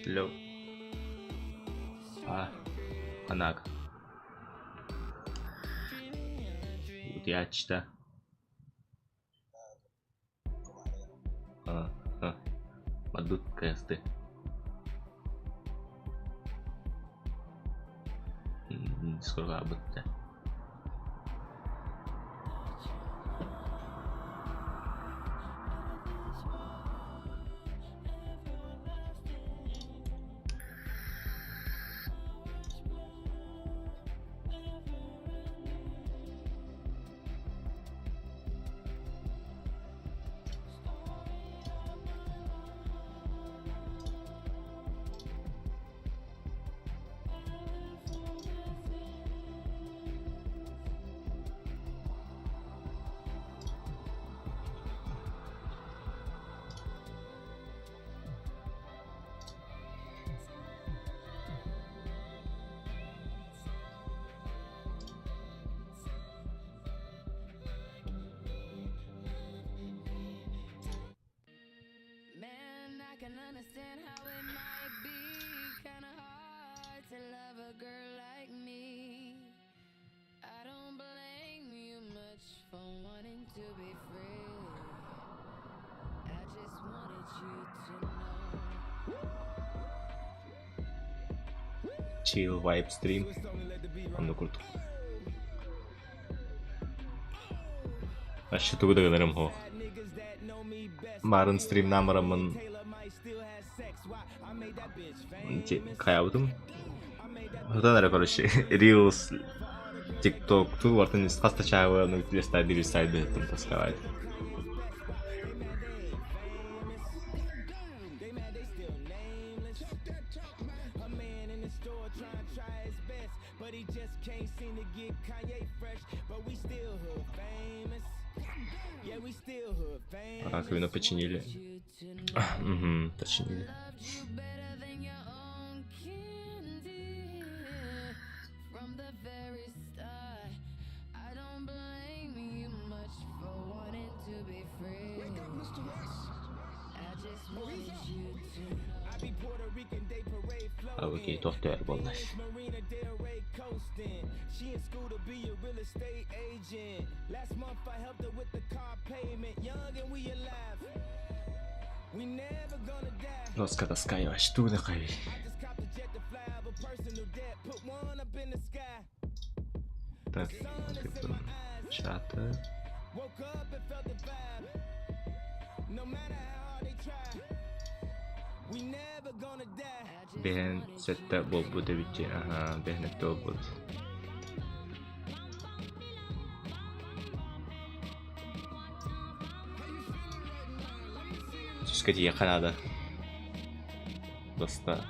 Hello. А, Анак. Утуйааччыта. А, Мадут кст. Дискорга бытта. Chill vibe stream. Онно курдук. Вообще тугу да гынарым суох. Марын стримнаан бараммын хайаабытым. Сытан эрэ короче Reels, TikTok тугу барытын хас да чааһы листаай биир листаай быһыттым тосковать. Раковину починили. Угу, починили. Окей, туох төөр буолла. Тоска тоска вообще тугу да хайый. Так, чаты. Биһэн сэттэ буолбут эбит дии, аһаа, биһэн сэттэ буолбут. Сүүскэ тиийиэххэ наада. Доста.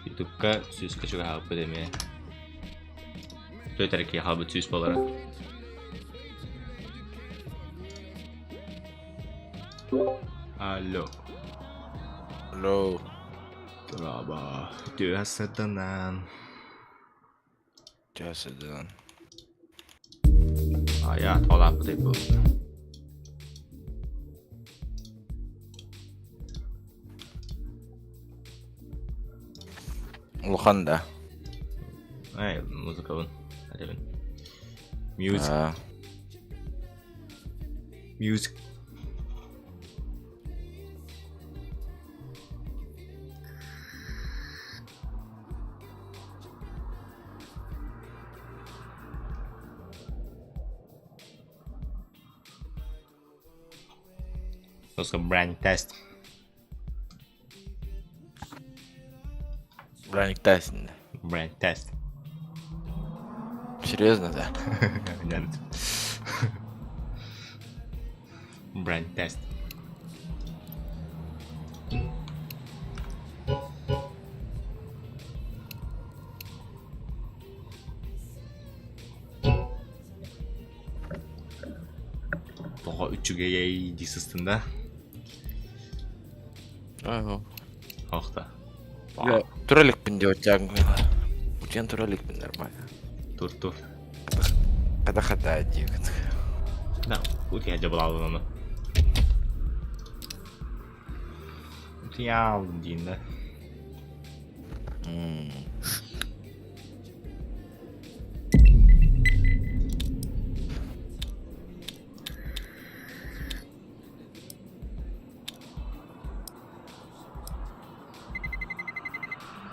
Ютубка сүүскэ чугаһаабыппыт эмиэ. Түөрт эрэ киһи хаалбыт сүүс буолара. Алло. Алло. Дорообо. Үтүө сатанан. Үтүө сатанан. Айа, тоҕолааппытай бу. Улахан да. Ай, музыкабын. Этэбин. Music. Music. Просто brand test. Браник тест. Brand test. Серьезно, да? Нет. Brand test. Тоҕо үчүгэйэй дии сыстын да? Ага. Ох да. Я тура иликпин диэбит Утуйан тура иликпин нормально. Тур тур. Хата хата диэбит. Да, утуйа дьабылаалын ону. Утуйаалын диин да.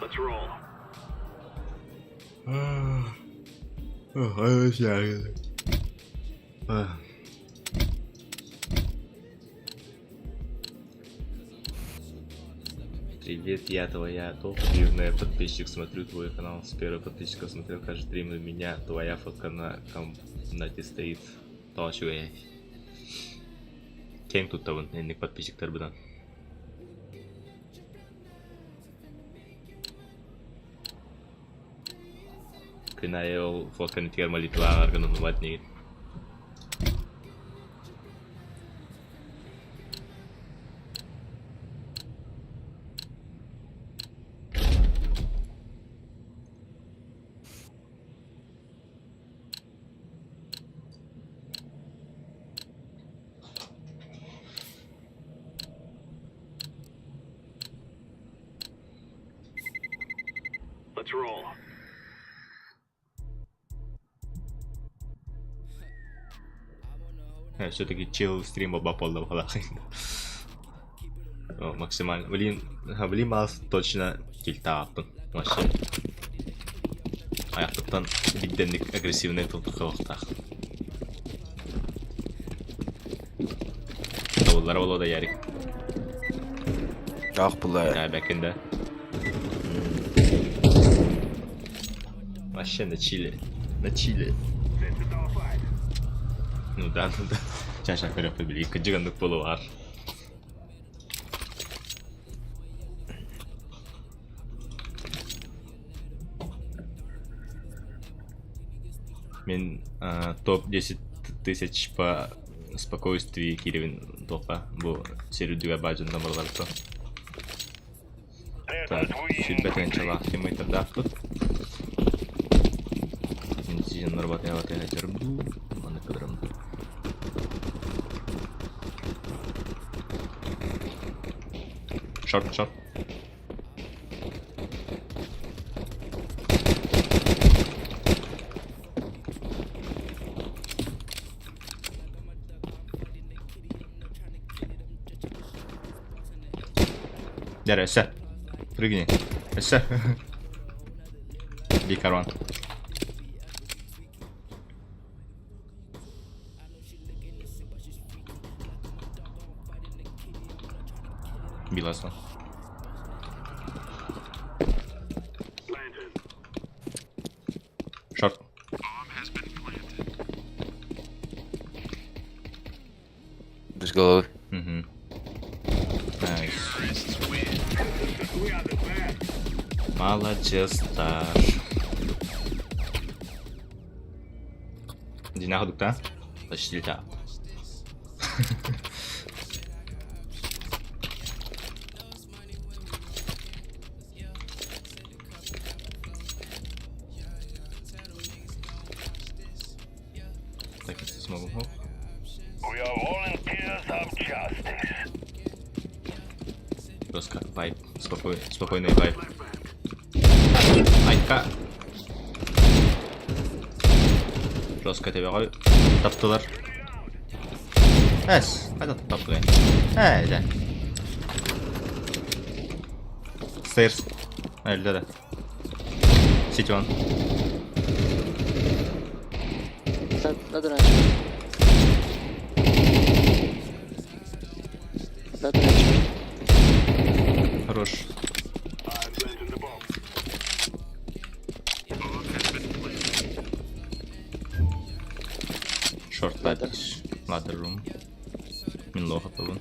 Let's roll. Привет, я твоя топ-дивная подписчик, смотрю твой канал с первого подписчика смотрел каждый стрим у меня твоя фотка на комнате стоит. Тоҕо үчүгэй. Киэҥ туттабын инник подписчиктарбынан. Күн аайы ол фотканы тигэр молитваҕар гыныллыбат инигин. Let's roll. Все-таки чил стрим буолла баҕалаах. Максимально. Блин, блин маас точно тильтааппын. Вообще. Аяқтыттан бигденник агрессивный тылтықылықтақ. Табыллара боло да Ярик. Таах булла. Бәкин да. Вообще на чиле. На чиле. Ну да, ну да. Чаша көрөппүт били кыдьыганнык буолуар. Мин топ-10 тысяч по спокойствии киирибин туохха бу сир үрдүгэр баар дьонтон барыларыттан. Так, сүүрбэ тыһыынчалаах тиммейтардаахпыт. Мин сезоннар батыйа-батыйа сылдьарым дуу, маннык кыдарым дуу. Шорт, шорт. Дьэ өссө. Прыгни. Өссө. Бикарон. Биласон. Шорт. Без головы. Угу. Nice. Маладьыастар. Дина ходукта. Почти да. Так, если смогу. Оп. We are volunteers of justice. Жестко. Вайп. Спокой... Спокойный вайп. Айка. Жестко тебе таптылар. Эс, қайда таптылар? Ә, жа. Stairs. Әлде да. City one. Ladder and short. Ladder and short. Хорош. I'm planting the bomb. Short ladder. Ladder room. Мин лоха табын.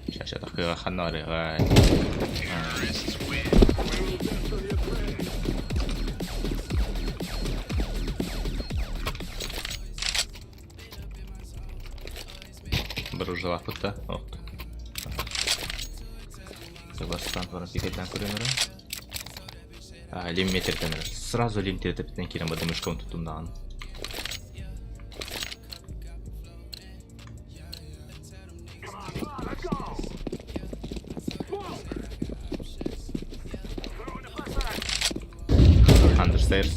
Сейчас я такой ханари, ай. Дружила Ох. Бастан баран пикеттен көрөмөрө. А, лим метрден сразу лим тетептен кирен бада мышкам тутумдаан. Let's go. Smoke. Throwing a flashbang. Under stairs.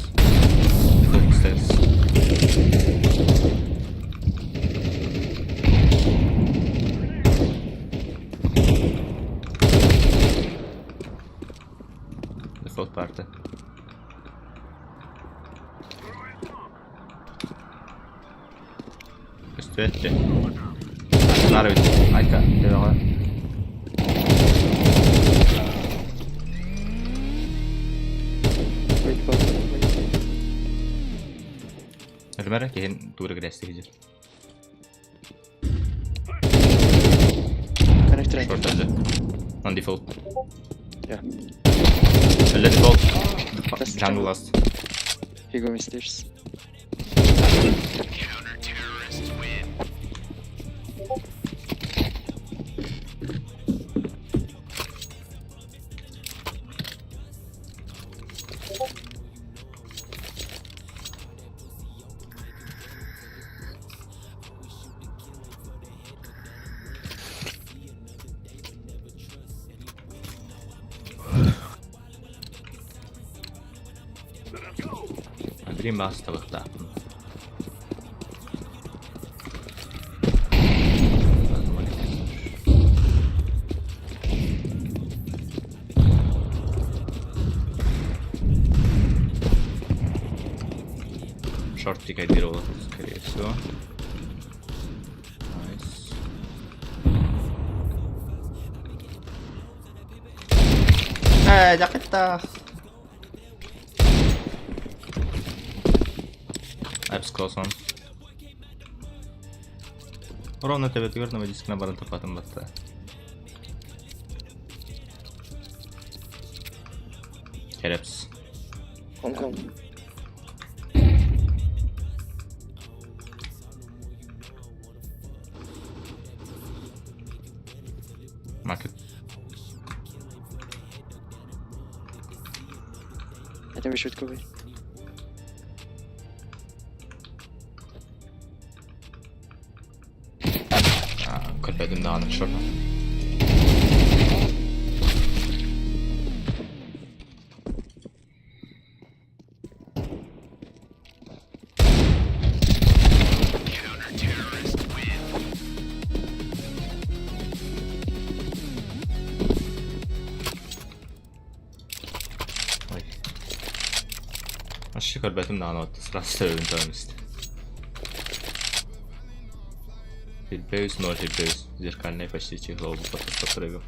Default stairs. Default party. Көстүөттэ. Нары бит. Айка, тебе Wait, wait, wait. Өлмәрі кейін тура кіресті хижер. Connector I Short think. өлді. On default. Yeah. Өлді default. That's Jungle last. He go stairs. Андрей Мастовых, да. Шорт декодировал, скорее всего. Nice. Эй, жақытта. Apps close on. Ровно тебе түгөр дискына барын тапатын батта. Керепс. Hong Kong. Market. I think we should go in. Көрбөдүм даҕаны шорт. Вообще көрбөтүм даҕаны вот сразу төбөбүн тоҕон истэ. Силбэйс, ноль силбэйс. Зеркальный почти чехол подпрыгал.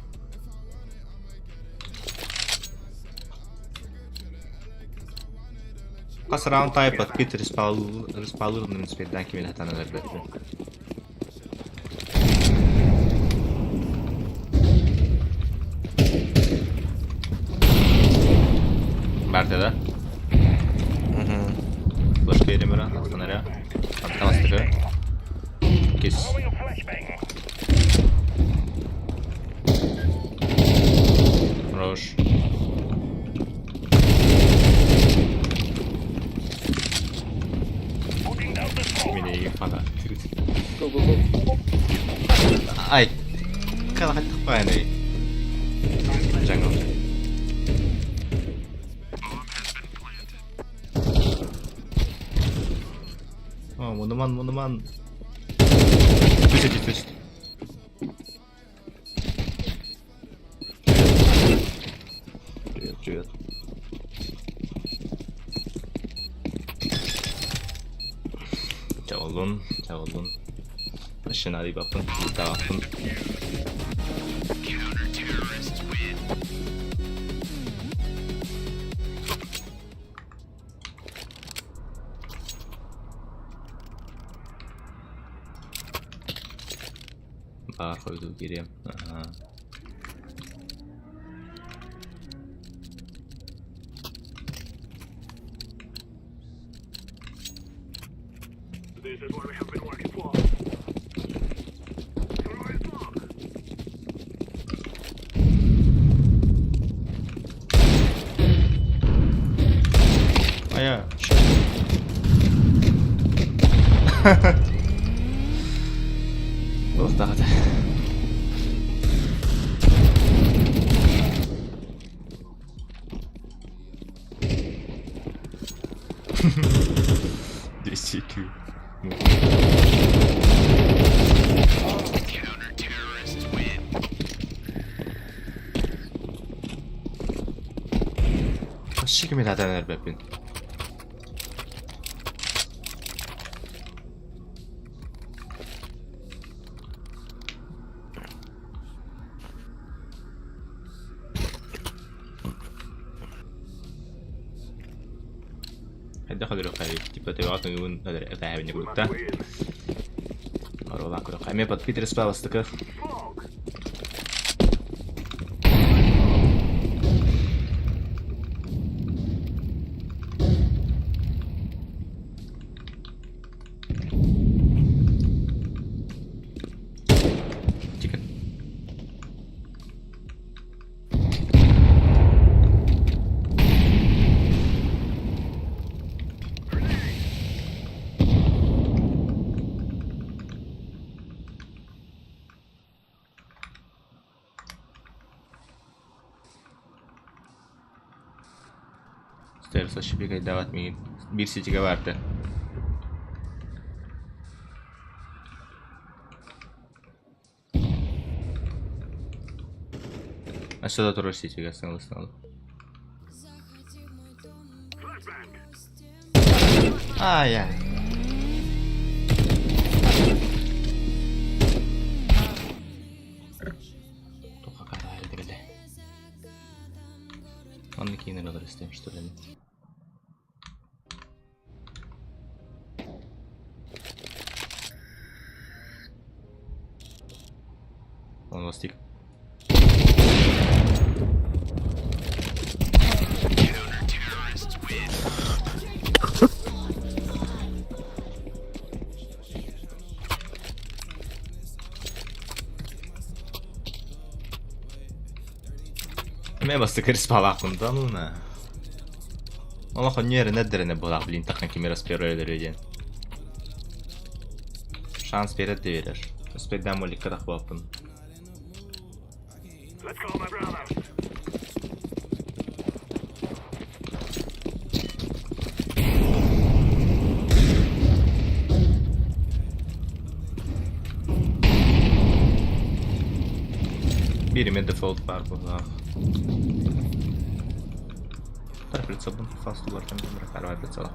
Хас раунд аайы подпит респаллыыр спирдаан кимин сатанан өлбөппүн. Барда да? Флеш берем ра, фонаря. Антан астыгы. Кис. Хорош. Мини фана. Go, go, go. Ай. Кала хаттах баҕайыный? Jungle. О, мунуман, мунуман. Түс эти, түс. Привет, привет. Чабыллын, чабыллын. Шинарибаппын, тааппын. Баар хойдуу киириэм. Аһаа. Айа. Туох даҕаны. DCQ. Вообще кими сатаан эрбэппин. Хайдах өлөрүөххэй типа төбөҕө тыҥыыбын этээһэбин курдук да. Оруолаан көрүөххэ. Эмиэ подпит респаластыкы. Chicken. Стерса шипикайдаабат миигин биир ситигэ баарта. Өссө да турар ситигэ сыҥалыстаҕын. Ай-ай. Туха караары бile. Онно киинэн олор истэм что ли. Он ластик. Эмиэ бастакы респалаахпын да ну на. Олох онньу эрэнэр да эрэнэр буолаах блин таххан ким эрэ первый өлөрүө диэн. Шанс биэрэр да биэрэр. Успейдаан моликка тахпаппын. Биир эмэ дефолт баар буоллаах. Тар прицелбын фастулар кэмдэмэр арай прицела.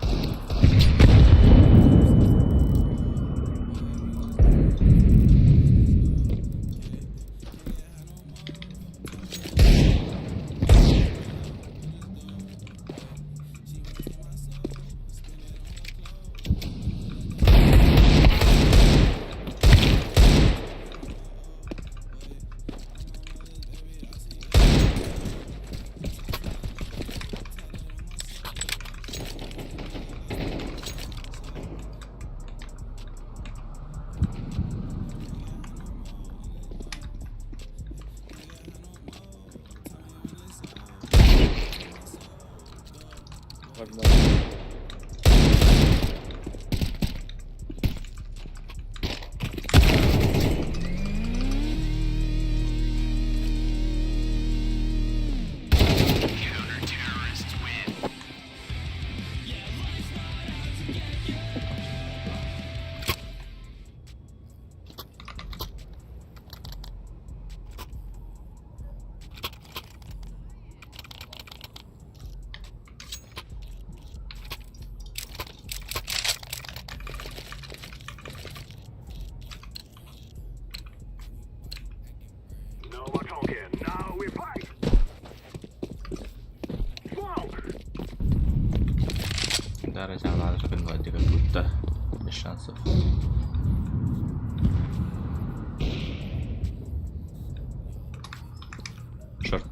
One more. No more talking. Now we fight. Smoke. Дара как будто без шансов. Шорт.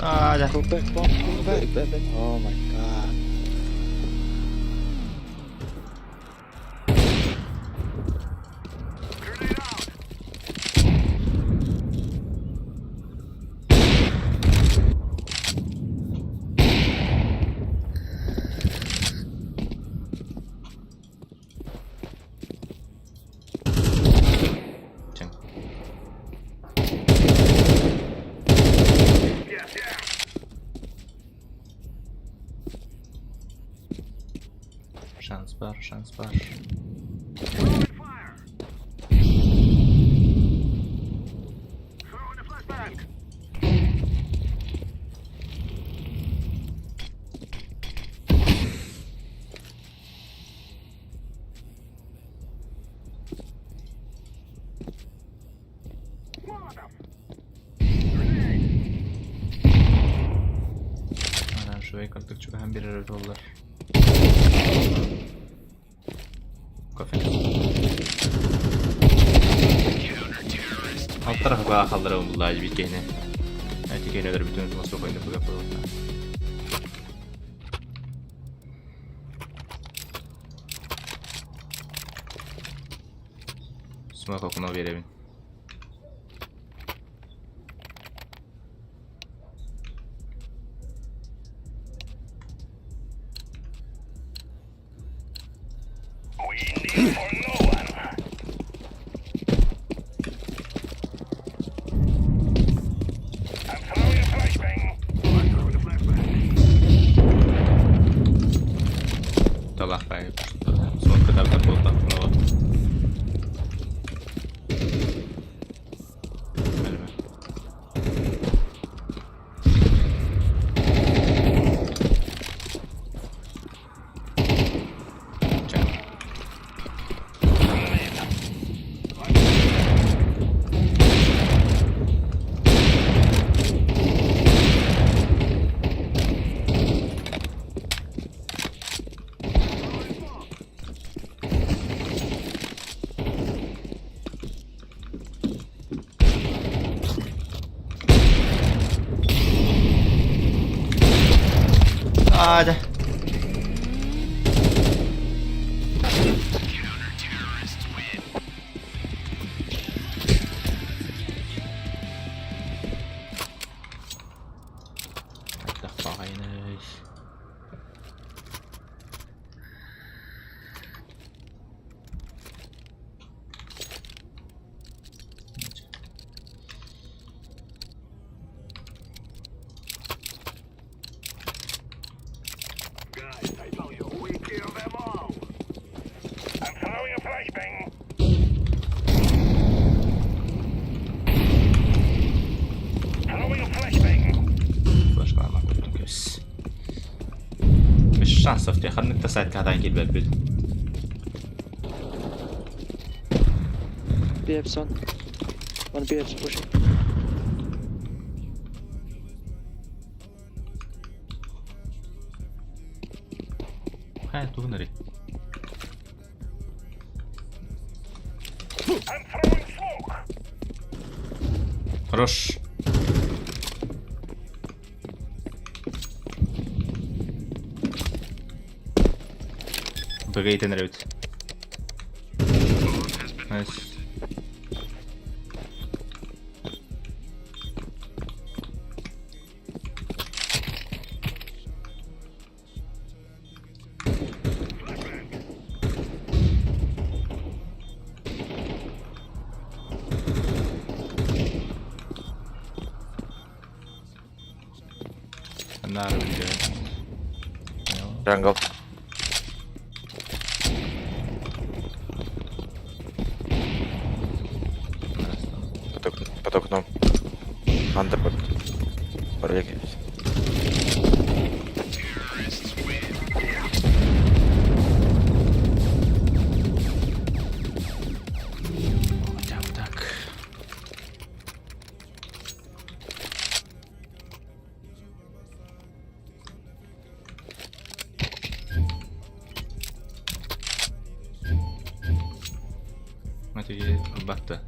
А, да. Go back, bomb, go back. Back, back. Oh my god. Grenade out. Чен. Yeah. Шанс бар, шанс бар. Throwing fire. Throwing a flashbang. Molotov. Grenade. Оранжевый карточка чугахан доллар. Кофе. Alt tarafı bayağı kaldıralım bunlar bir kene. Evet keneler bütün nasıl koydu bu yapalım. Smoke okuma verelim. We kneel for no one. I'm throwing a flashbang. I'm throwing a flashbang. Талах бай. Smoke kadar da bolda. Ölme. Чек. А, да. Хайдах баҕайыный. Microsoft ханнык да сайтка хатаан киирбэппит. B apps on. One B apps pushing. Хайа тугун эрий? I'm throwing smoke. Хорош. Б-га итэн эрэбит. Nice. Нары билэр. Jungle. Под окном. Андер под. Пролегись. Хотя бы так. Матиги батта.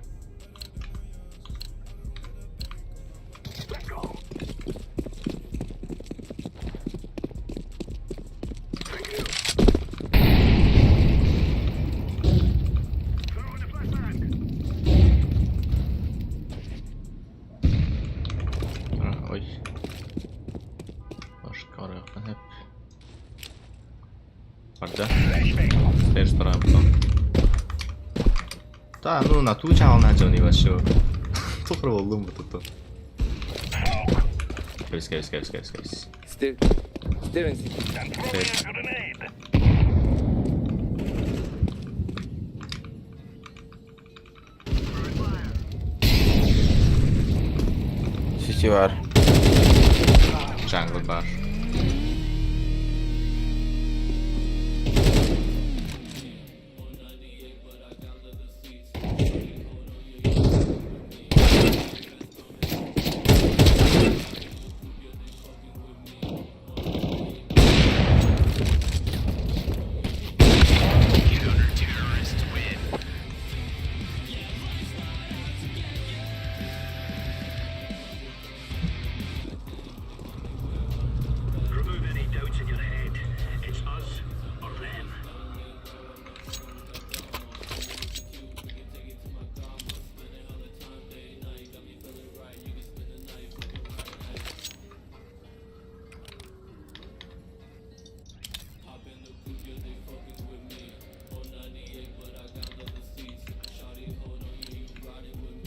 Ой. Башка барыахпын сөп. Барда. Stairs тураабытым. Та, ну на туу чаална дьон вообще. Тухар боллум бу туту. Кэбис, кэбис, кэбис, кэбис, кэбис. Stair. Stair and I'm throwing a grenade. CT бар. Jungle бар. Remove any doubts in your head. It's us or them.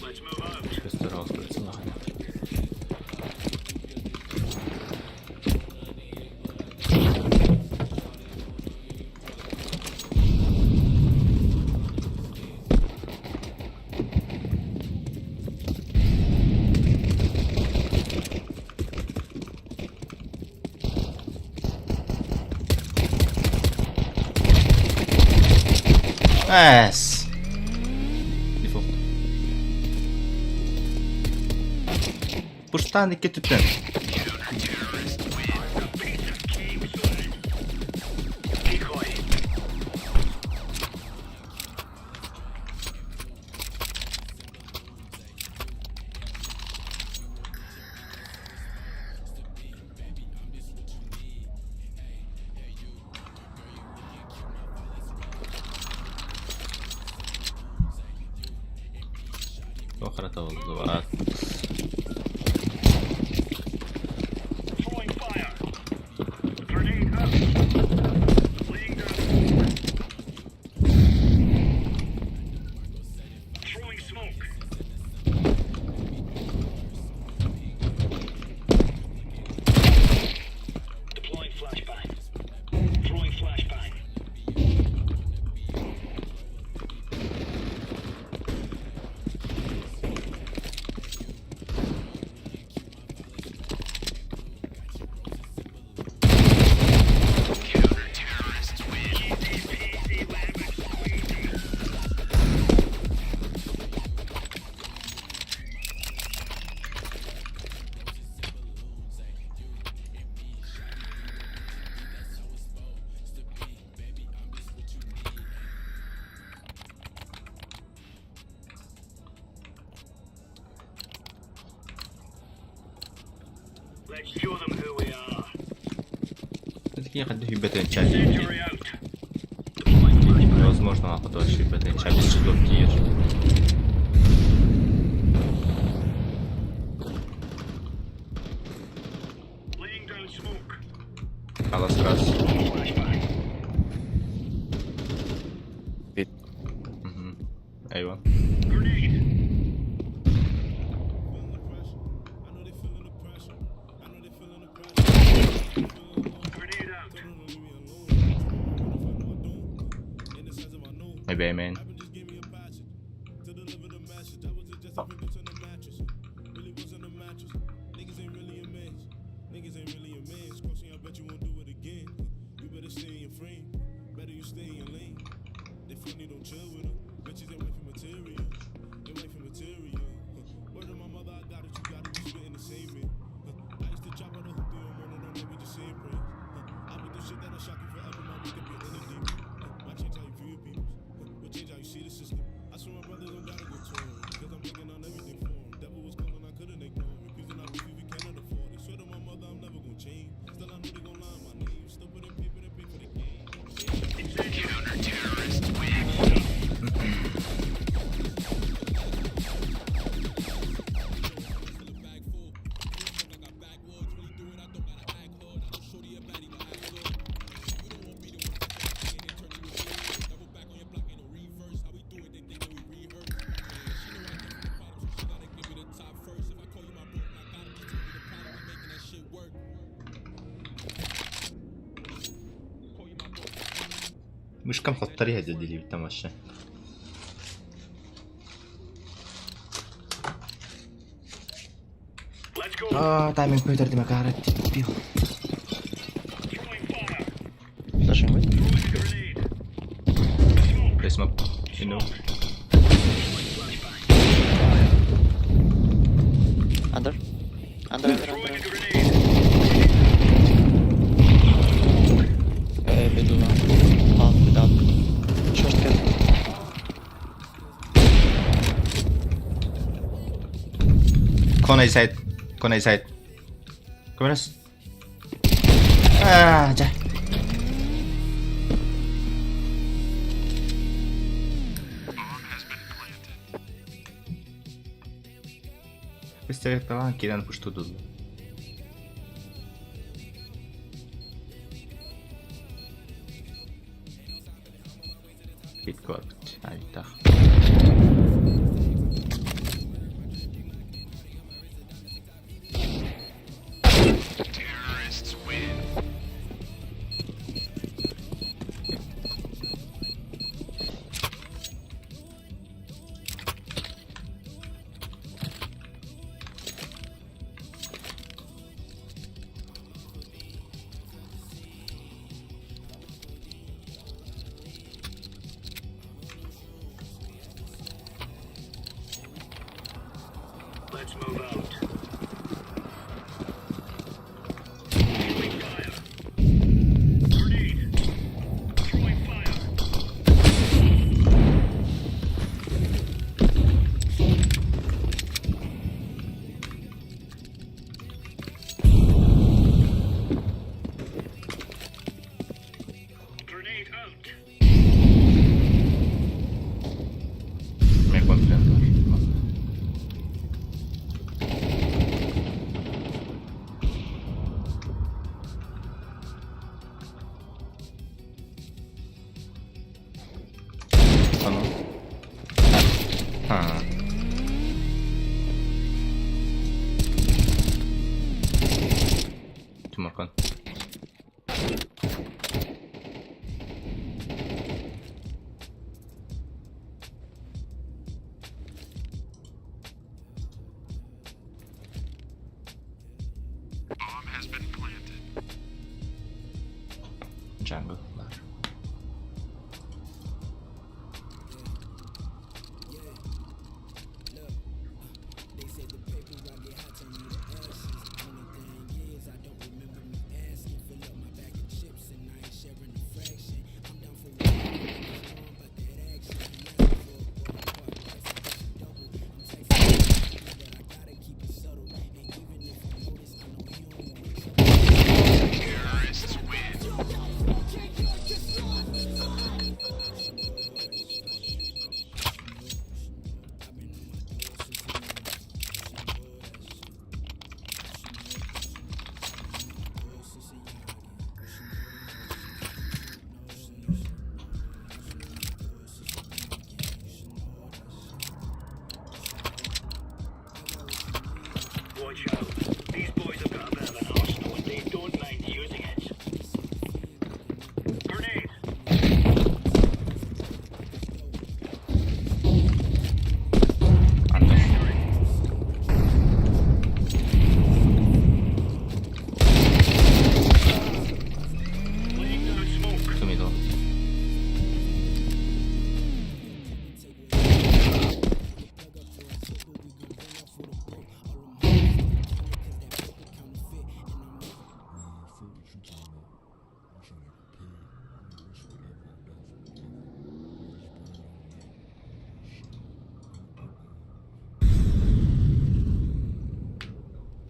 Let's move out. Көстөр аус көрсін лахан. Эс. Default. Пуштан икки түптен. Decoy. Охрата болду. Throwing fire. Grenade out. Laying down. Throwing smoke. Deploying flashbang. Throwing flashbang. Такие ходы бетенча Невозможно нахуй вообще бетенча без часов тиер. Алас раз. Бит. Угу. Айва. Maybe I mean. Мышкам хотторы дили там вообще. А, тайминг компьютер Димакара, дебил. Flashing mid. They smoke. You know. Under. Under, under, under. A, middle now. Half without. Short cat. Con A side. Con A side. Come Ah, ya. Представляю, кидан пушту. Бит корпут. Альтах. Me confident var. Tamam. Ha. Two more con. Jungle var.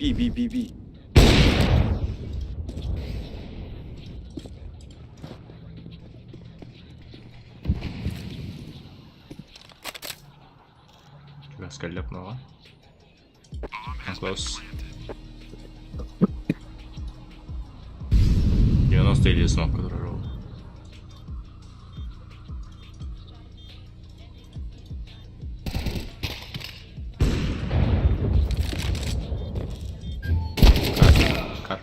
B B B B. Чугас кэллэ окноҕа. Close. 90 смокка турар ол. Кар.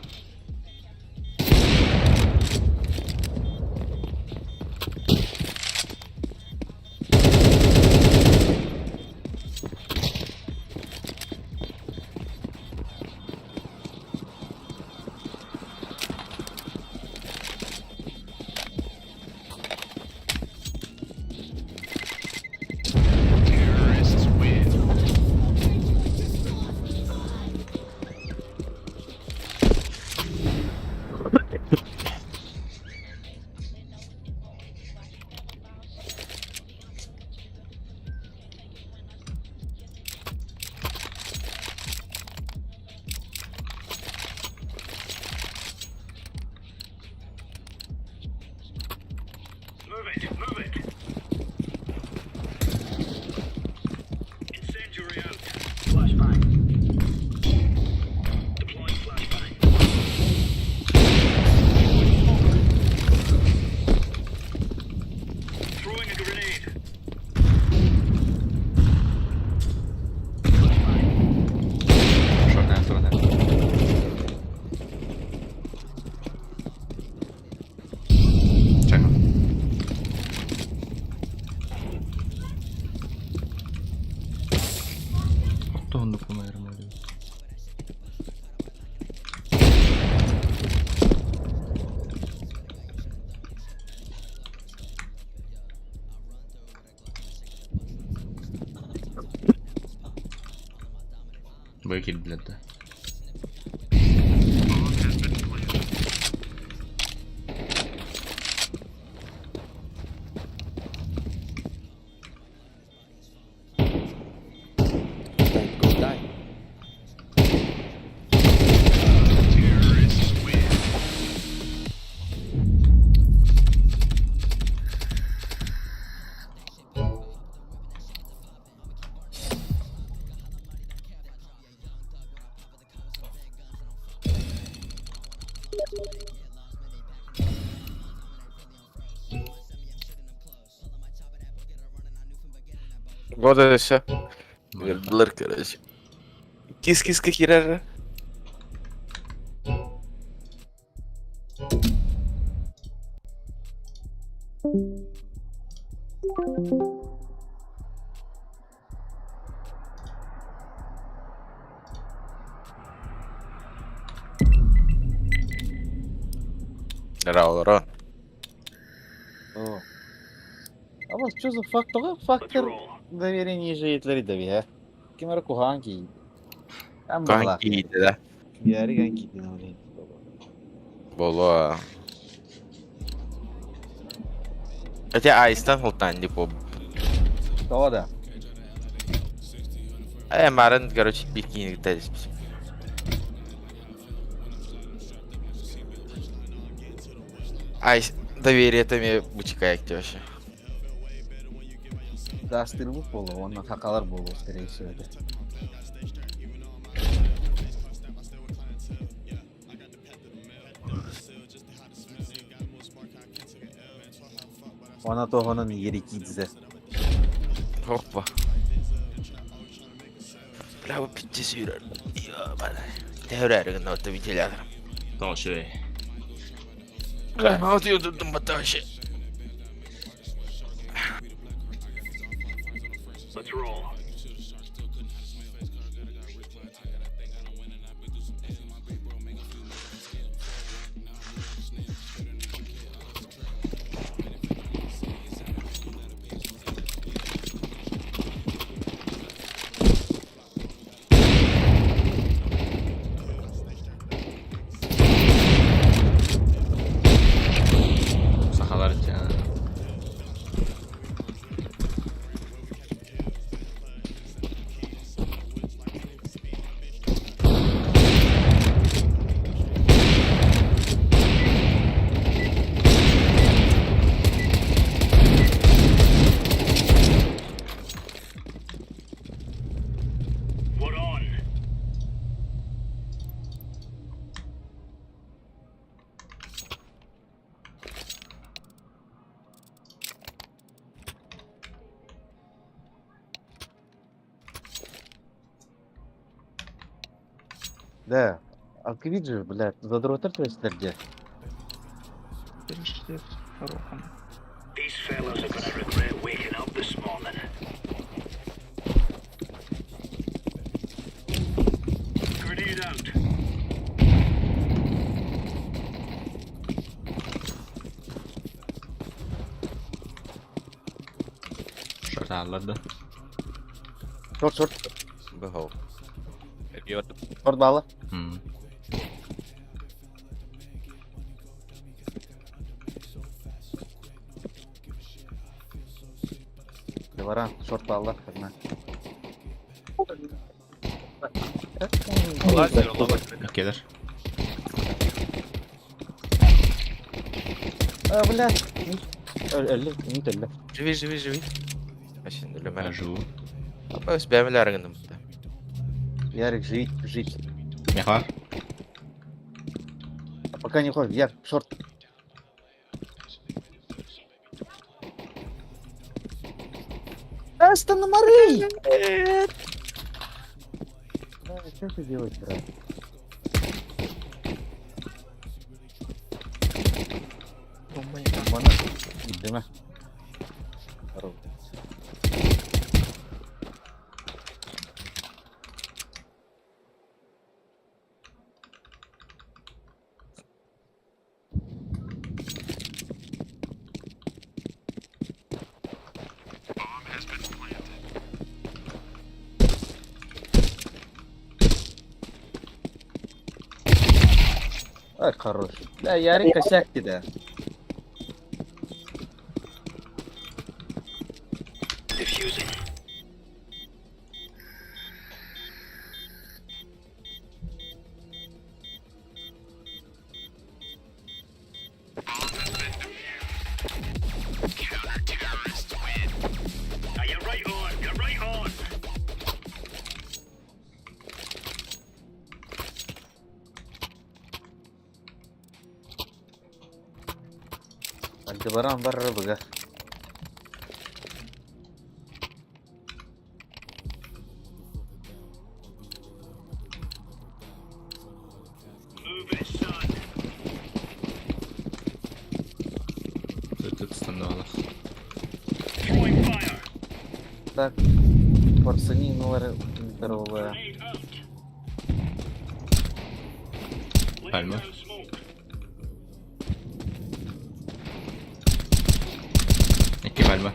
Шортная сторона. Чека. Оттоһун дукуна Б киирдилэр да. Go die. Года все. Блыр, короче. Кис-киска херара. Ра, О. А вот что за фактор? Фактор доверия ниже доверия. Ким эрэ куһаҕан киһи. Кан киһитэ да. Яри ган киһи блин. Боло. Хотя Айстан хултан дип Того да. Э, Марын, короче, бикини гитарис. Ай, доверие это мне бучикаек вообще. Дастырбыт болу, онно хакалар болу, скорее всего. Это. Она тоҕонон ерикидзе. Опа. Бля, вы пиздец, Юра. Ёбаный. Тәүрәрігін отты вентилятор. Тоҕо Бля, вот я тут вообще. Сахалар. Да. Алкивиджи, блядь, задротер твой где? Перешли рухом. These fellas are gonna regret waking up this morning. Grenade out. Шорталлар да. Шорт, шорт. Бөхов. Шорт балла. М. Девара, шорт балла. Одна. Келер. А, блядь. Өллө, не өллө. Живи, живи, живи. Вообще, Я живу. Апа, бәмеләр генә бит. Ярик, жить, жить. Меха. А пока не ходит, Яр, шорт. Останови! Да, что ты делаешь, брат? Бомба не так. Бана. Дыма. Здорово. Ай, хорош. Да, Ярик косяк да. Diffusing. Are you right on? You're right on. Альдебаран бар рыбыга. Move it, son. Тут станалах. Throwing fire. Так, парсани нулар здоровая. Grenade out. Laying Пальма. down smoke. Икки пальма.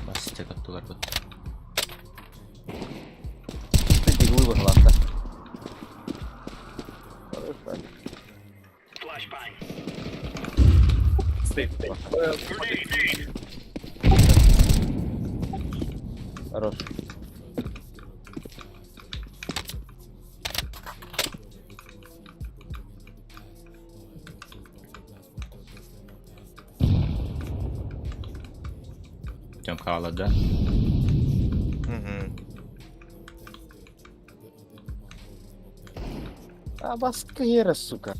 Бас тоттулар бут. Ты диглы выгласа. Хорош, парень. Flashbang. Grenade. Хорош. Тем хала, да? Угу. А баскера, сука.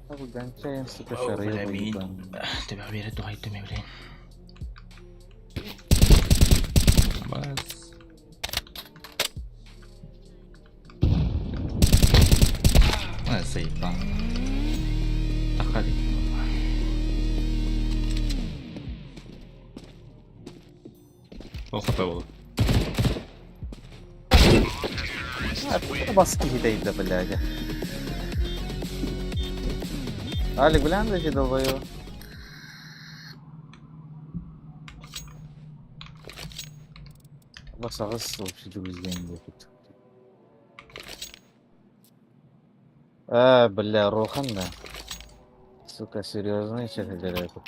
А вы гончаем, сука, шары выебаные. Тебя верит, дугай ты блин. Бас. А, заебал. Тахали. Ол хп болды. А, баски да, блядь. Алик, бля, ты долбоёб. Басағыз вообще жүгізген деп. А, бля, Рохан, да. Сука, серьезно, чехлер этот.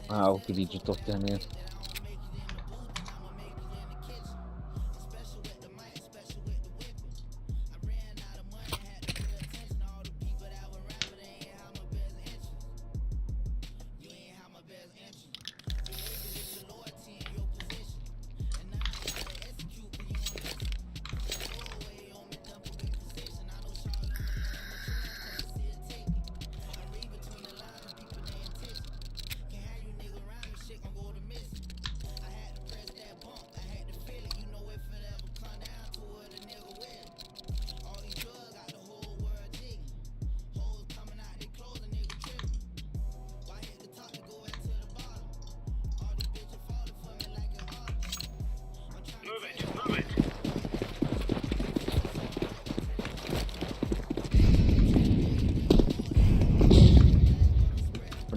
А, алкивиджи тоқтаны.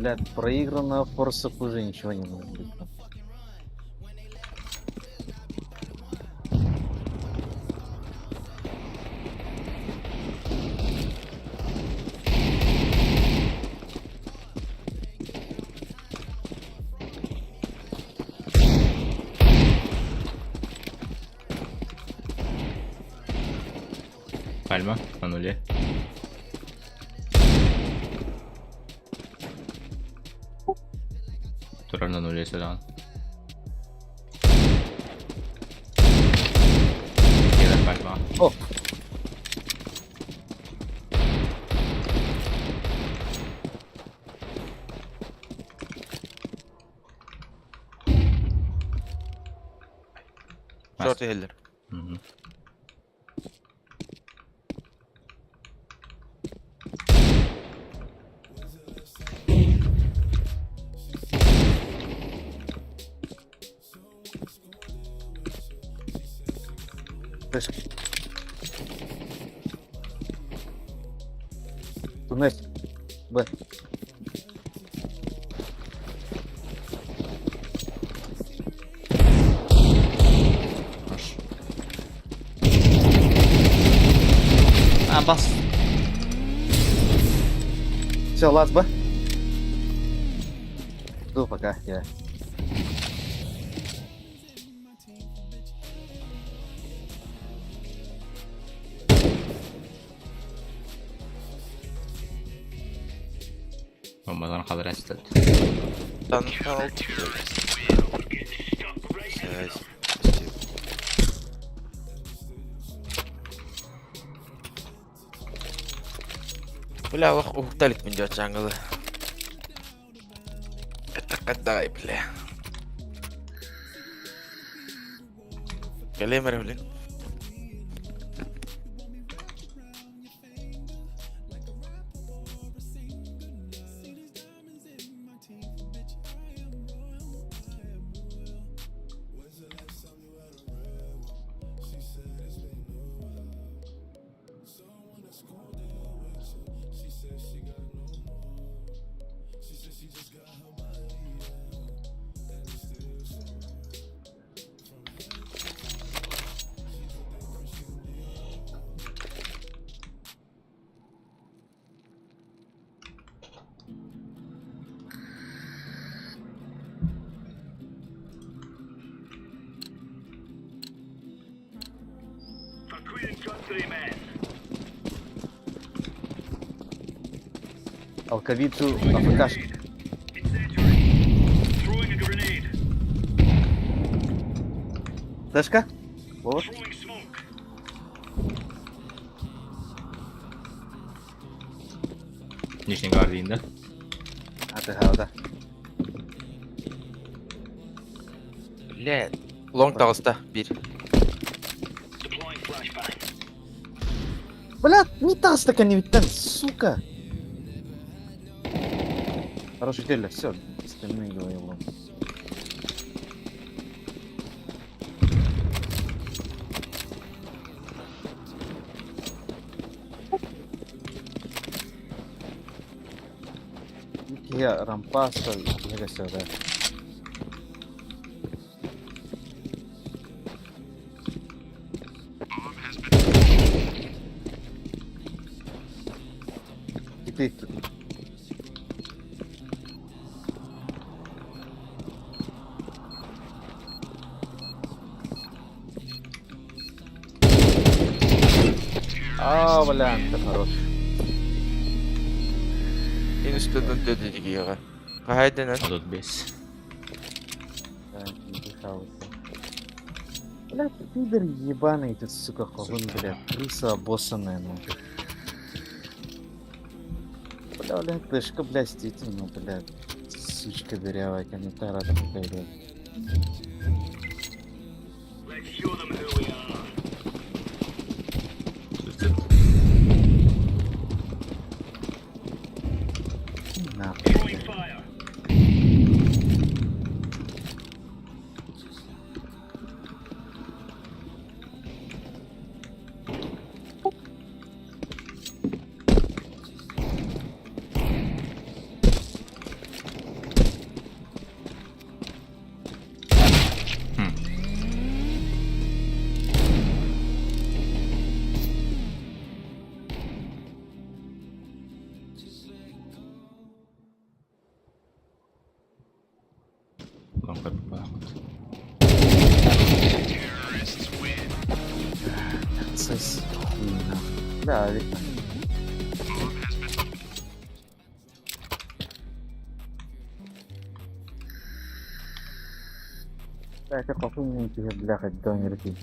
Блядь, проигранного форса хуже ничего не может быть. Пальма на нуле. Турар на нуле сюда. Кида пальма. О! Short иһэллэр. Мгм. Флешка. Туннель. Б. Хорош. А, бас. Все, лац, Б. Жду пока, я. Bombadan kalır estet. Тан Связь. Бля, олох уһукта иликпин дьэ чаҥылы. Эттэххэ бля. Кэлиэм эрэ блин. For Queen and country, men. Алкавиту АФКшки. Incendiary. Throwing a grenade. Флешка? Вова? Throwing smoke. Нижний гвардии, да? А ты да. Бля. Лонг таҕыста биир. Deploying flashbang. Бля, не таста коннектен, сука. Хороший теле, все, остальные говорил. Я рампаса, я все, да. И ты. А, бля, ты хорош. Институт дөдүдүгүөҕэ. Хаһайдынан. А тут бес. Да, не дыхался. Бля, ты пидор ебаный, ты, сука, хохун, бля, крыса обоссанная, нахуй. Бля, бля, флешка, бля, действительно, бля, сучка дырявая, комментарий такая, бля. Let's show them who we are. Суицид. Нахуй, Throwing бля. fire. Тохтоохпут. Сыс. Да, видно. Кстати, похуй тебе, бляха, донер ты,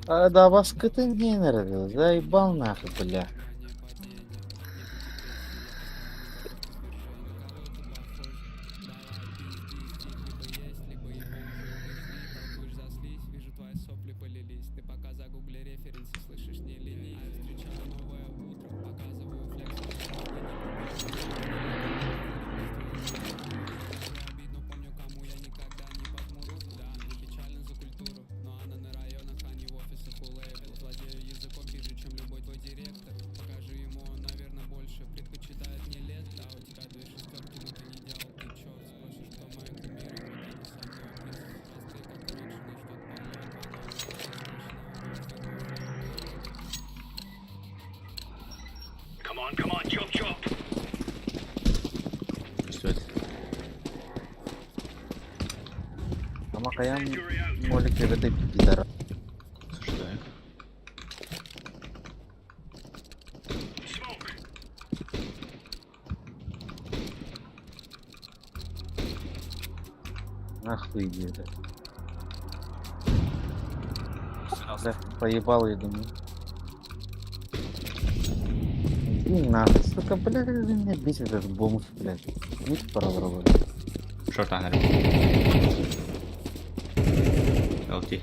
А да вас контейнеры, заебал нахуй, бля. Come on, come on, chop chop. Көстүбэт. Ама каям молик эбэтэ пидора. Осуждаю. Smoke. Нахуй иди, бля. Бля, поебал, я думаю. Иди нахуй, сука, бля, как же меня бесит этот бомж, блядь. Не пора работать. Шорт аһар. LT.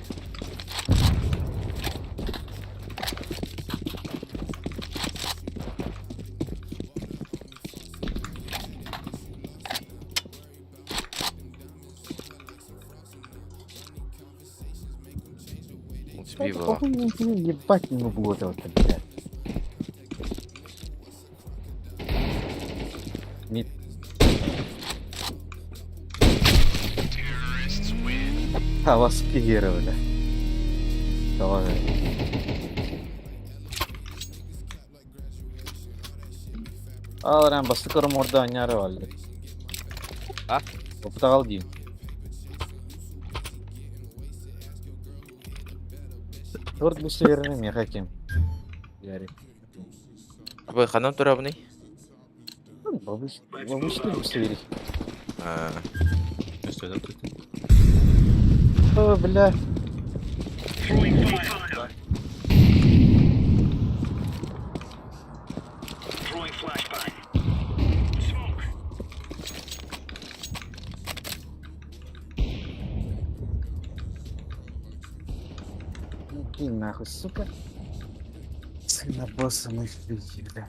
Мультиби была. Похуй мне ебать не могу этого, блядь. Мид. А вас бля. Давай. Ал эрэн бастакы морда анньаары бааллар. А? Опытаҕал диим. Торт бу северный меха кем. Ярик. Абы ханан турабыный? Бабушка бу севери. А, Көстүбэт тут. О, бля. Throwing fire. Throwing flashbang. Smoke. Иди нахуй, сука. Сына босса мы бля.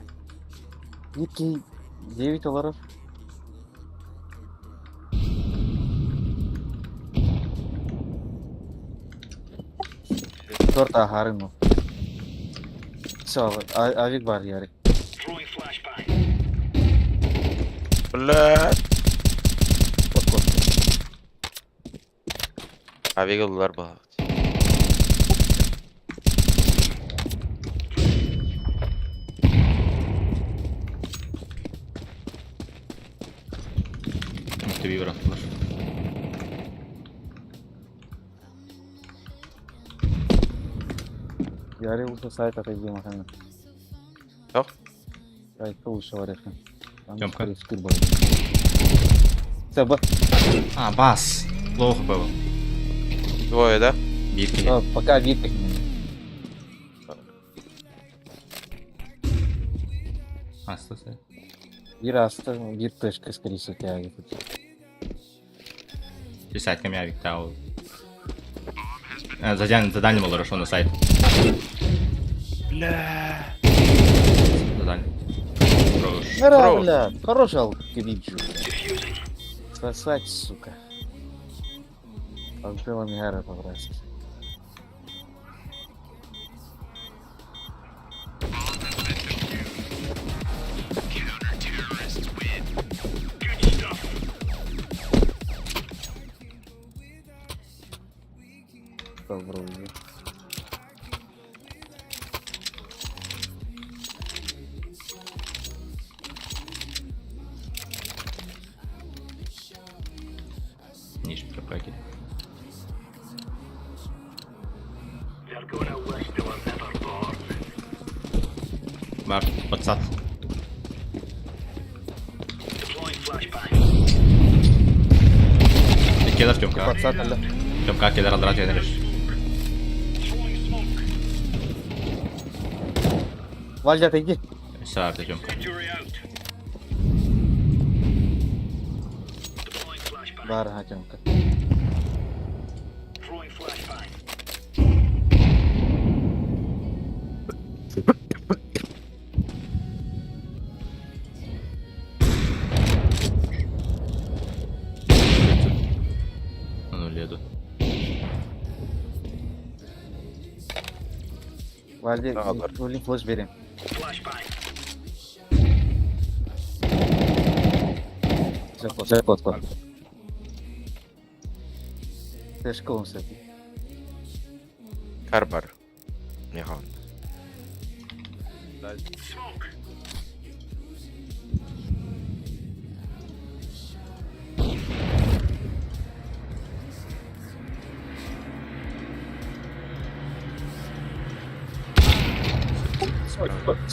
Некий 9 долларов. Торт аһарын Все, авик бар, Ярик. Throwing flashbang. Бля. Вот, вот. Авиг ыллар была. Мультиби бырахтылар. Ярик уже сайт отойди, машина. Что? Сайт лучше вариант. Там Тёмка. скорее всего будет. Все, б... А, бас. Плохо было. Двое, да? Биир киһи. а, пока вид. Аста сайт. Биир ааста, биир точка, скорее всего, тяги. Ти сайтка мявик тау. Задание, задание было на сайт. Бля. Задание. Хорош. Бра, бля, хороший алкивиджу. Сосать, сука. Алкила Мигара по-братски. Попробуй. Ниш пропаки. Бар, подсад. Кедр Тёмка. Подсад, алло. Тёмка кедр алдрат yenir. Валья, отойди. Саарда Тёмка. Бар, ага, Тёмка. Ну, леду. Валья, Да, бар. блин, флеш бери. Все, все, кот, кот. Флешка он все. Карбар. Михан.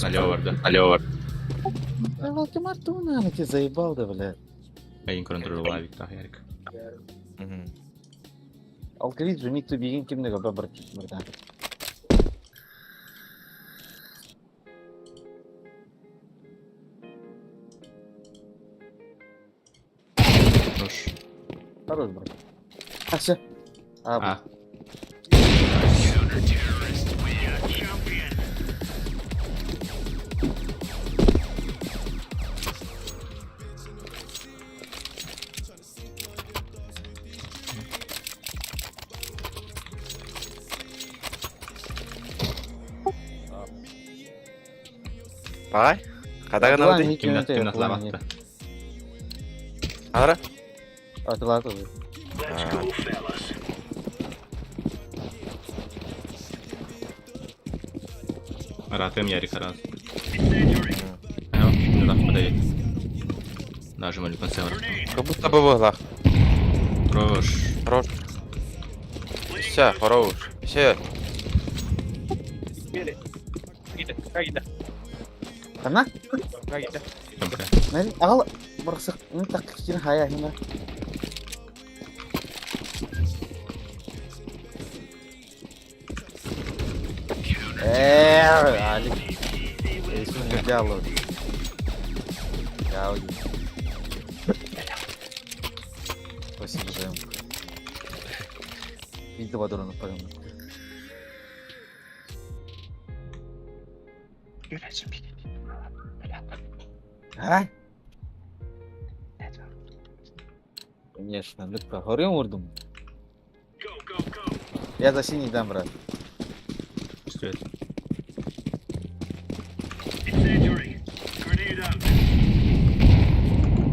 Налево бар, да? Налево бар. Да, Валдемар, ты на тебя заебал, да, бля. Один контроль лавик, так, Ярик. Алкавид же миг тубигин кимнеге бабыр бирден. Хорош. Хорош, брат. А, все. А, А. Бай. Кадаган алды. Кимнат, кимнат лаватта. Ара. Атылат уже. Аратым Ярик, арат. Ну да, подойди. Даже молю консервер. Как будто бы в углах. Хорош. Хорош. Все, хорош. Все. Ана? Тёмка. Мен ағал бұрқсық, мен таққы хая хина. Алик. Эсүн жало. Яу. Спасибо за эмку. Видно вадрону пойму. А? Конечно, Людка, горим урдум. Я за синий дам, брат. Что это?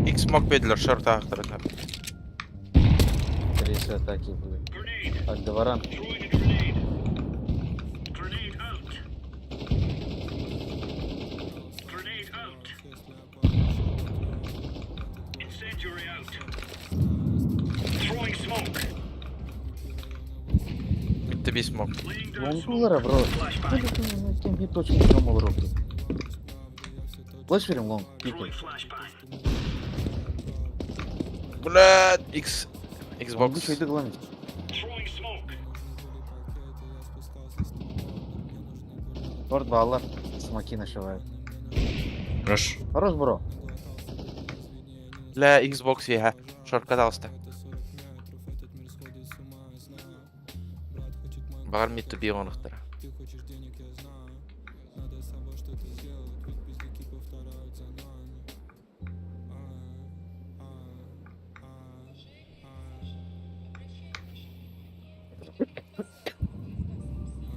Икс мог бедлер шорт ахтар. Скорее всего, так и будет. Альдеваран. Битте би смог. Лонгулара, бро. Кем би точно не мол руки. Флэш верим лонг, пикай. Бля, X. Лонгу Xbox. что главное. Торт баллар. Смоки нашивают. Rush. Хорош, бро. Бля, Xbox иһэ. Шорка таҕыста. Баҕар мид to be оҥоруохтара.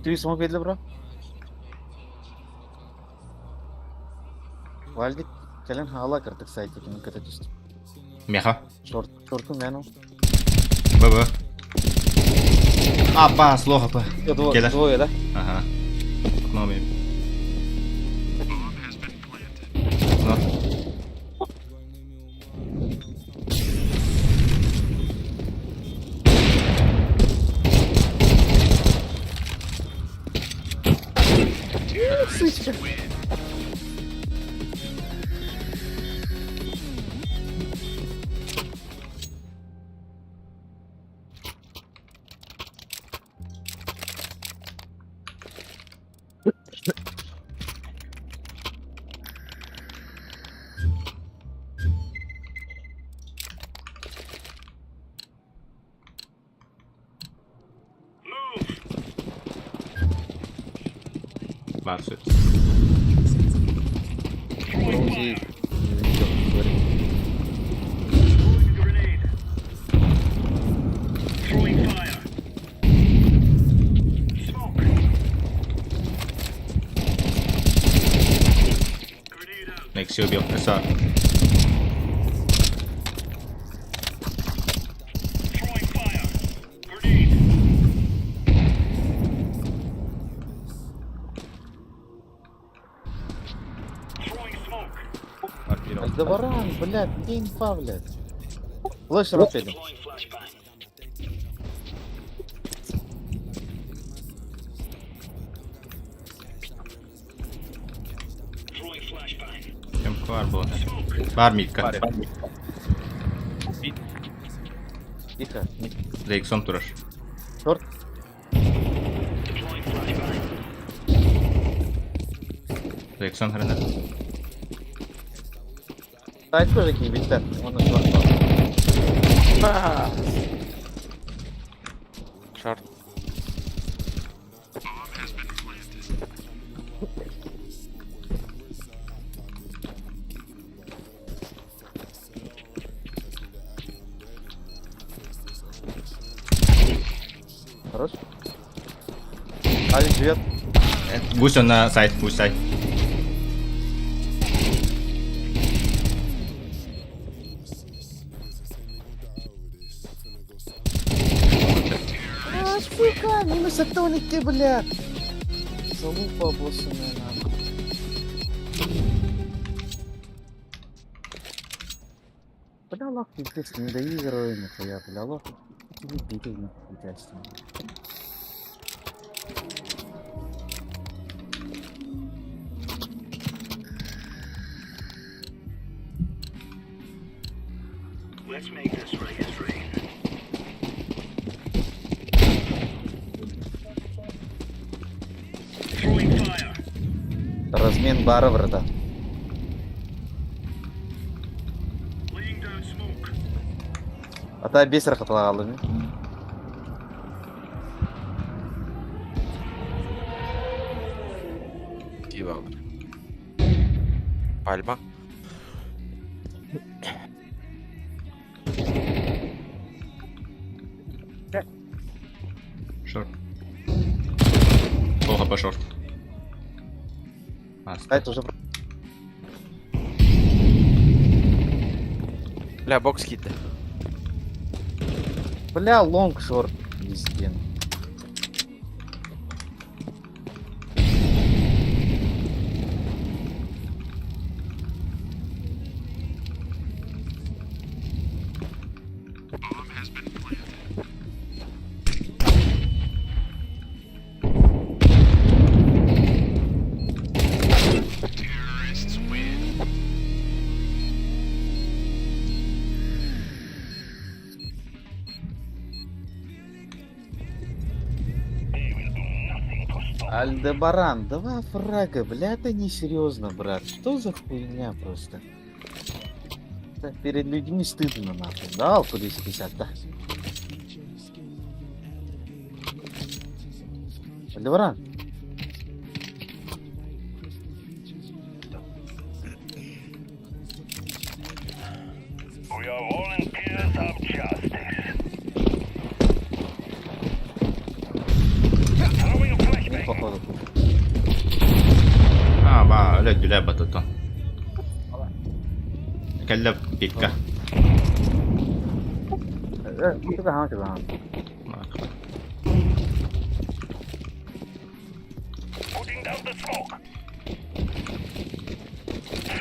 Ты смог видели, бро? Вальдик, кэлэн хаала кырдык сайтикин көтө түстүм. Меха. Шорт, шорту мен. ББ. Апа, слоха па. Двое, двое, да? Ага. Окно Окно. Сучка. Барсы. Бронзи. Некси убил. СА. Альдебаран, блядь, где инфа, блядь? Флеш ротели. Кем бар было. Бар митка. Тихо. За иксом тураш. Шорт. За иксом гранат. Сайт тоже кибиттер. Он шорт. Шорт. Хорош. Алик, живет. Гусь он на сайт, гусь сайт. А, сука, минус атоники, блядь. Залупа обоссанная нахуй. Бля, лох, пиздец, не доигрывай нихуя, бля, лох. Тебе битый, нахуй, блядь. Размен бара, братан. А та бесер хатлагалы. Тиба. Пальма. Шорт. Плохо по шорт. А, А это уже Бля, бокс хит. Бля, лонг шорт везде. Альдебаран, два фрага, бля, это несерьезно, брат. Что за хуйня просто? Так перед людьми стыдно, нахуй. Дал по 250, да. Альдебаран. We are volunteers of justice. Throwing a flashbang. Походу. А, ба, өлө дүлэ батытон. Кэллэ пикка. Чугахан, чугахан. Putting down the smoke.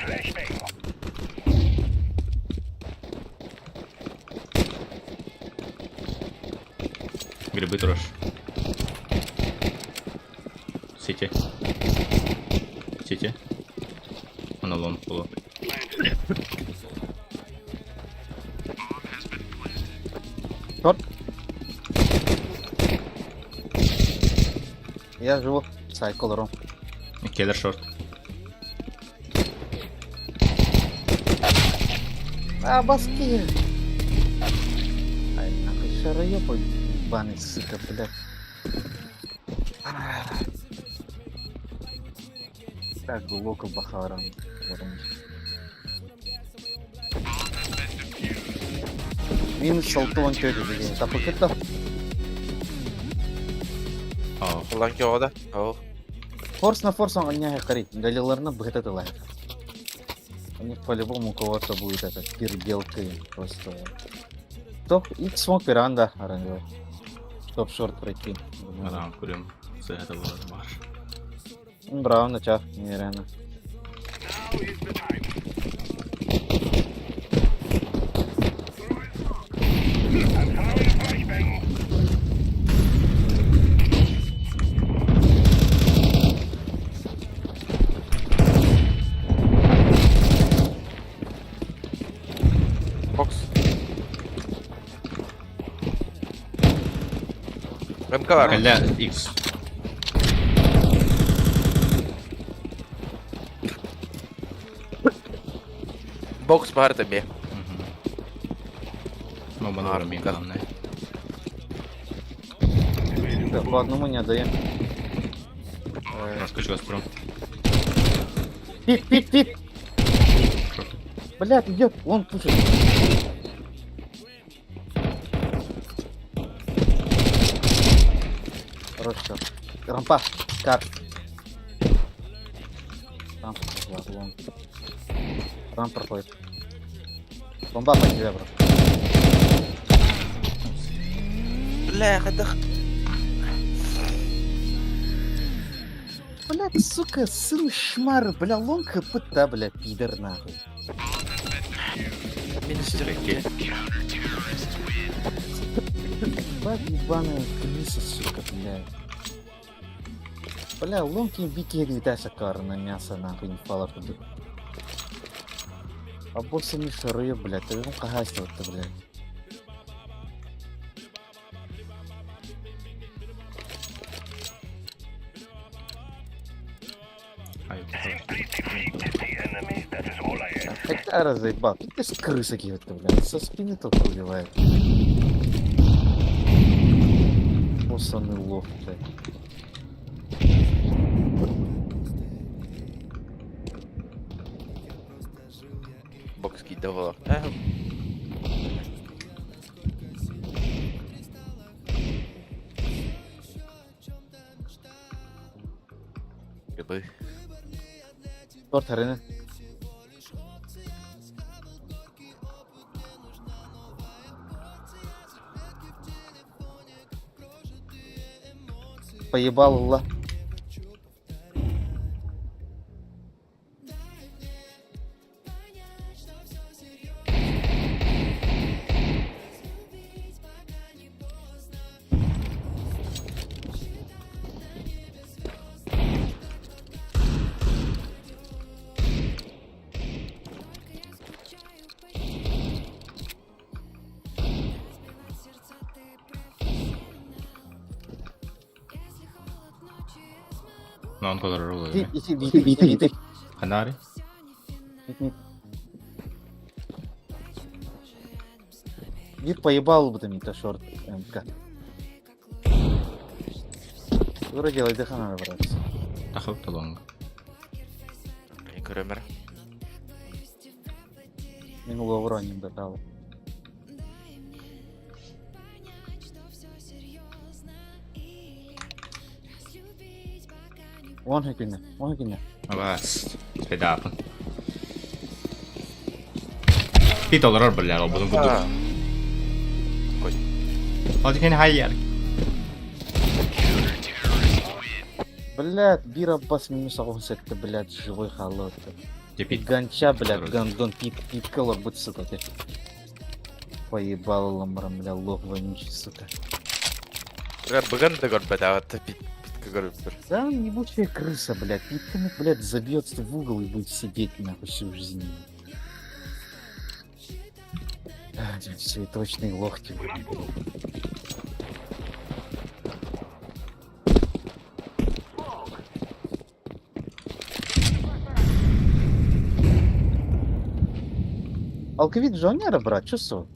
Flashbang. Грибы трожь. Сити. Сити. Аналон полу. Шорт. Я живу. Сайкл ром. Келлер шорт. А, баски. Ай, нахуй, шароёб ебаный, сука, блядь. Так глубоко бахарам. Минус шалтон чөйді деген. Тапы кетті. О, Улан кеода. О. Форс на форс он не қари. Галиларны бгт тылай. У них по-любому у кого-то будет этот переделка просто. Топ X смог веранда оранжевый. Чтоб шорт пройти. Адам көрем. Это было бар. Браво, начав, нереально. Now is the time. I'm throwing a flashbang. Бокс. МК бар. Кэллэ X. Бокс бар тебе. Ну, банан мне главное. Да, по одному не отдаем. Раскачу Газпром. Пик, пик, пик! Шорт. Блядь, идет, он пушит. Хорош, всё. Рампа, кар. Рампа пошла, лонг. Рамп проходит. Бомба по тебе, брат. Бля, это Блядь, сука, сын шмар, бля, лонг хп, да, бля, пидор нахуй. минус Такие. Ебать, ебаная крыса, сука, блядь. Бля, лонг и бики гнетася кар на мясо, нахуй, не впала куда. А босса не шары, блядь, ты ну кагастил-то, блядь. Ай, Simply defeat the enemy. That is all I ask. Хотя разъебал, ты ж крыса какие-то, блядь, со спины только убивает. Боссаный лох, блядь. Бокс кидывала. Грибы. Торт арена. Поебал Алла. Нон колорор Ити, буолуо. ити, бити, бити, бити. Ханари? Вид поебал бы там это шорт МК. Вроде лайдыха надо браться. Тахып талонга. Мен көрөмөр. Мен ловроним датал. Он хекине, он хекине. Абас. Федапын. Пит олорор бля, ол бұны кудук. Кой. Ол дикени хайяр. Блядь, бир Аббас минус это, блядь, живой холод. Пит. Гонча, блядь, гондон, пит, питкала, будь, сука, ты. Поебал ламрам, бля, лох вонючий, сука. Быган да көрбөт, а пит питке көрүп Да, он ебучая крыса, блядь. Питками, блядь, забьется в угол и будет сидеть, нахуй, всю жизнь. А, блядь, цветочные лохти, блядь. Алковид Джонера, брат, чё со?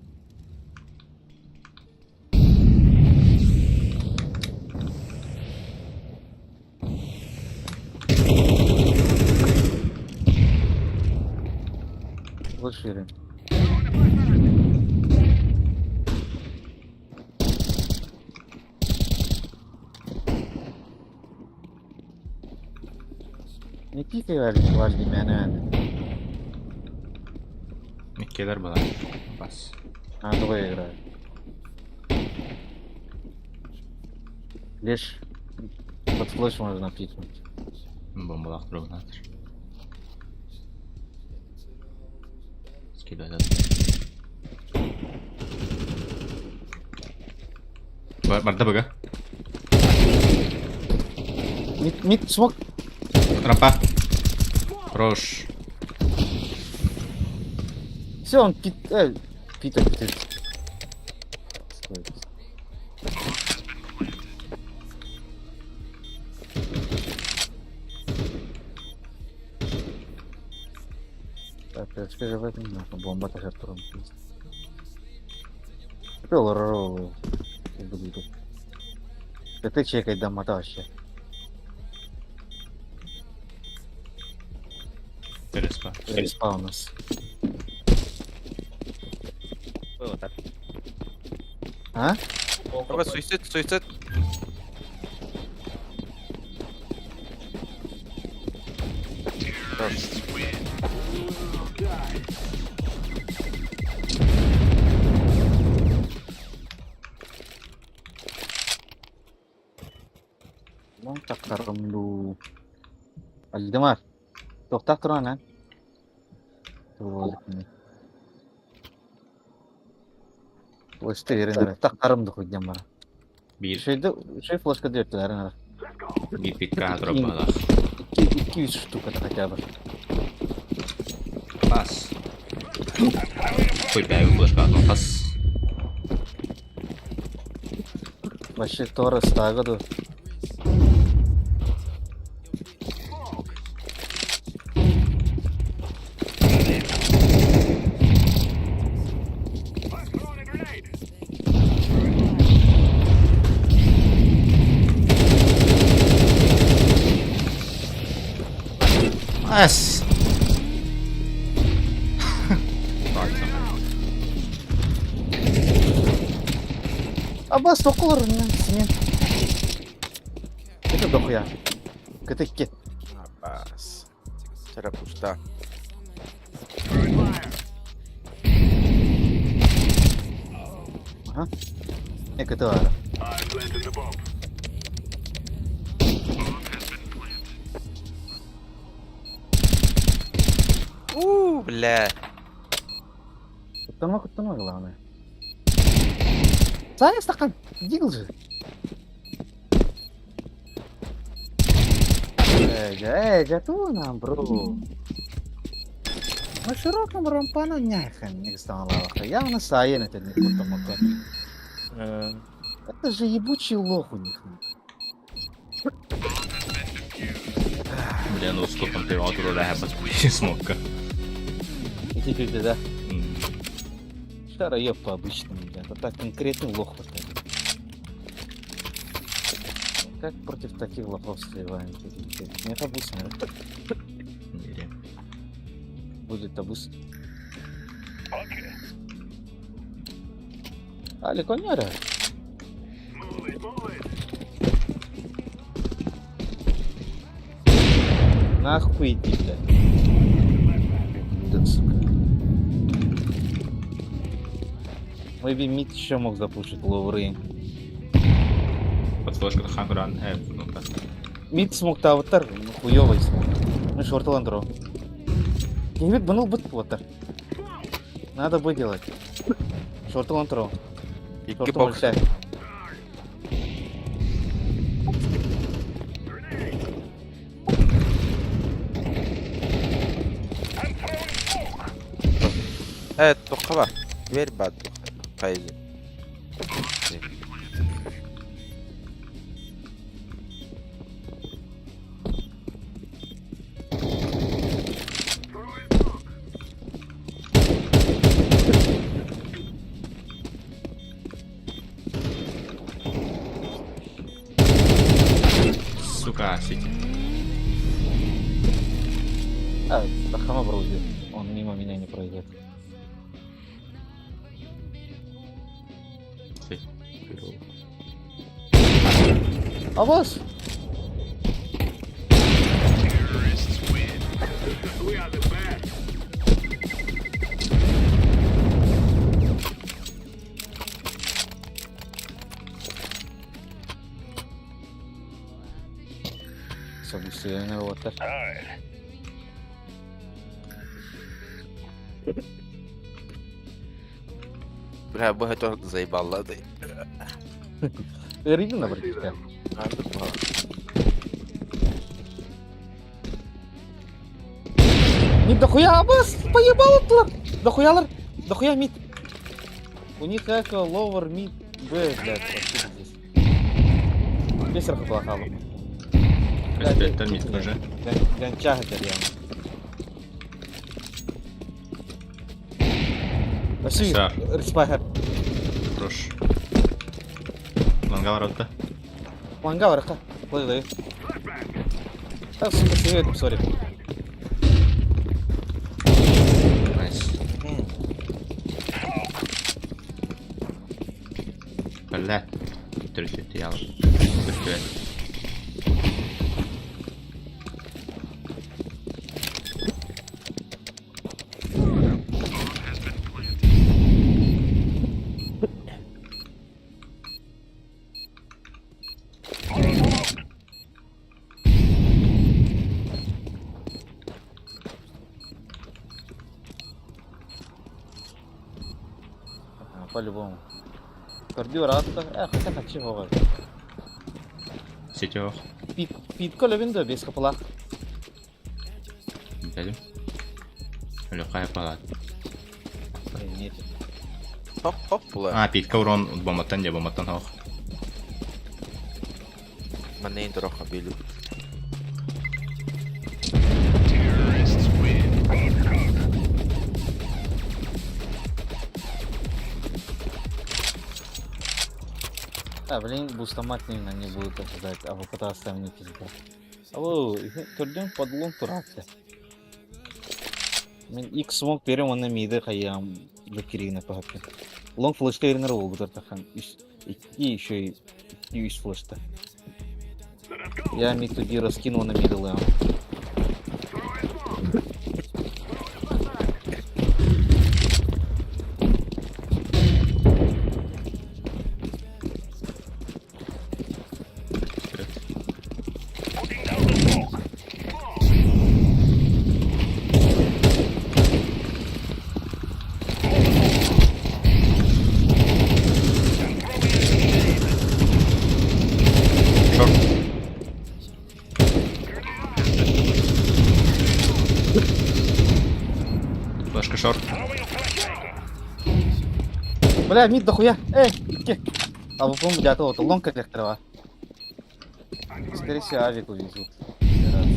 Вот шире. Не пикай, Вальди, Вальди, мяне, мяне. Миккелер була. Бас. А, двое играют. Лишь под флеш можно пикнуть. Бомбалак другнатыр. Скидывай. Барда бага. Мид, мид, смог. Рампа. Хорош. Все, он пит, пита, пита. Стой. Так, я теперь в этом нахуй бомба так Артуром. Да ты чекай дома вообще. Респа. Респа у нас. А? Аба суицид, суицид. Ну, так кормлю. Альдемар. Тоқтақ тұран, а? Флешты еренер. Так карымды хуйдем бара. Бир. Шейді, шей флешка дертілер, еренер. Бир питка дропала. Икки үч штука хотя бы. Бас. Хуй бәйгі флешка бас. Вообще Торрес тагыды. I'm throwing a grenade. Бас. Абас тоқылыр сенен. Это дохуя. КТ Абас. Тера пуста. Ага. Не КТ ара. I'm planting the bomb. У, бля. Куттама, куттама главное. Саня стакан, дигл же. Эй, эй, готово нам, бро. На широком рампану няха не стала. Явно Саен это не куттама. Это же ебучий лох у них. Блин, ускопом ты отурула смокка. Ити кирде да. Шароеб по обычному, блядь. А так конкретный лох вот этот. Как против таких лохов сливаем? Мне табус надо. Будет табус. Али, коняра. Нахуй иди, блядь. Да, сука. Maybe mid еще мог запушить ловры. Под флешку хангран, ну-ка. Мид смог тавтар, ну хуёвый смог. Ну шорталан дро. Кемит быныл быт ватар. Надо бы делать. Шорталан дро. Икки бокс. Э, туохха бар? Дверь баар хайы. Сука, сити. А, Хама пройдет. Он мимо меня не пройдет. А вас? События вот так. Бля, бу это заебало да. Ригна братишка. Мид дохуя, абас, поебал отлар. Дохуялар, дохуя мид. У них эко, ловер, мид, Б, блядь, вообще здесь. Весь рахатлахалу. Кастеттен мид уже. Гончага дерьян. Спасибо. Респайхер. Хорош. Лангал ротта. Лангал ротта. Лай, лай. Так, сука, сигарету, сори. Найс. Бля. Төрүтү ял. Көстүбэт. По-любому. Көрдүү ыраатта, хотя хочу говор. Сетёх. Пит, питко лебин бес капылах. Дядим. Лёхая палат. Нет. Хоп, хоп, була. А, питка урон бомбаттан де бомбаттан хох. Маннейн туроха били. А, блин, бустамат не не будут ожидать, а попытался мне пизда. Алло, көрдүм подлон туракты. Мен X смок берем оны миды хаям лөкиригине пахаппын. Лонг флешка иринер болбутар тахан. Икки еще и үс флешта. Я мид туди раскинул на миды лэм. Шорт. Флешка шорт. Бля, мид дохуя! Эй, икки! А вы помните, а то вот лонг электрова. Скорее всего, авик увезут. Раз.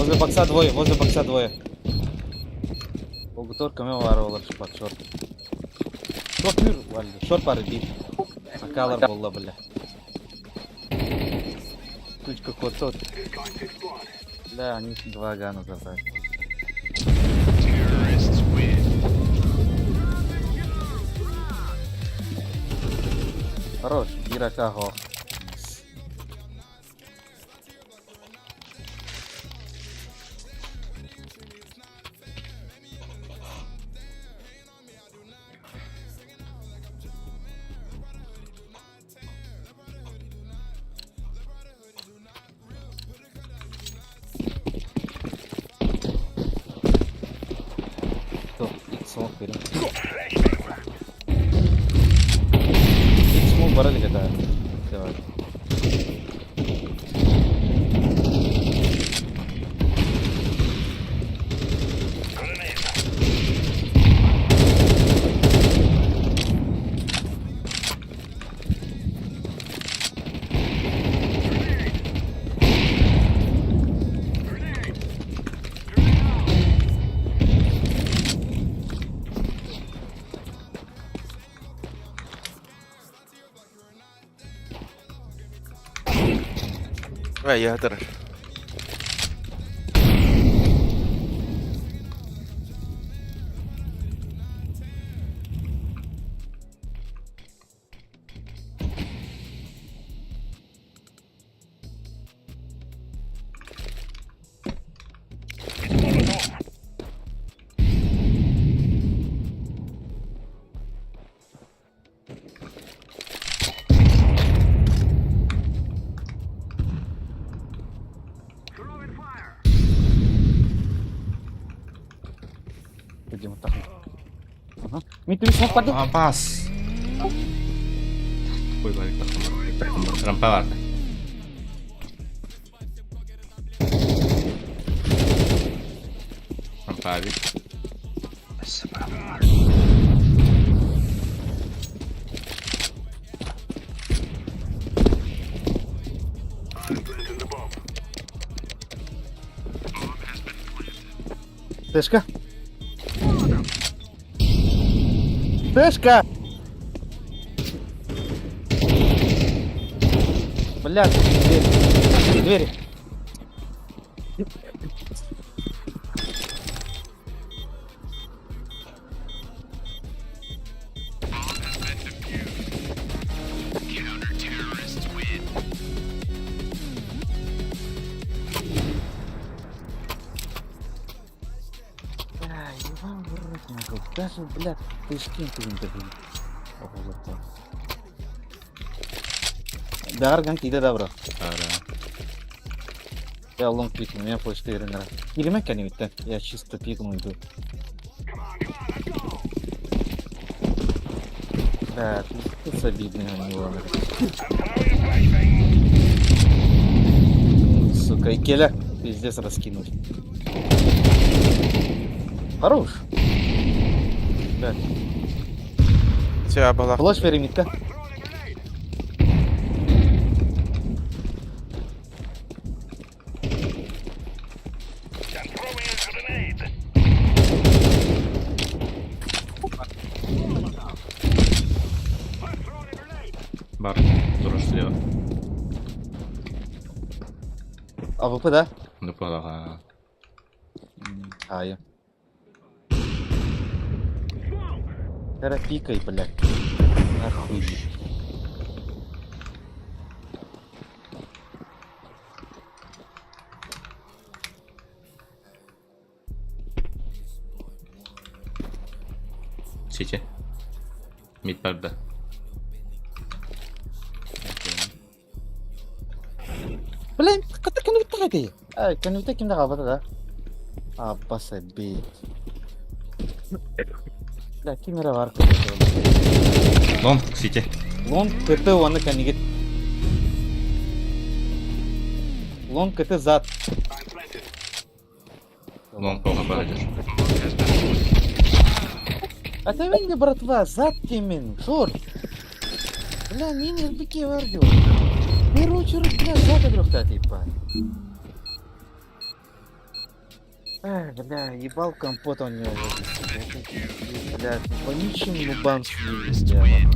Возле бокса двое, возле бокса двое. Огутор көмө баар олор шпат шорт. Шорт үр, валли. Шорт бары бир. Акалар болла бля. Тучка кот Бля, они два гана забрали. Хорош, Ирака го. Смок берем. Смок барали когда. Давай. Эй, я турар. Где так? Ага. Мит, мит, смок падал. А, пас. Ой, Рампа бар. Рампа бит. Тэшка. Тэшка! Блядь, двери. Двери. Бля, ебал в рот, нахуй. Даже, блядь, тышки ты не добил. Дарган тиде добро. Ара. Я лонг пикну, у меня по 4 нра. Или мэкани да? Я чисто пикну иду. Да, пиздец обидный у него. Сука, и келя пиздец раскинуть. Хорош. Да. Все, была. Флеш перемитка. Бар. Туруш слева. АВП, да? Ну, плохо. А, я. Пикай, блядь. Нахуй. Сити. Мид барда. Блин, ката кем бит Ай, кем бит кимде калбады да? Аббаса бит. Бля, кимере бар. Лонг, сити. Лонг КТ оны кәнигет. Лонг КТ зат. Лонг плохо пройдешь. А ты видели, братва, зад темен, шорт. Бля, мин РБК бар диyor. Первую очередь, бля, зад игрок типа. Эх, бля, ебал компот он не Бля, вонючим нубан бля.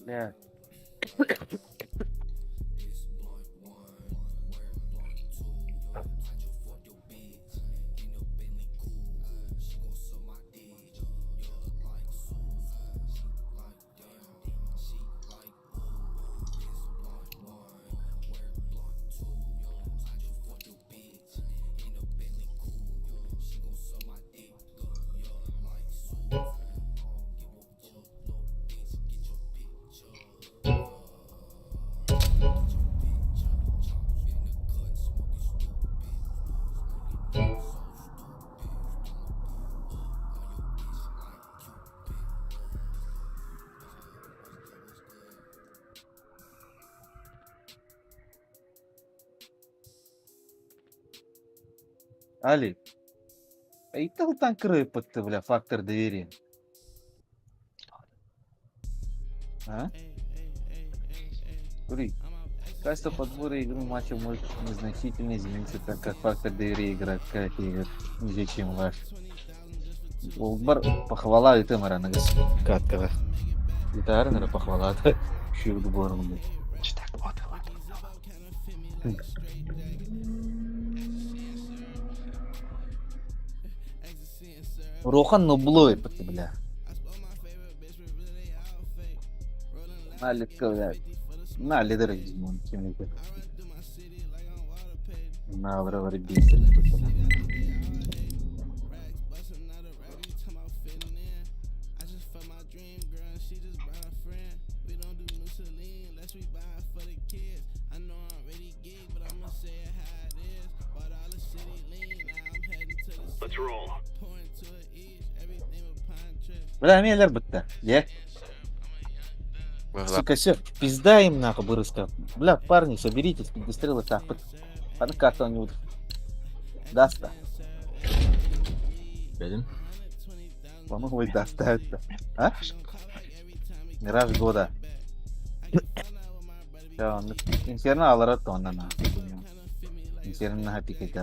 Бля. Али, ыйталтан кырыыппыт бля, фактор доверия. А? Смотри, качество подбора игры матча может незначительно измениться, так как фактор доверия игрока игр ниже, чем ваш. Бар похвала и ты маранагас. Каткага. Гитара, похвала. Шилд борун. Так, вот, ладно. Рохан нублой, бля. На бля. На лидер На Let's roll. Бля, мелер бытта. Е. Сука, все, пизда им нахуй, вырыска. Бля, парни, соберитесь, пиздестрелы так. А как они вот даст Бедин. По-моему, даст это. А? Мираж года. Инферно аларат онна на. Инферно на пикет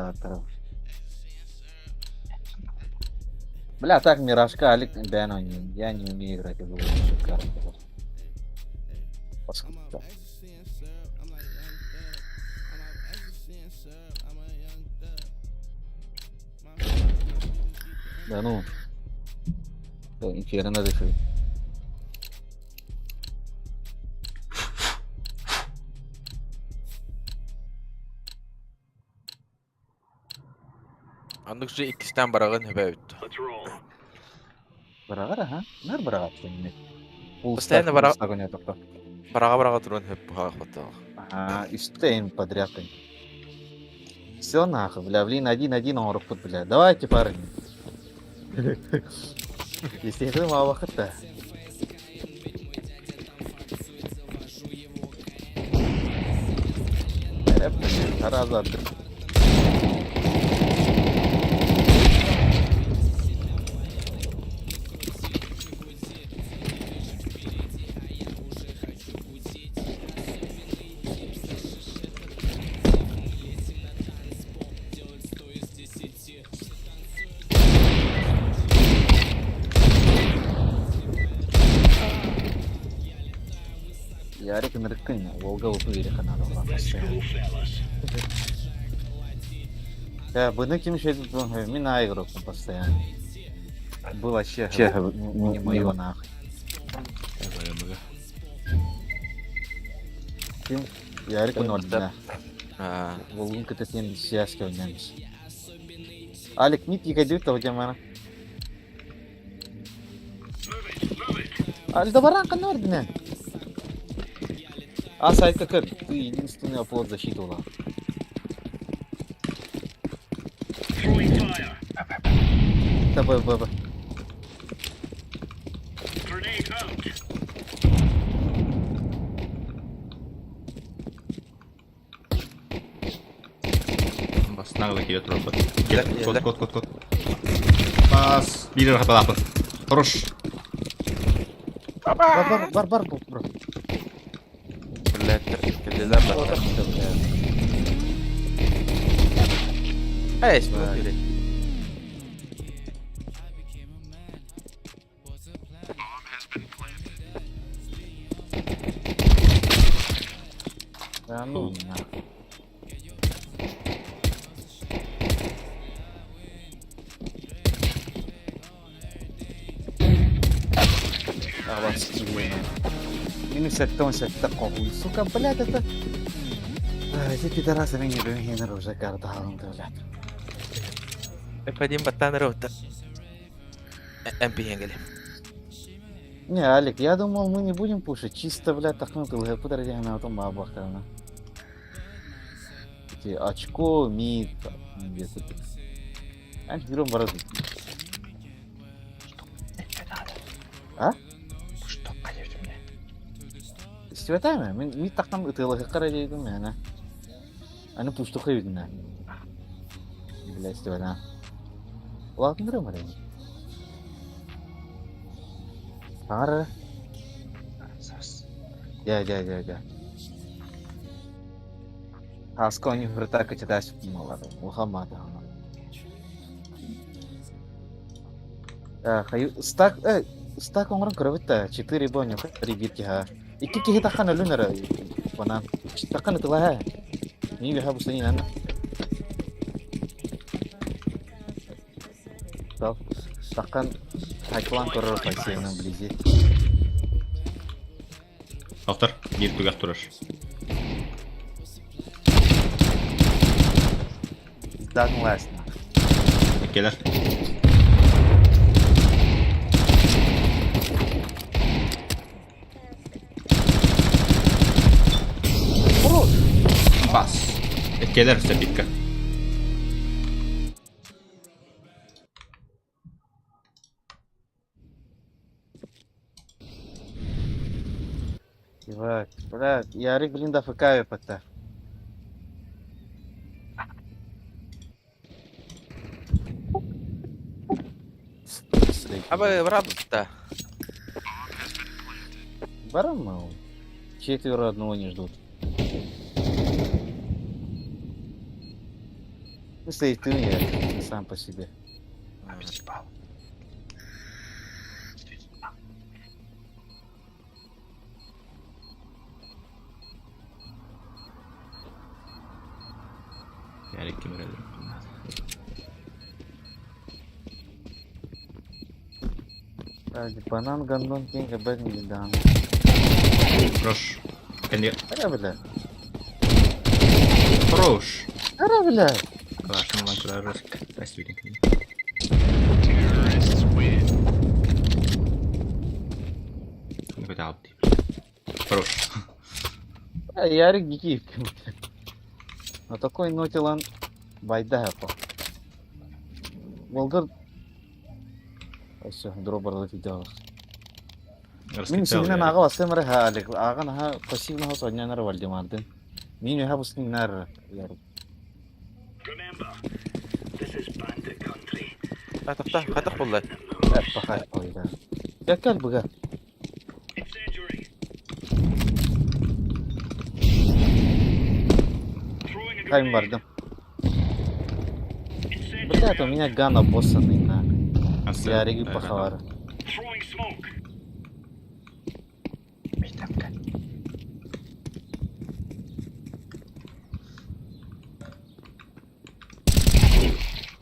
Бля, так Миражка, Алик, да, ну, я не умею играть в лучшую карту. Паскуда. Да ну. Да, Инферно решил. Аннык же иккистэн бараҕын хөбөбүт. Let's roll. Быраҕар, аха. Нар быраҕар сенни. Постоянно Бараҕа бараҕа туран хөп быһаах баттаах. Ага, и подряд. Все нахуй, бля, блин, один-один он рухпут, бля. Давайте, парни. Если это мало хата. Раза. Ярик ныркын, Волга увереха надо Let's go, fellas. Да, быны ким шедет, мин на игру постоянно. Было вообще не мое нахуй. Ким? Ярик он ордена. Волгун кытасен связка ойнамыз. Алик, мид егадют того демара. Альдебаран ордена. А сайт как ты единственный оплот защиты ула. Б, Б, Б. Бас нагло кире турар. Кот, кот, кот, кот. Бас. Биир хапалапын. Хорош. Бар, бар, бар, бар, бро. Блядь, кэллилэр баттар. Эй, смотри. Да ну нахуй. Минус 77 қоғуй. Сука, блядь, это... Эти пидорасы меня бімген уже карта алынды, блядь. Эпадим баттан роута. МП хенгели. Не, Алик, я думал, мы не будем пушить. Чисто, блядь, тахнул ЛГП на том бабахтарна. Эти очко, мид, где-то. Антигром баразы. А? Что, конечно, мне? Истибэтааме, мин мид тахтам ытыалаһы дейдим мэна. Аны пуштуха юдина. Бля, истибэтаа. Ладно, рымарин. Ара. Сас. Я, я, я, я. Хаска они вратака читать мало. Мухаммад. Хаю стак стак оңрон көрөбүт 4 боню рибит ха. Икки киһи таххан өлүнөр банан. Таххан ытыла Ни беха бусани нан. Тал. Таххан хайплан көрөр пайсыны вблизи. Автор, биир түгэх турар. Дан last. Келер. Бас. Келер сәбитка. Ебать, блядь, Ярик, блин, да ФК ПТ. Аба брабта. Барам, Четверо одного не ждут. Ну, стоит ты я сам по себе. Объебал. Ярик кемер Банан, гандон, деньги, бэдни, дан. Хорош. Кенде. Ара, бля. Хорош. Ара, бля. Калашны лан курар. Спасибо. Хорош. Ярик Гикиев. На такой ноте лан байда по. Волгар. Все, дробар видео. Мин синен ага басымыр ха алик. Ага наха пассивно хос однянар Вальдемардын. Мин яха бусны нар Ярик. Хатахта, хатах булла. Пахай койда. Я кел буга. Кайм бардым. Блядь, у меня ган обоссанный на. Ярик пахавар.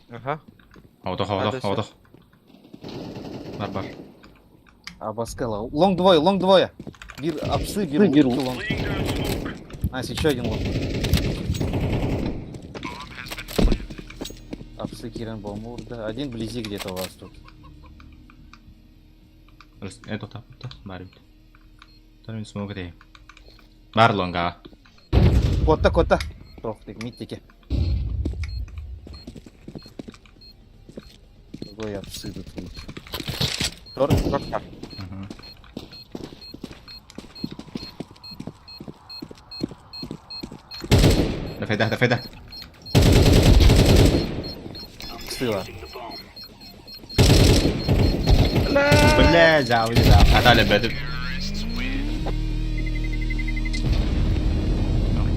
Ага. Аудох, аудох, аудох. Бар бар. Абаскала. Лонг двое, лонг двое. Бир апсы, бир, бир лонг. Найс, еще один лонг. Апсы Кирен Бомурда. Один вблизи где-то у вас тут. Это так, бар бит. Тар смог дей. Бар лонга. Котта, котта. Тохтик, миттики. Другой апсы тут. Тор, Тор, тор. Дафайда, дафайда. Сыла. Бля, жабы, жабы. Атале бәтіп.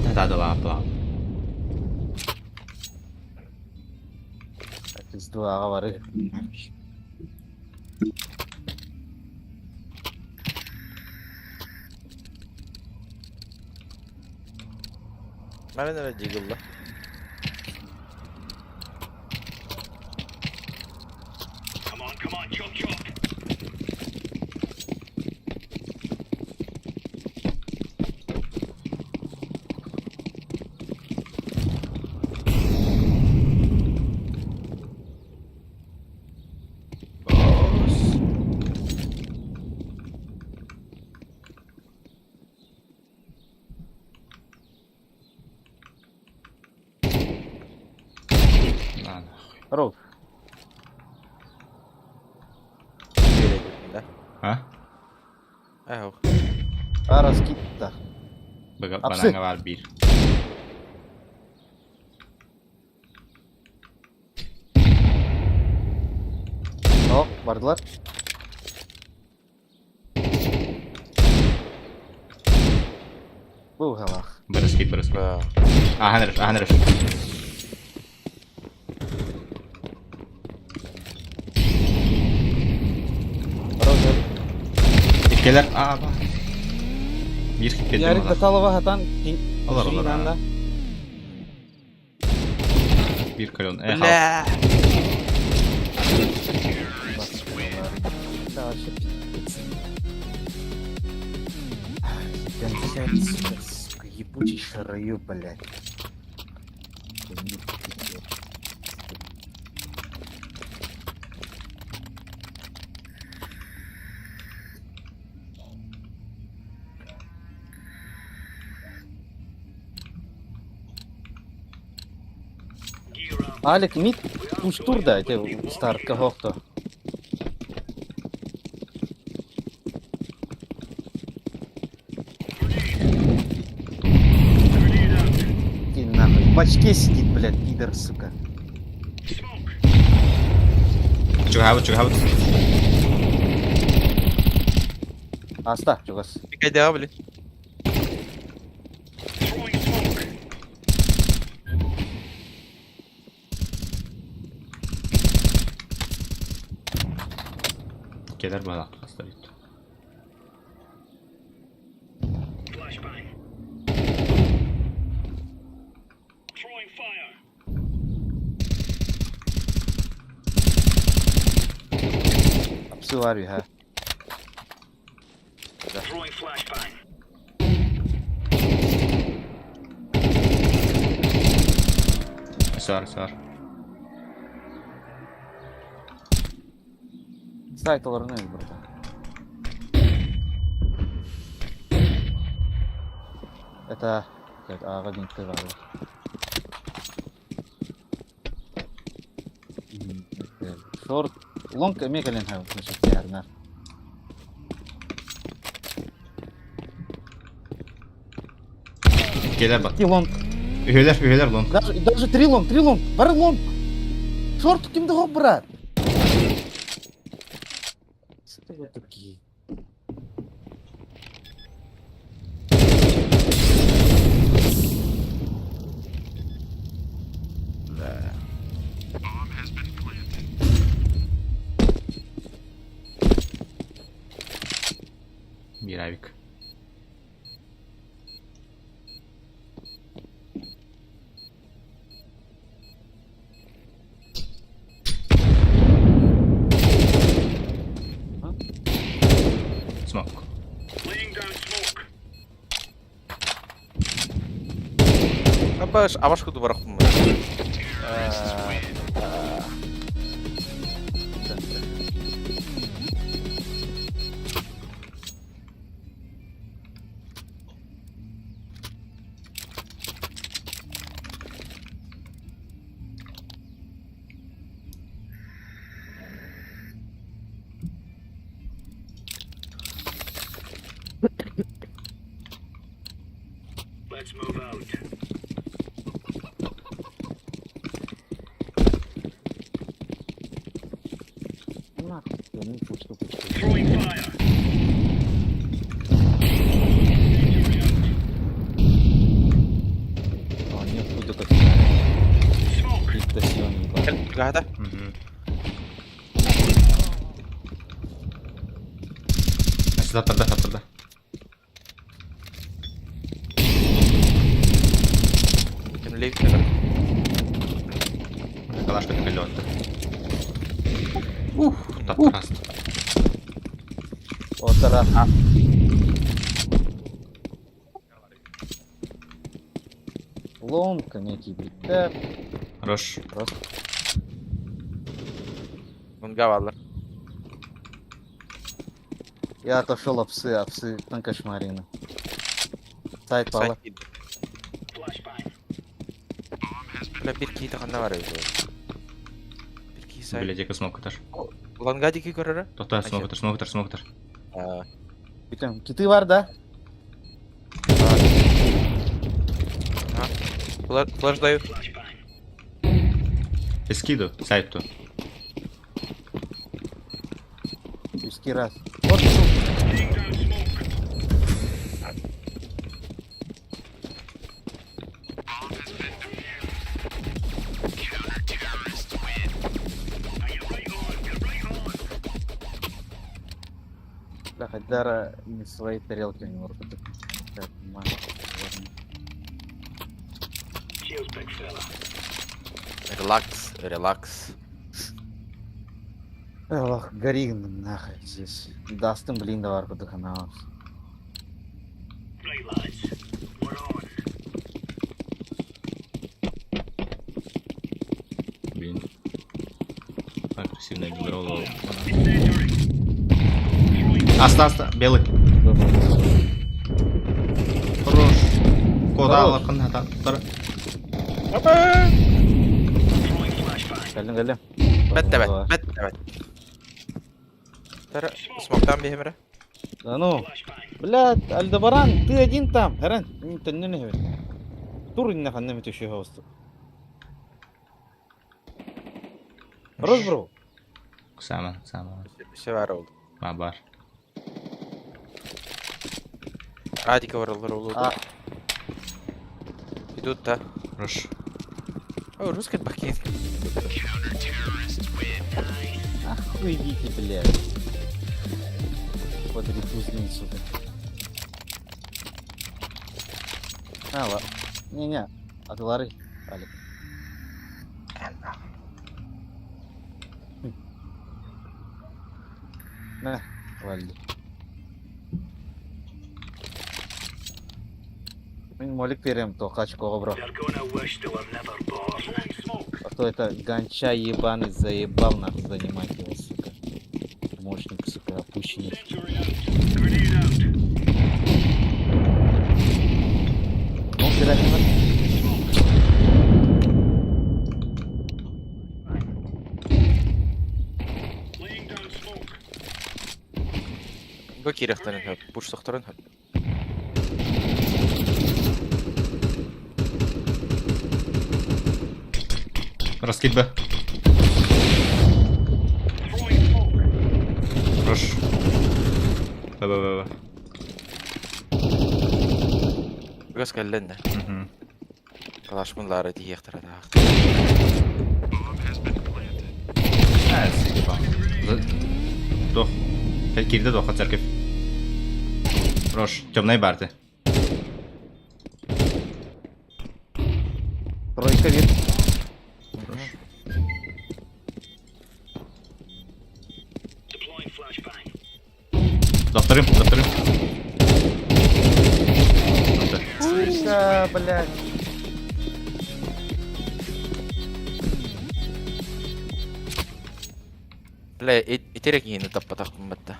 Та-та-да-ла-ла. Пизду, аға бары. Мәрен әрі дигілді. На нахуй. Роуд. Да? А? Эх. А, раскид-то. Апсы. Бананга бар бир. О, бардылар. Бу галах. Бырыскит, бырыскит. Да. Ахан ахан реш. Иккелер, аа, ба. Бир хит кетти Ярик мала. Баталова хатан Олар, олар, Бир колен. Э, хал. Бля. Да, вообще пиздец. Сука, сука, ебучий шарою, блядь. Алик, мид пуш тур да, эти старт кого-то. Иди нахуй. В бачке сидит, блядь, пидор, сука. Чугабыт, чугабыт. Аста, чугас. Пикайда, блин. Келер балак стоит. Апсы варви, ха. Сар, сар. Сайт оларны братан. Это... Блядь, а, один ты Шорт. Лонг мегален хав, значит, ярнар. Келер бат. И лонг. Үһөлөр, үһөлөр лонг. Даже, даже три лонг, три лонг. Бар лонг. Шорт кимди хоп, брат? Что вы такие? Бир авик. Абаш, абаш куду барахпын. Let's move out. Нахуй, ну пусть, пусть. Throwing fire. А, нет, куда как Smoke. Крипто сион ебать. Гада. Таптарда, таптарда. Ким лейк Калашка көлөттө. Ух, таптарас. Отара. Ломка, некий битер. Хорош. Просто Мунга я отошел от псы, а псы там кошмарины. Сайт пала. Flashbang. Бля, бир кийdi ханна бар эбит. Бир кий сайт. Блядь, яка смок этаж. Лангадики көрөрө? Тохта, смок этаж, смок этаж, смок этаж. Бүтем. Киты бар, да? Флеш даю. Эскиду, сайту. Узкий раз. Вот, Laying down smoke. Now get right on, get right on. Бля, Хайдара не в своей тарелке у него. Я понимаю. Ладно. Cheers, big fella. Релакс, релакс. Ох, гори нахуй здесь. Дастын блин давар кудуханаус. Right, lads. We're on. Блин. Агрессивная генерал. Incendiary. Throwing Аста, аста, белый. Хорош. Кода Хорош. алакын хата. Тар. throwing flashbang. Кэллим, кэллим. Бет бет, бет бет. Тара, смоктан бихемре. Да ну. Flashbang. Блядь, Альдебаран, ты один там. Эрен, не не Тур не ханны еще хост. Хорош, бро. Сама, сама. Все бар oldu. Ма бар. Радика баралар oldu. А. Идут да. Хорош. О, русский бакин. Охуй идите, блядь. Подребузные, сука. А, ладно. Не-не, от Лары, Алик. На, вали. Мин молик берем, то хачкого, бро. They're gonna wish they were never born. Throwing smoke. А то это гонча ебаный заебал нахуй занимать его, сука. Мощник, сука, опущенный. Incendiary out. Grenade out. Ну, кидай, кидай. Laying down smoke. Бу кирехтен хөп, пуш сохторын хөп. Раскид Б. Throwing smoke. Хорош. Б, Б, Б, Б. Гас кэллен. Мгм. Калашмын лары диехтер да. А, заебал. Дох. Кирде доха церковь. Хорош. Темная барты. Тройка вид. Хорош. Deploying flashbang. За вторым, за вторым. Вот. Сука, блядь. Бля, ити эрэ киһини таппатахпын батта.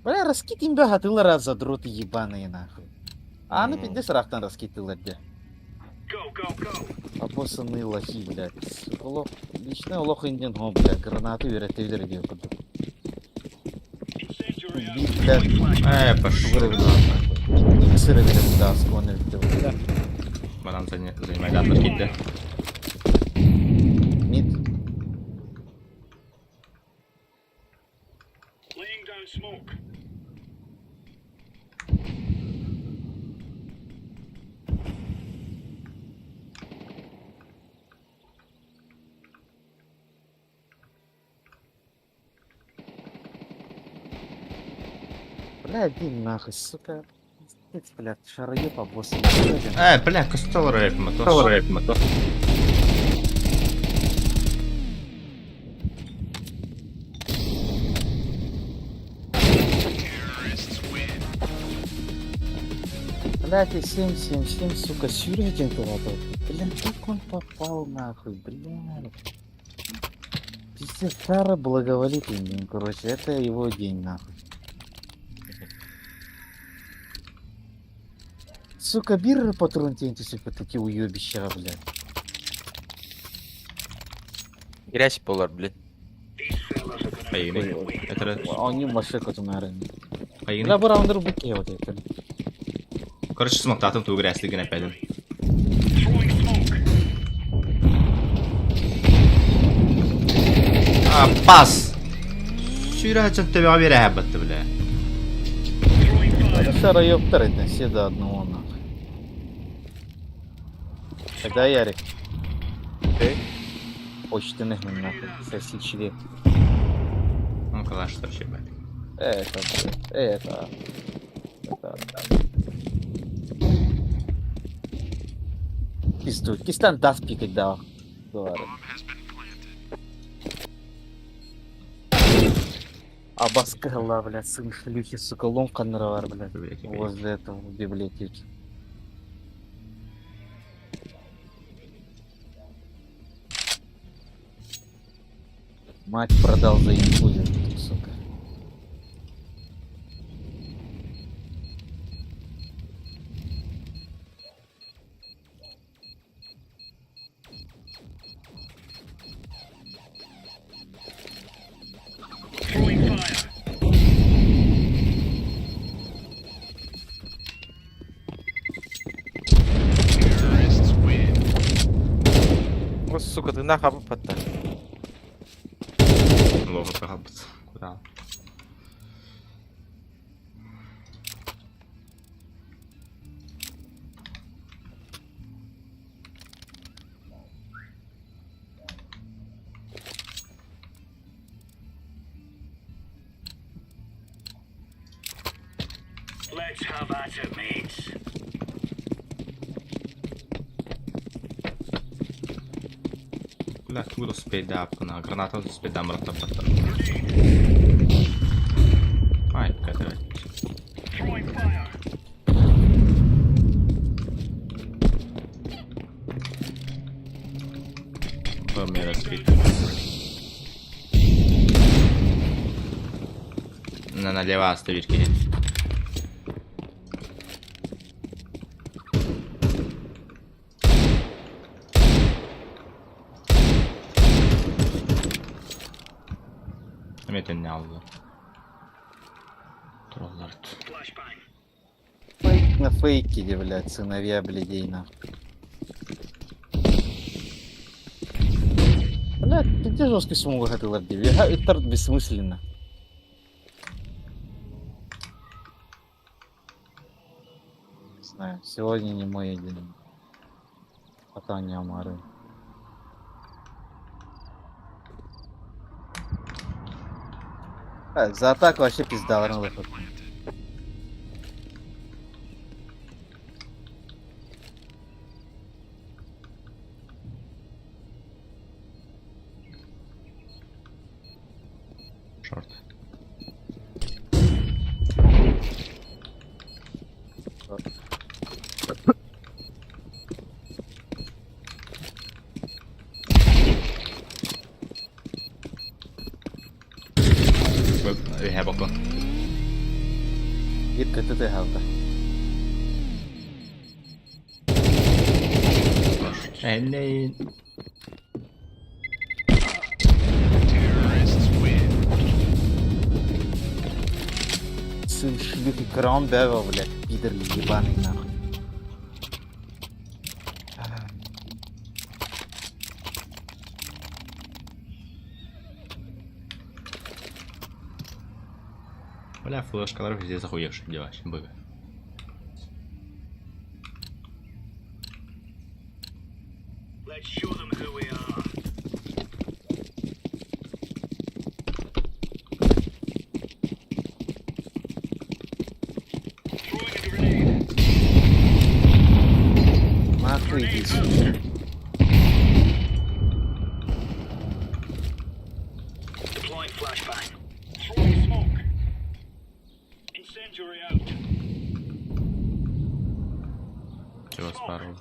Бля, раскид имбэ хатылара задроты ебаные нахуй. А ну пиздец рахтан раскидылар де. Обоссанные лохи, блядь. Олох, лично олох индин хом, блядь, гранаты үөрэтэллэр диэн курдук. Биир, блядь, Э, пошел. икс эрэ билэн даскон эбитэ Баран занимайдаатар киирдэ. Мид. Бля, иди нахуй, сука. Пиздец, блядь, шароеб обоссанный. Э, бля, костел рэп мотор. Рэп мотор. Блядь, и 7, 7, 7, сука, сюрген тулатал. Бля, как он попал нахуй, блядь. Пиздец, Сара благоволит им, короче, это его день нахуй. Сука, бир патрон теньте, сука, такие уебища, блядь. Грязь болар, блин. Хайыны. Это Они машина наверное. хайыны. Бля, бу буке вот это. Короче, смоктатым туу грязлигин опять. А, пас! Сүүрэ хачан төбөҕө биэрэ хабатты, бля. Шароебтар это все до одного нахуй. Тогда Ярик. Эй. Почты нахуй нахуй. Соси член. Ну, калаш вообще, блядь. Это, блядь, это. Это. Пизду. Кистан даст пикать, да. Говорю. Абаскала, блядь, сын шлюхи, сука, лом каннеровар, блядь. Возле этого библиотеки. Мать продал за инфу, сука. О, сука, ты нахуй попадта. Лоха прохабыт. Куда? Let's have at it, mates. Бля, тугу успейдааппына, граната успейдаам раттаппаттар. Ай, какая Throwing fire. Мера спит. На налево оставишь. Эметен не алды. Троллард. Flashbang. Фейк на фейке, блядь, сыновья блядей, нахуй. Блядь, ты где жесткий смог хотел Это бессмысленно. Не знаю, сегодня не мой день. Пока не омары. А, за атаку вообще пизда, выход. Шорт. Шорт. Үһэ бокон. Гит кытты тыһалта. Эннейн. Сын шлюхи Краун Бевел, блядь, пидор ебаный нахуй. Бля, флешкалар везде охуевшие дела, быга. Нахуй иди, сука. Чего спарывал?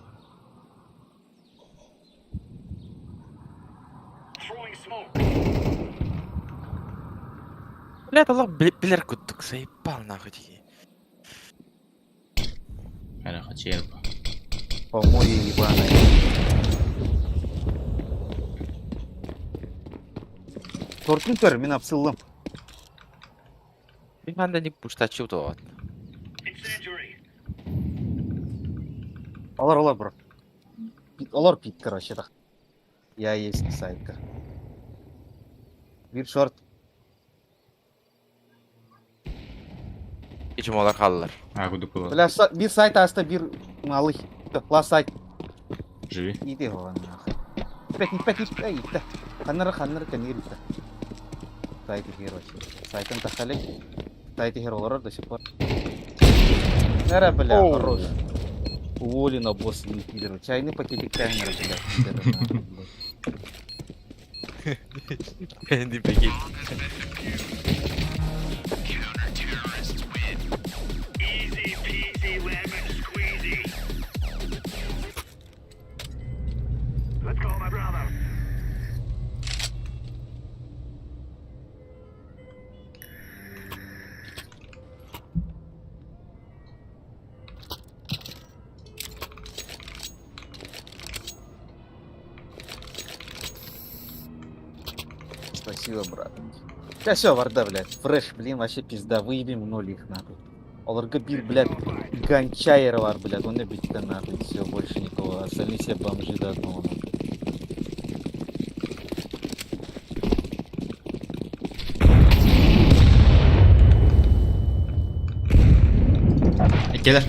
Бля, это билер куттук, заебал нахуй тихий. Аля, хачерпа. Помои ебаные. Тортун көр, мин апсыллым. Мин ханда не пуштачу то. Алар, алар, бро. Алар пит, короче, так. Я есть сайтка. Bir шорт. Ичим олар халлар. А, куду было. Бля, bir сайт аста, bir малый. Лас сайт. Живи. Иди его нахуй. Опять, не опять, не опять, иди. Ханнара, ханнара, канир, иди. Сайт хер вообще. Сайтын тахалик. Сайт хер олар до сих пор. Нара, бля, хорош. Уволен босс не пидор. Чайный пакетик чайный, блядь, пидоры, нахуй, блядь. Энди пакет. Спасибо, брат. Да все, варда, блядь. Фреш, блин, вообще пизда. Выебем в ноль их, нахуй. Оларга бир, блядь, гончайер бар, блядь. Он бить нахуй. Все, больше никого. Остальные все бомжи до одного, нахуй. Келер.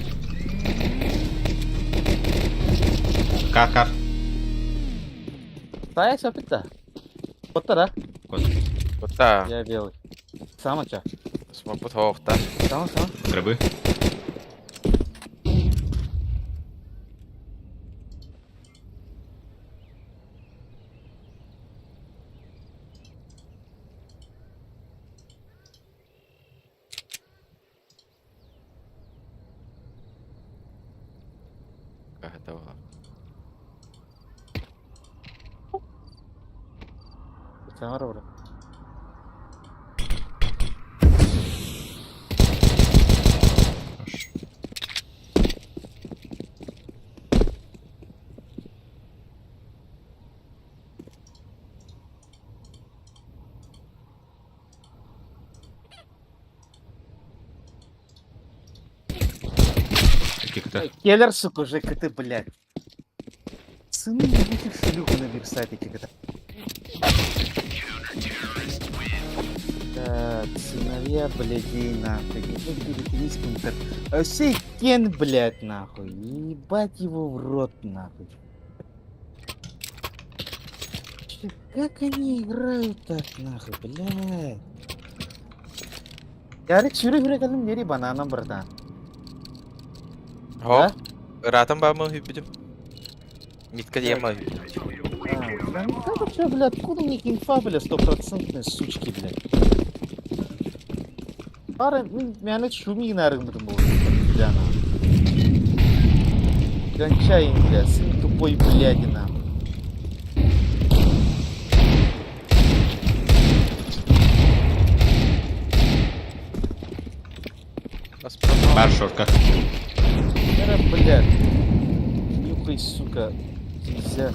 Кар, кар. Да, все, пизда. Вот да. Кот. Ота. Я белый. Сам ча. Смогут хоохта. Сам, сам. Грибы. Это Сам, бро. Хорош. Каких-то. Келлер, сука, уже КТ, блядь. Сыны ебучих шлюх на версате КТ. Так, сыновья, блядей, нахуй. А все кен, блядь, нахуй. Ебать его в рот, нахуй. Че, Как они играют так, нахуй, блядь. Ярик, сюры хүрэ кэлим нери бананом, братан. Хо. Ратам ба мы хүбүтүм. Митка диема. А, бля, ну как вообще, бля, откуда у них инфа, бля, стопроцентные сучки, блядь. Пара, мен шуми нарыгмытым был, бля, нахуй. Кончай им, бля, сын тупой бляди нахуй. Бар шорка. Эра, блядь. Нюхай, сука. Нельзя.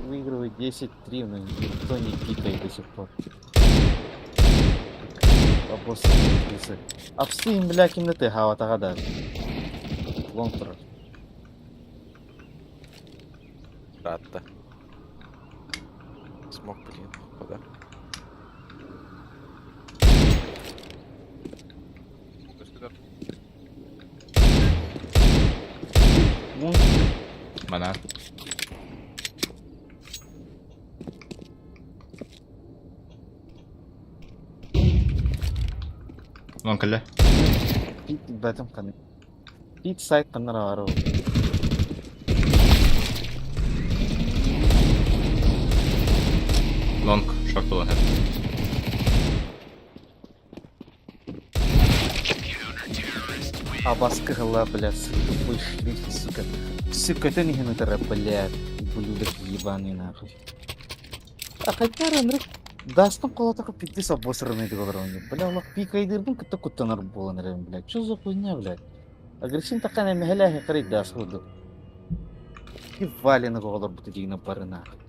Выигрывает 10-3, но никто не пикает до сих пор. Обоссанные крысы. Апсы бля, кимнеты хаватаға да. Лонг тұрар. Ратта. Смог, блин, куда? Банан. Лон кэллэ. Бэтим ханна. Пит сайт ханна баар Лонг шорт буолан Абас кыһыла, блядь, тупой шлюхи, сука. Сука, это не генетера, блядь, ублюдок ебаный нахуй. А хотя ынырык Дастан колотака пиздец обосранный договорный. Бля, олох пикайдырбын кытта куттанар буолан эрэбин, блядь. Чё за хуйня, блядь? Агрессив такая мехеляхи харит дас худу. И валенок оҕолорбут дигинэ бары нахуй.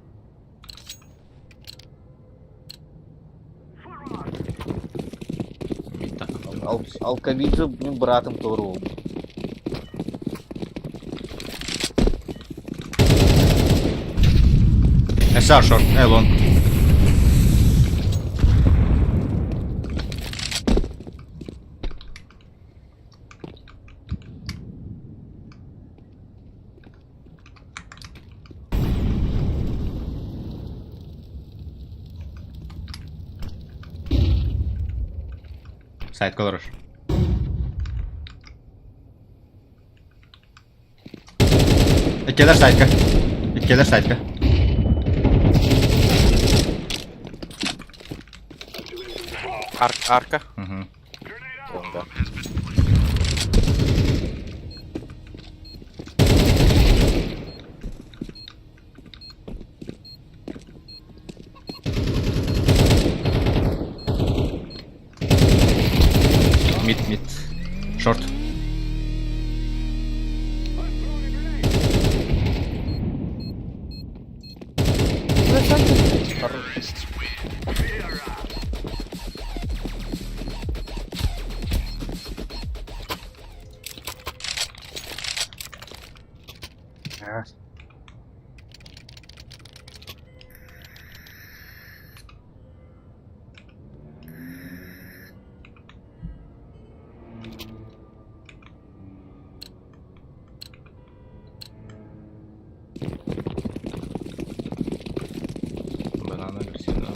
Алкавиджи мин быраатым туору буолбут. SR short, э, long. Сайтка олорор. Иккилэр сайтка. Иккилэр сайтка. Ар арка. Угу. Лонга. Мид, мид. Шорт. Банан агрессивно.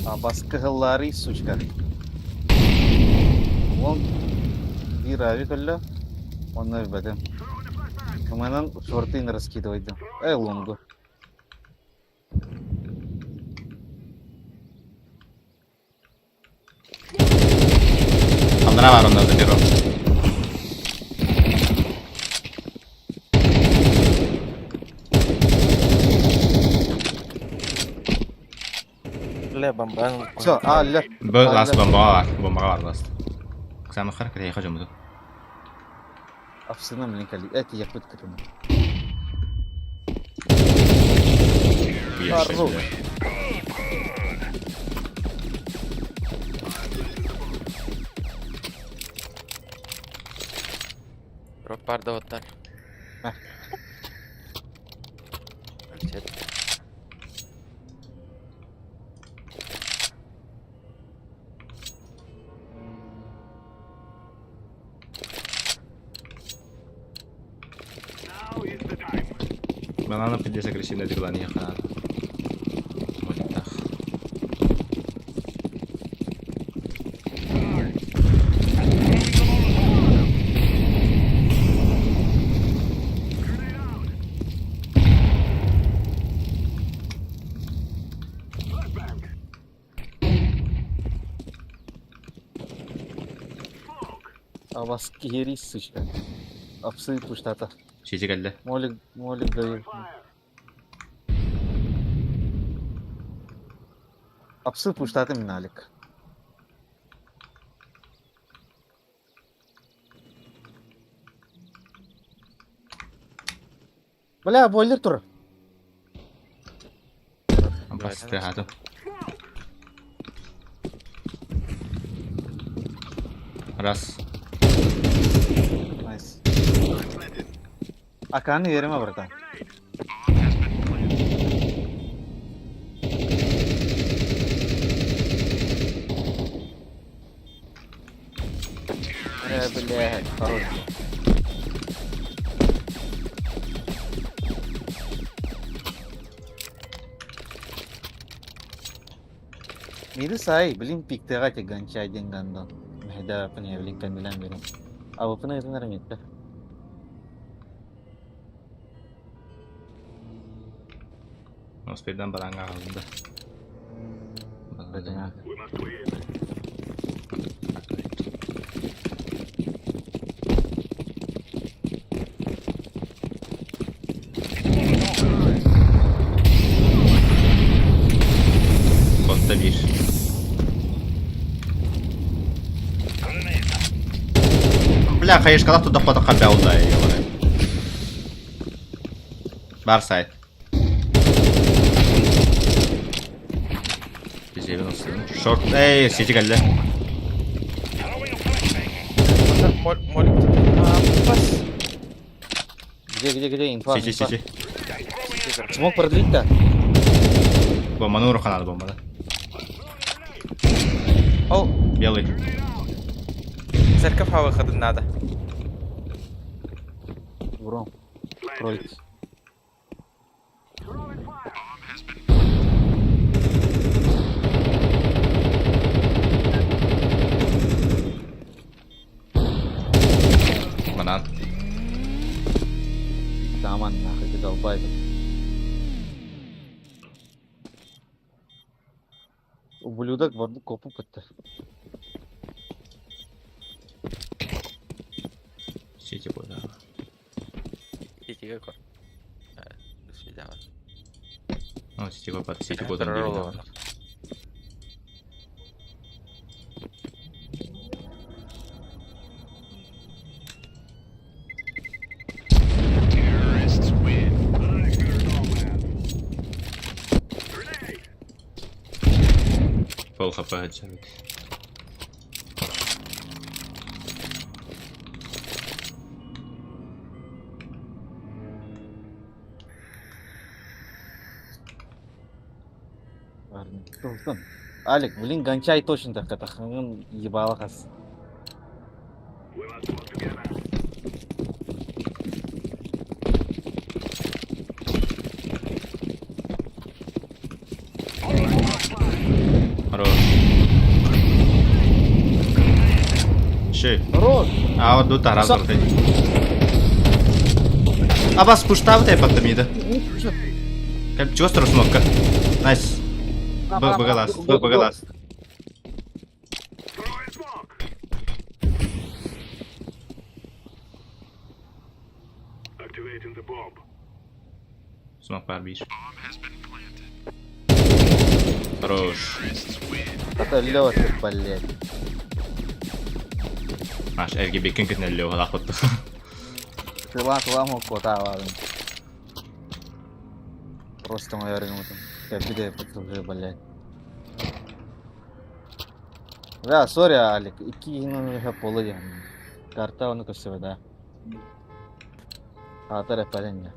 Абас кыһыллаарый, сучка. Уол биир авик өллө, онно өлбөтүм. Кымынан шортын раскидывайдым. Эй, лонгу. Аллара бар онда беру. Бля, бомба. Все, а, ля. Б ласт бомбаға бар. Бомбаға бар ласт. Самы хар кірей хожым. Апсына блин, кали. Эти я хоть к этому. Хорош. Пропарда вот так. Банана пиздец агрессивная дегла не хана. Вот так. Абас киһиэрий, сучка. Апсы пуштата. Сити кэллэ. Молик, молик даю. Апсы пуштата мин Алик. Бля, бойлер тур. Бастыһаатым. Раз. Найс. Аканы вериме, братан. Э, блядь, хорош. Миды сай, блин, пиктега те гончай ден гандон. Мехда пыне, блин, камилан берем. А вы пыне это наверное, Успейдан баранга алынды. Costa bir. Бля, хаешкалах туда потаха бяуда, Бар сайт. Шорт, эй, сети кэллэ. Где, где, где, инфа, Сити, инфа. сити. Смог продлить-то? Бомбаны уруха надо, бомбаны. Ол Белый. церковь выхода надо. Урон. Кролик. Банан. Таман, нахуй, ты долбай. Ублюдок барды копу пытты. Сити будет. Сити какой? Ну, сити гопат, сити гопат. Пол хп отжали. Алик, блин, гончай точно так, это хрен ебало хас. Хорош. Ши. Хорош! А вот тут раз ты. А вас пуштав ты потом ида. Как чего смока? Найс. Б- Б Б Б Смок бар бир. Хорош. Это лёд, блядь. Наш РГБ кин лео лахот. Тыла, тыла мог кота, ладно. Просто моя рынок. Я где уже, блядь. Да, сори, Алик, икки полы. Карта он все, да. А, таре парень.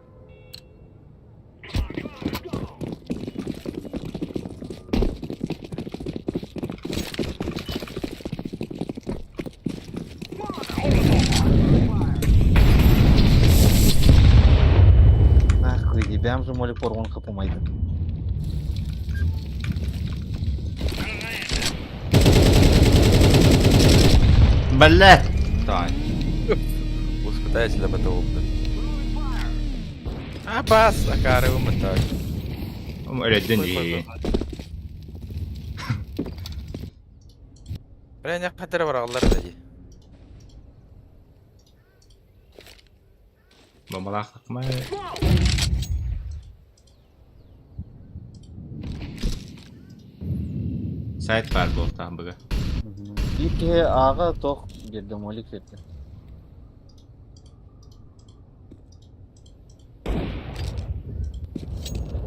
Нахуй, ебям же моли порван хапу майдан. Блять. Давай. Успытатель об этого опыта. А, бас, акары умытай. Өлөдүн Бля, не хатыры бар аллар да ди. Бомбалаах такмай. Сайт баар буолтаах быга. Биир киһи ааҕа туох биэрдэ, молик биэрдэ.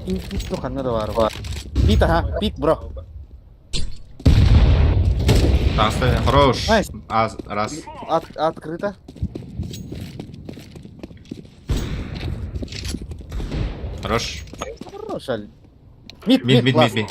Пит, пит, ну ханна да баар. Пит, ага, пит, бро. Таҕыста, хорош. Nice. Аз, раз. Открыто. Хорош. Хорош, Аль. Мид, Мид, мид, мид, мид, класс. мид.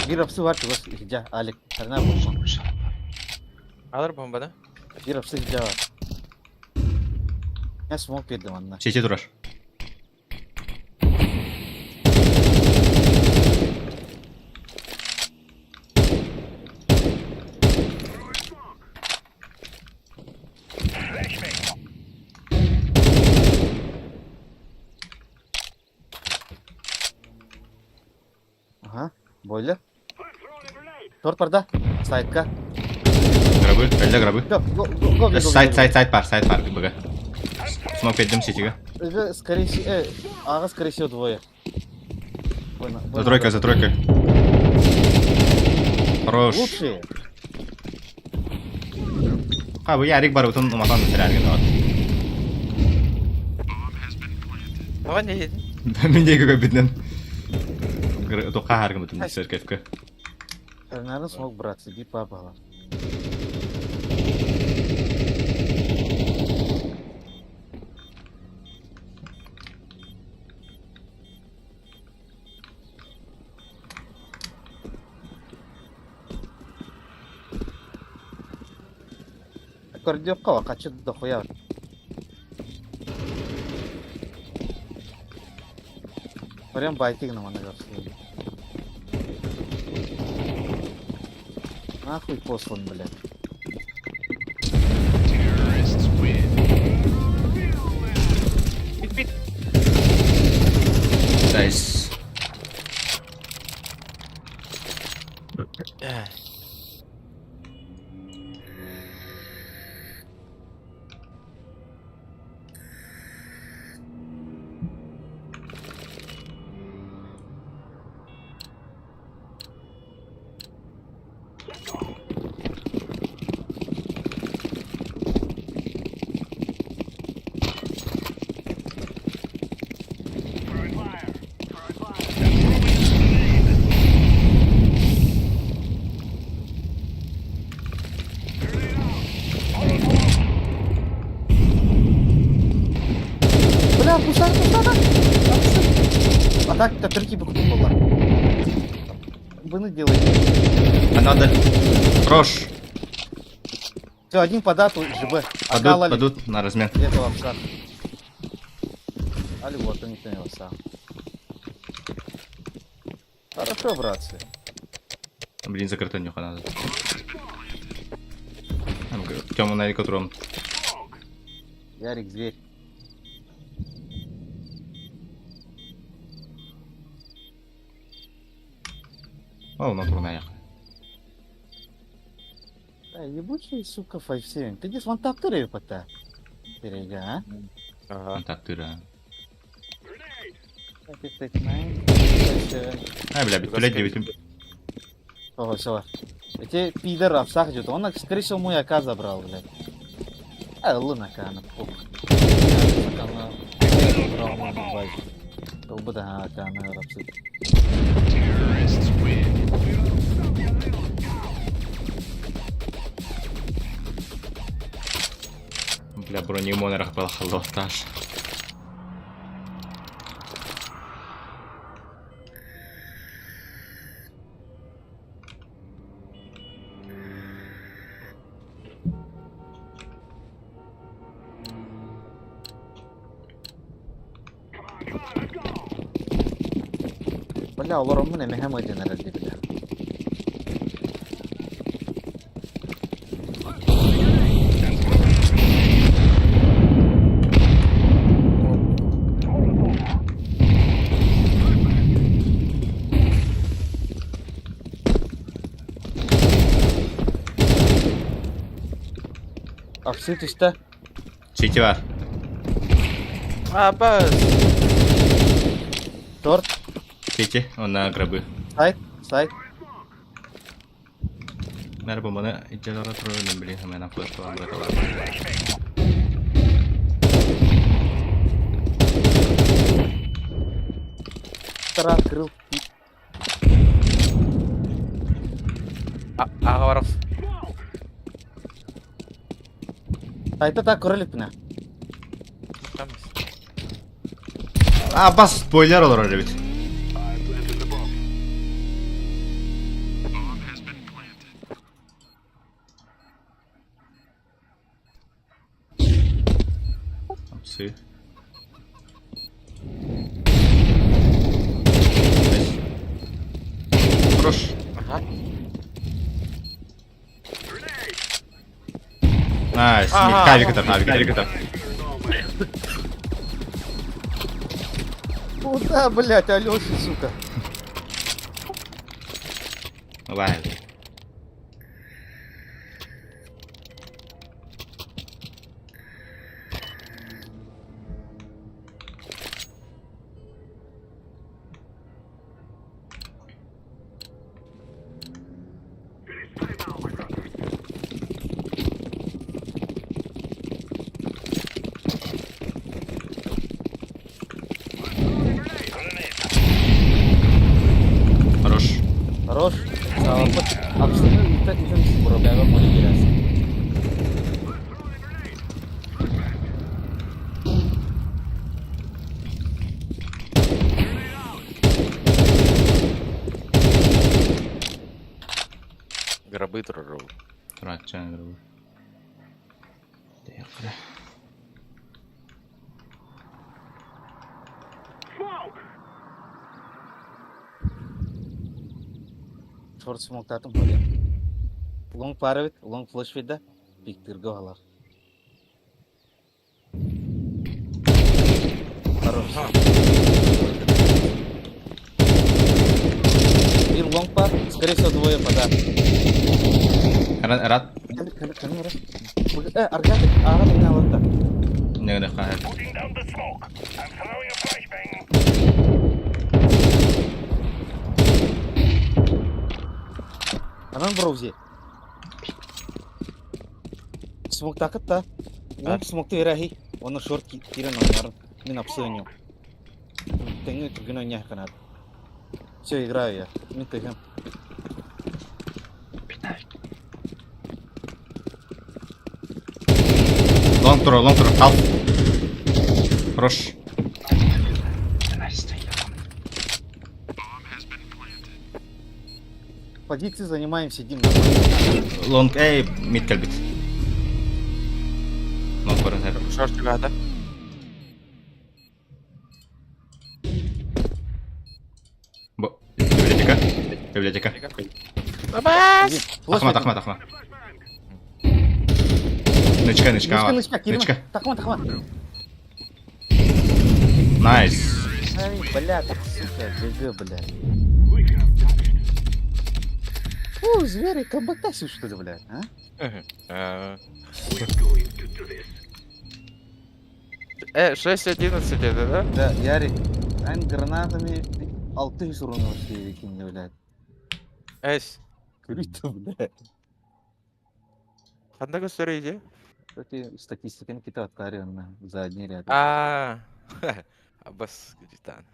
Биир апсы бар чугас иһдьэ, Алик, харна буолсун. Алыр бомбаны. Биир апсы иһдьэ бар. Я смог биэрдим анна. Чече турар. Ага, бойлер. Торт барда. Сайтка. Грабы, әлде грабы. Go, go, go, go, go, Сайт, сайт, сайт бар, сайт бар быга. Смок бердим сетиге. Это, скорее всего, ага, скорее всего, двое. За тройкой, за тройкой. Хорош. Лучшие. Ха, бу ярик бар, утун уматан сирәрген вот. Тоҕо не диэтин? Мин диэки көрбүтүнэн тоққа харгым церковка. Наверное, смог браться, иди папа. Көрдүөххэ хачы дохуя. Прям байтик на манагар. Нахуй послан, блядь. Бит бит. Nice. Бля, пустая, пустая! А так, то трки бы была. Вы делаете. А надо. Хорош. Все, один по дату ЖБ. Падут, падут на размен. Где-то лапша. Али вот, он не лапша. Хорошо, братцы. Блин, закрыто нюха надо. Тёма на котором. Ярик, зверь. О, на турнаях. Да, ебучий, сука, 5-7. Ты здесь вон так пота. Перега, а? Ага. Так, тыра. Take nine, 7. А, бля, бүттүлэр диэбитим. Ого, все. Эти пидор апсах идет. Он, скорее всего, мой АК забрал, блядь. А, луна АК, на похуй. АК на... Забрал мой базу. Долбыда АК на рапсы. Бля, бронемон эрэ халлоохтааш. Бля, олороммун эмэһэм ыдьан эрэр дии, бля. Апсы түстэ. Сити бар. А, бас! Торт. Сити, онна гробы. Сайт. Сайт. Мэр бомбаны иччэлэрэ турар блин, хэмэна флешка братала. Тара открыл. А, аҕа Сайта так көрөлүк Там. А, бас, спойлер олорор эбит. Апсы. Хорош. Ага. Найс. Ага. Кавик это, кавик, кавик это. Куда, блядь, Алёша, сука? Давай. Хорош. Хорош. Апсыны итен проблема моликерас. Гробы турару. Турачан гробы. Бля. Short smoke татым болен. Long пар бит, long flash бит да. Пиктирге алар. Хорош. Бир long пар, скорее всего, двое пода. Рад, рад. Аргаты, ага, меня алар да. Не, не, хай. Putting down the smoke. I'm throwing a flashbang. Анан броузи. Смок такыт та. Long смокты верахи. Оны шорт кирен ойнарын. Мен апсы. Тэңи түргүн ойняй канат. Все, играю я. Мен тыгым. Лонг тур, лонг тур. Халф. Хорош. Позиции занимаем, сидим. Лонг, эй, мид кэлбит. Лонг баран хэр. Шорт чугата. Бо. Библиотека. Библиотека. Флеш Ахмат, Ахмат, Ахмат. Нычка, нычка. Нычка, нычка, кирма. Нычка. Тахман, тахман. Найс. Ай, бля, так, сука, ГГ, бля. Фу, звери, комбатасию, что ли, бля, а? 6-11 это, да? Да, Ярик. Эн гранатами 600 урона вообще блядь. Эс. Круто, блядь. Ханна көстөр иди? Кстати, статистиканы кита оттарыанна за одни ряды. Аа. Абас гүтан.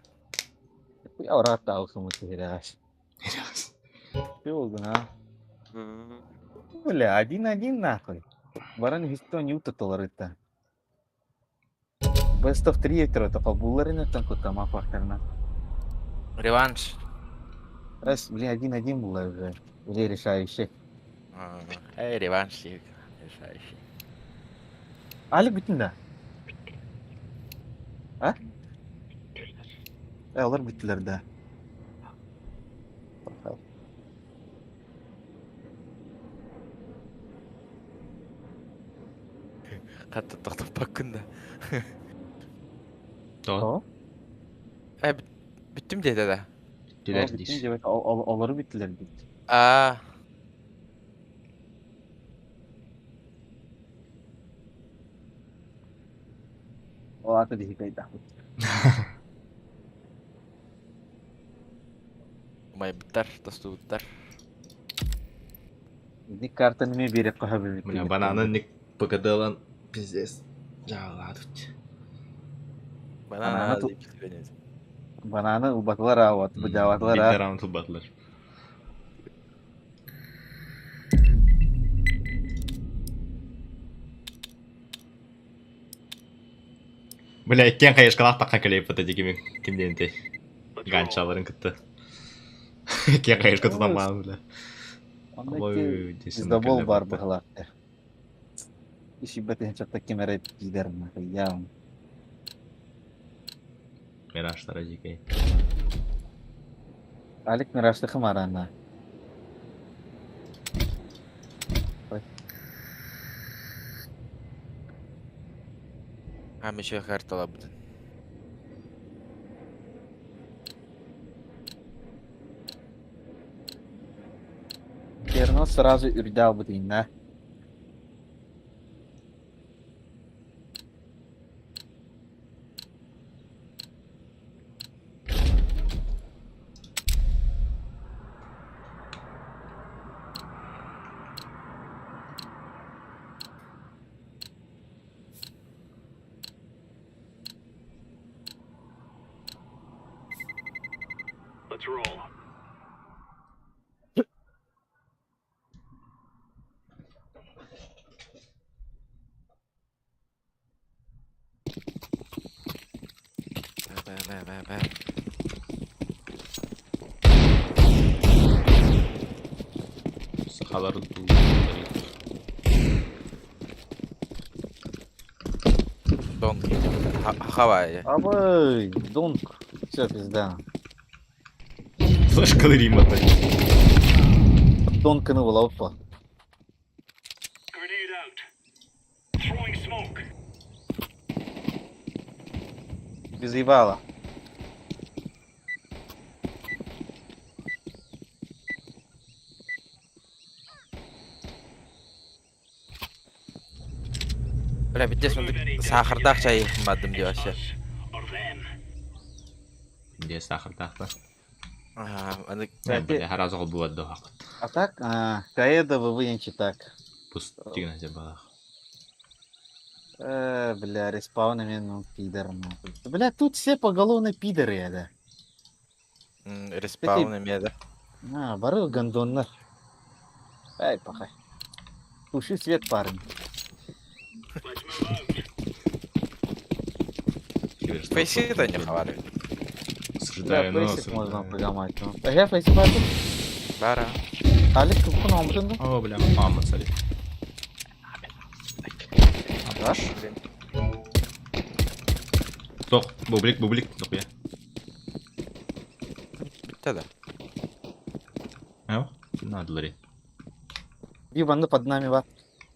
Я урат аусуму теряешь. Ты а? Бля, один-один нахуй. Баран хисто не утатоларыта. Best of 3 etero кабулларына там кутама факторна. Реванш. Раз, блин, один-один было уже. Или решающий. Эй, реванш. Решающий. Али бүтүн да. А? Э, олар бүттүлөр да. Хатта тохтоппаккын да. То. Э, бүттүм диэтэ да. Дилер дир. Олары бүттүлөр дейт. Аа. Ол аты биһикайда. Умайбыттар, тостубуттар. Ник картаны мен береп каха билбит. Бля, бананы ник ПКДлан пиздец. Жаалады. Банан Бананы Бананы убатылар а, вот, жабатылар Бир а. раунд убатылар. Бля, иккен хайышкалах таққа келейіп бұта дегемен кимден те. Ганчаларын күтті. Иккен хайышка тутан маған, бля. Онда Пиздобол бар быһылаахтар. Ишибет чакта кемере пиздер я. Мираштара жекей. Алик мирашты хымарана. А, еще картала бүтүн. Керно сразу үрдал бутынна. Let's roll. Бэ бэ бэ бэ. Сахалар Дон. Хавай. Абай, донк. Все, пизда. Флешкалы Рима. Донканы була опа. Grenade out. Throwing smoke. Без ебала. Бля, бүттес мындык сахардах чай бадым деп вообще. Us or them. Де сахар тахта. Ага, аны Бля, харазы қол бұлады уақыт. А так, а, Каэда вы так. Пуст деген нәрсе балақ. Бля, респауны мен, ну, пидор, нахуй. Бля, тут все поголовно пидоры, я, да. респаун эме да. А, бары гондоннар. Ай, пахай. Туши свет, парень. Let's move out. Фейси да не хавары. Бля, Осуждаю, но фейсик можно осуждаю. прогамать. Ну. А я фейсик бардым. Бара. Алик, кукун омутунду. О, бля, мама, сори. Да? Тоқ, бублик, бублик, тоқ я. Бүтті да. Ау, надылар. Бибанды под нами бар.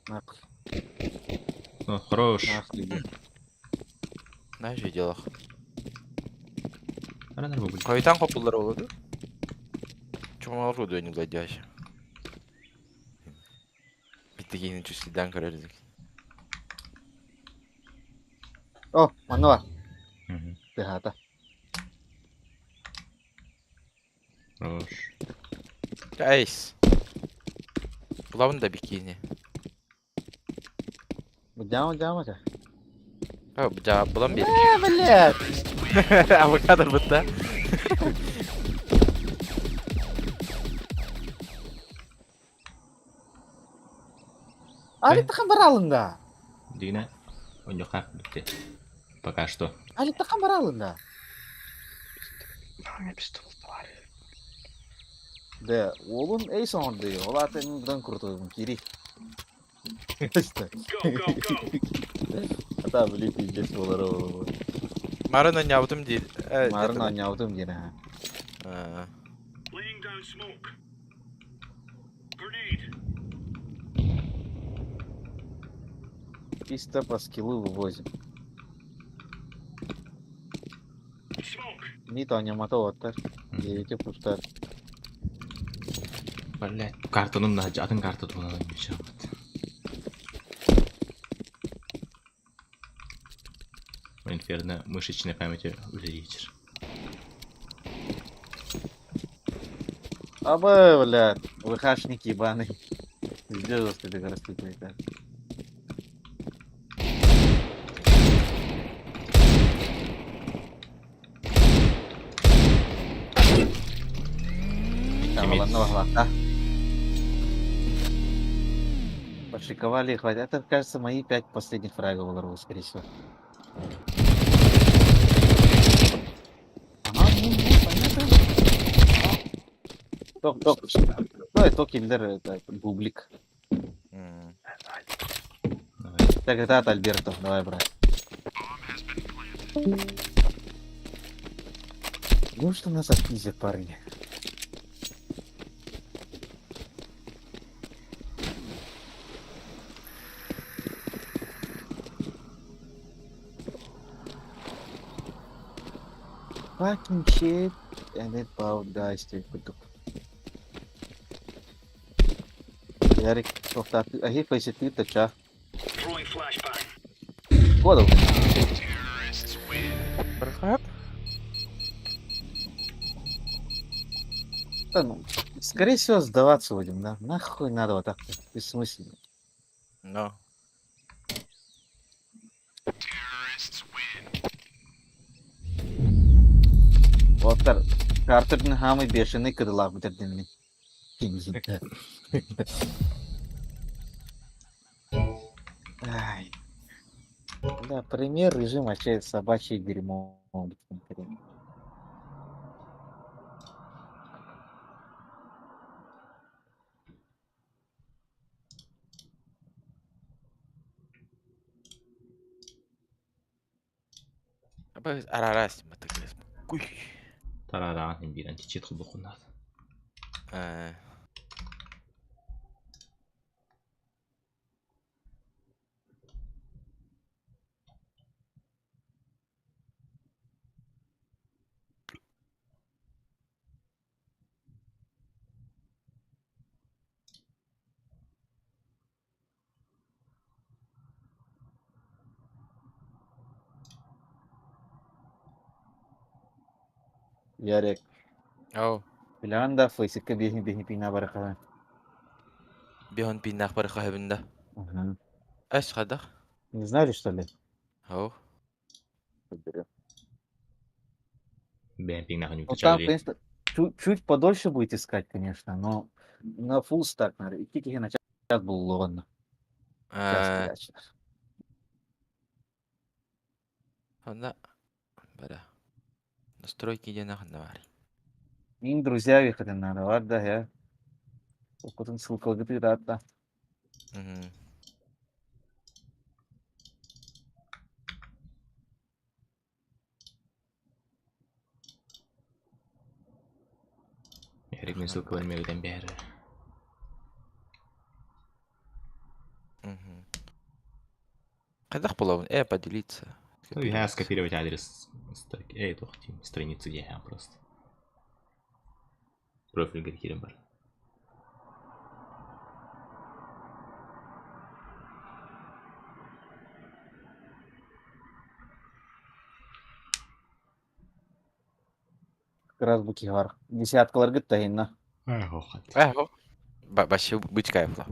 Нахуй, Ну, хорош. нахуй. На видеолах. Аранар бублик. Кайтан копулар болду. Чоңалар өйнү дядя. Битти кейин чувствуйдан көрөрүз. О, манна бар. Мгм. Тыхата. Хорош. Ace. Булабын да бикини. Дяма, дяма да. А, булам бир. Э, блядь! Авокадо бытта. Али тахан баралында. Дина, у него как Пока что. Али тахан баралында. Аҥа пистол баар. Да, олун эй соңды. Ол атын бұдан крутой кири. Go, go, go. Ата блин, пиздец болар ол. Марын ойнабытым диир. Марын ойнаутым диэн аха. Аа. Laying down smoke. Grenade. Чисто по скиллу вывозим. Smoke. Мит ойнамата оттар. Девяти пустар. Блять, картанын да атын карта туһунан Инферно мышечной памяти үлелиир. Абы, блядь, ВХшники ебаный. Пиздец, ты растут, да. Кемет. Да. Пошиковали, хватит. Это, кажется, мои пять последних фрагов было, скорее всего. Ага, ну, ну, понятно. Ток, ток. Ну, это киллер, это бублик. М. Давай. Так, это от Альберто. Давай, брат. Ну что нас отпиздят, парни? Fucking shit. And it about guys to put Ярик, ахи фейсит ты ча. Throwing flashbang. Кодов. Бархат? Да, ну, скорее всего, сдаваться будем, да? Нахуй надо вот так вот, бессмысленно. Но. Вот тар, Картердин хамы бешеный кыдылак битер динни. Ай. Да, пример режим вообще собачье дерьмо. Абы арарас матыгыз. Куй. Тараран биир античит хубухуннаат. Э. Ярик, Ау. билан да фейсикка бихин бихин пина барака. Бихон пиннах бар хабында. Ага. Аш хадах. Не знали, что ли? Ау. Бэйм пиҥнаах Ну там, конечно, чуть подольше будет искать, конечно, но на full stack, наверное. И кики на час был ладно. Час, Э. блядь. Анда бара. Настройки ден ханда бар. Мин друзья выходы надо, ладно, я. Потом ссылка говорит, да. Мгм. Ярик мен ссылкалар мегеден бәрі. Мгм. Кайдах булабын? Э, поделиться. Ну, я скопировать адрес строки. Эй, тохти, страницы где я просто. Профиль говорит, бар. Раз бу киһи бар. Десяткаларгыт таһынна. Э, Вообще быть кайфло.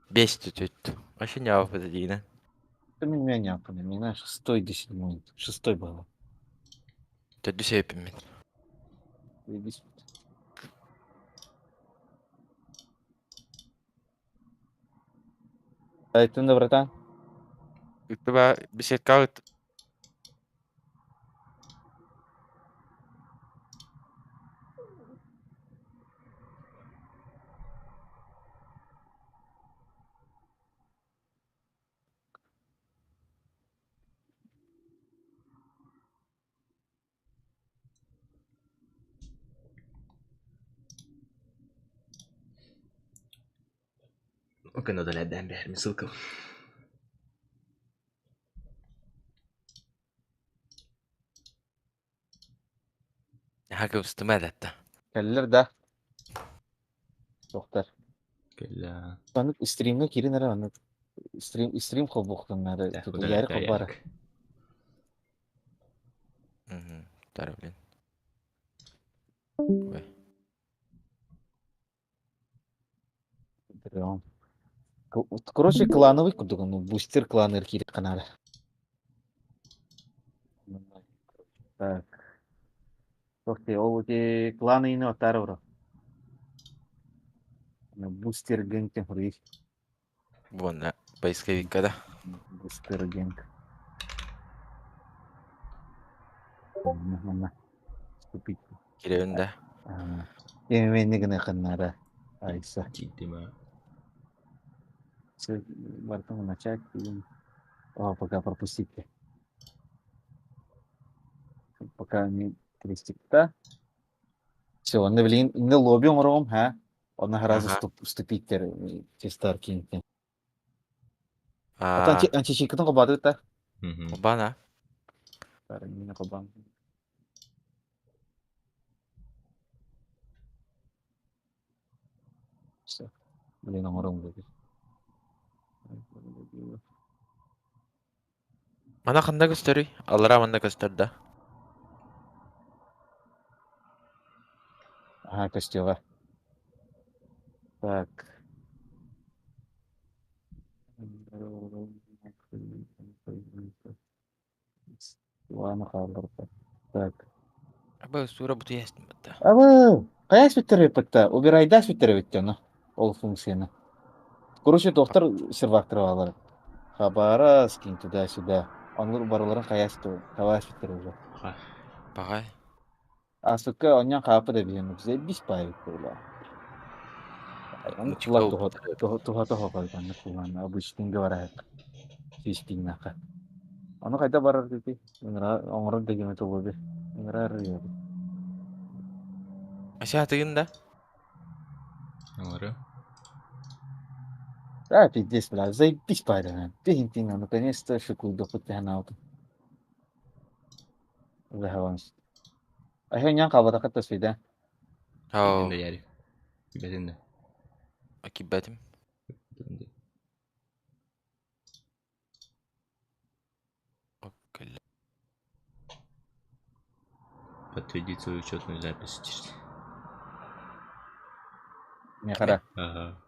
Бесит тут. Вообще не опыт Ты меня не опыт, меня шестой до седьмой. Шестой было. Төрдүс эпиммит. Заебись. Айттын да, братан. Ыттыба беседка ыт. Окей, надо ләдән бәһәрме ссылка. Наһаа кыбыстыма эдэтта. Кэллэр да. Суохтар. Кэллэ. Маннык стримҥэ киирин эрэ маннык стрим стрим холбуохтун наада. Тутуйаары холборо. Мгм. Тара, блин. Ой. Короче, клановый курдук, ну, бустер кланыр киирик канаары. Так. Тохте, ол ути кланы ини оттары бро. Бустер гэнг тен хуруй. Буонна поисковикка да. Бустер гэнг. Манна. Вступить. Кирэбин да. Эми гына ханнара. Айса. Киттима. Все, бартон начать. О, пока пропустите. Пока не крестик-то. Все, он, блин, не лобби ром, ха? Он сразу Ага. вступить тестар киньте. А, Античикытын кобаты та. Обана. Не кобан. Все. Блин, он будет. Мана ханда көстөрүй? Аллара манна көстөр да. Ага, костюга. Так. Ладно, хаалларда. Так. Аба сура буту ястым батта. Абы, хайа сүттереппитта, убирайда сүттеребиттэ ону, ол функцияны. Короче, доктор сервактыр алар. Хабара, скинь туда-сюда. Онлар барыларын хайа хабара сүттер уже. Багай. Асыкка оньян хаапы да биһэн, заебись паевик була. Он кулак туха туха туха калган кулан обычный говорят. Систиннака. Ону хайда барар дити? Ыҥыра оҥорор дегеме тобоби. Ыҥырар Ася тыгын да? Оҥоро. Да, пиздец, бля, заебись парень. Пигин наконец-то шикуйду хуттанаут. Захаванс. А я нян кабата катта свида. Ау. Кибетинде яри. Кибетинде. Акибетим. Кибетинде. Окей. Подтвердить свою учетную запись. Михара. Ага.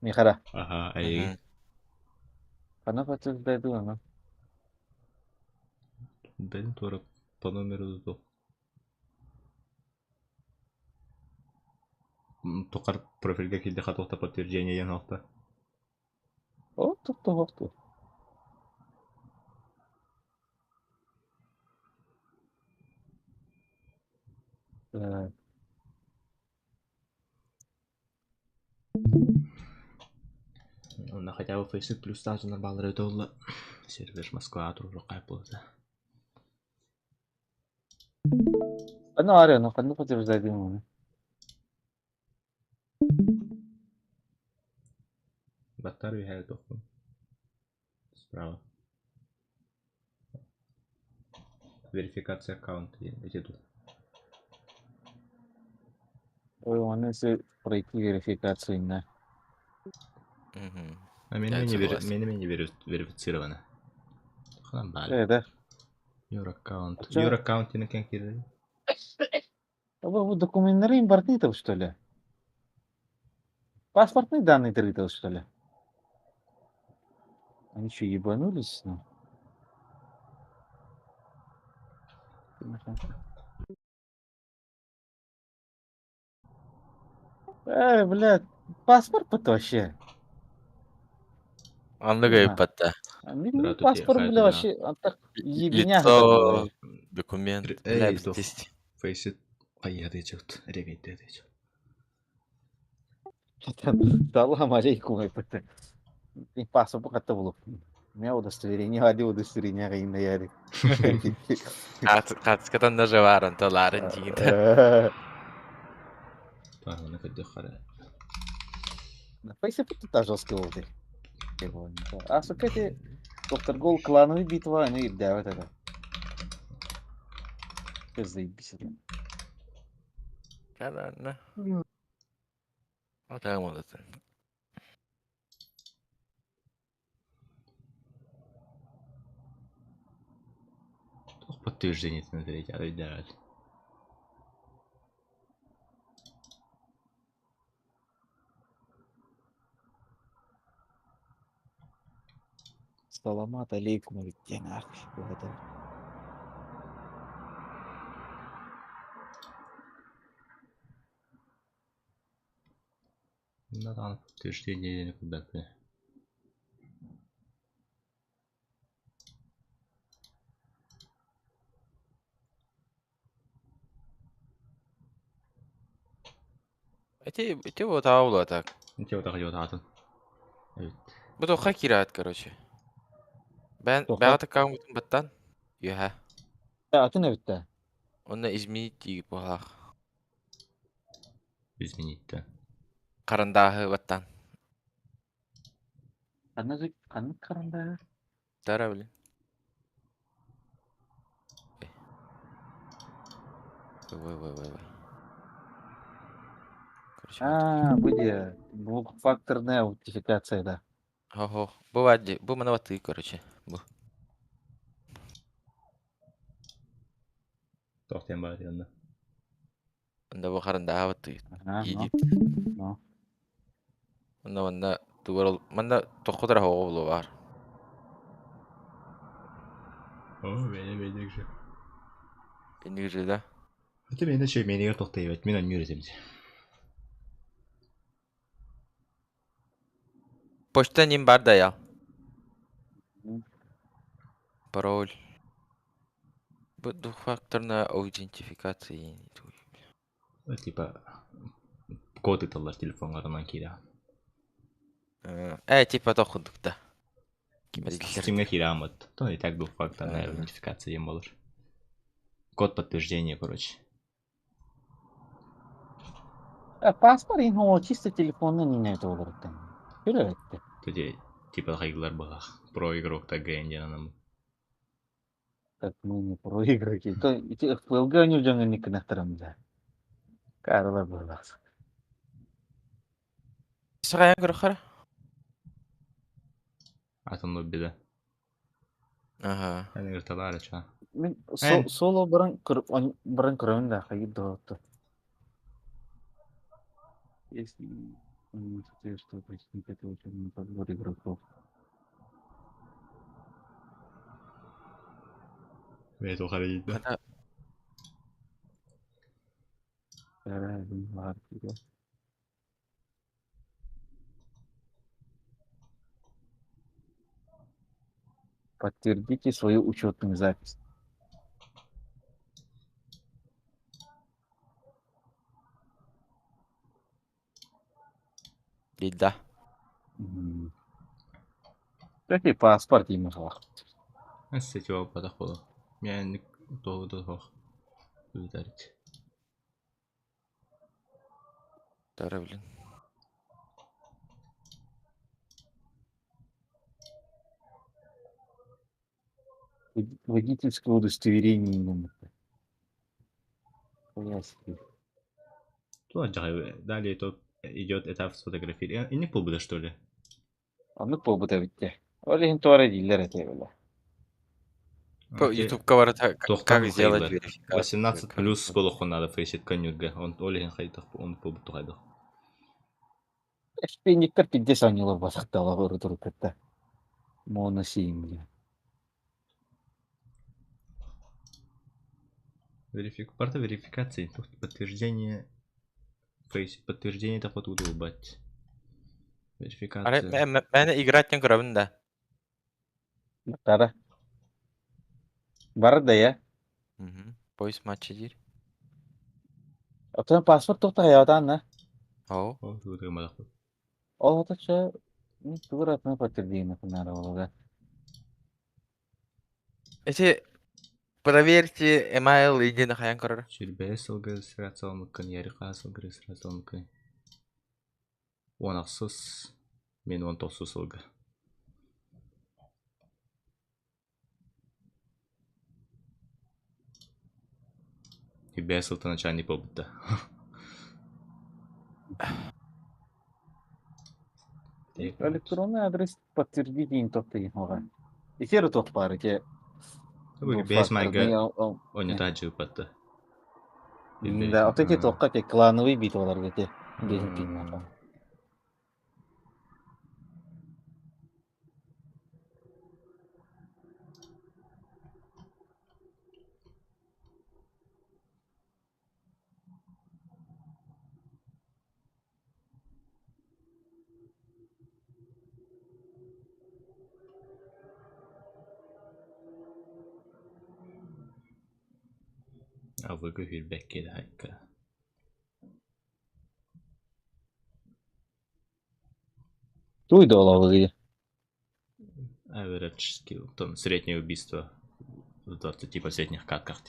Михара. Ага, ай. Ана подтверждает она. Бен тура по номеру до. Тоқар профильге килде хатохта подтверждение ян О, тут то Так. Онна хотя бы Facebook плюс статуна баллары долла. Сервер Москва туру кайп болду. Ана аре, ну ханны подтверждает ему. Баттар бихәл тохтум. Справа. Верификация аккаунта. Эти тут. Ой, он если пройти верификацию на. Мгм. А меня Я не, вери... согласен. меня не верифицировано. Ханан баар. Э, да. Your account. А чё? Your account диэн кэн киирдэ. Бу докуменнары импортный что ли? Паспортные данные трытал, что ли? Они что, ебанулись? Ну? Э, блядь, паспорт вообще. Оннук ыйыппат да. Мин паспорт, бля, вообще, так ебеня. Лицо, документ, бля, здесь. Фейсит хайыһа регейте. Салам алейкум, это. Паспорт хатта булуп. У меня удостоверение, ади удостоверение кайында яри. Хаацкатан даже баар, онто лаарын дьиҥитэ. Таһына көрдөх хара. Фейсит тут жесткий болды. А сука, эти Доктор Гол клановый битва, они ирдээбэт это. Заебись это. Каранна. Атаҕым олатын. Туох подтверждениетин этэрий өйдөөбөт. Саламат алейкум диэн аах быһата. Даҕаны подтверждение диэни көрбөппүн. Ити ити буотаҕа буолуо так. Ити буотаҕа дьуотаатын. Эбит. Бу туохха киирэҕит короче. Бэйэн Туохха? бэйэҕит аккаунтун баттан үөһэ. Атын эбит да. Онно изменить диир буолаах. Изменить да. Харандааһы баттан. Ханнык ханнык харандааһы? Тара блин. Ой, ой, ой, ой. Короче, А, бу диэ двухфакторная аутентификация, да. Хо-хо. Бу баар дии. Бу маны баттыы, короче. Бу. Туох диэн баар онно? Онно бу харандааһы баттыы. Ага, ну, Иди. ну. Онно манна тугар ол манна тохху тара оҕо булуо баар. О, бэйэ бэйдик же. Инник же да. Это мені че менигер тохтайбат, мен аннюр этим. Почта ним бар да я. Пароль. Бу двухфакторная аутентификация. Типа код ыталлар телефонгарынан киирэ. Э, типа то курдук да. Ким эрэ Steam'е киирэ То и так двухфакторная аутентификация диэн буолар. Код подтверждения, короче. А паспорт инхо чисто телефонна не это олорор. Көрө этте. Туди типа хайгылар балах. Про игрок так диэн анам. Так мы не про игроки. То ити FPL-га они дьоҥҥо никынахтарам да. Карла буоллах. Саҕайан көрөххөрө? Атын лоббида. Аха. Эн ырталаары ча. Мин Эн. соло баран көр баран көрөмүн да хайыр доҕотто. Если что это очень подбор игроков. Бэйэ тухары да. Хата Вторая бар. Подтвердите свою учетную запись. Да. Какой паспорт ему халах. Сетевого подохода. Мен тоҕу ударить. Тара, блин. Водительское удостоверение. Хуя себе. Далее то идет этап сфотографирования. И не полбуда, что ли? Оннук буолбута эбит. Ол иһин туора дииллэр этэ бile. Ютубка барыта Туохтан как сделать хайылар? верификацию. 18 плюс болохун надо фейсит конюрга. Он ол иһин хайдах он буолбут хайдах. Эшпенниктер пиздец оонньуулар басахтала урут-уруккатта. Моно сиим. Порта верификации, подтверждение фейс, подтверждение так вот улыбать. Арай Верификация. мээнэ играть не көрөбүн да. Тара. Бар да я. Поиск матча диир. Оттон паспорт туохта хайаатаан на. Оо. Ол тугу Ол оточа тугур атына подтверждение ханара олуга. Эти проверьте email иди хайан көрөр. Сүрбэһэ сылга регистрацияламмыккын, Яриха сылга регистрацияламмыккын. 16 мен 19 сылга. Бэс сылтан начальник буолбута. Электронный адрес подтвердите им тохта ога. Икер тох бар ке. Бэс майга онята жыпатта. Да, вот эти тохка те клановый бит олар те. Ден пин. А вы hyrбäcker хайка. Туй доллары. Average skill. Там среднее убийство в 20 последних катках.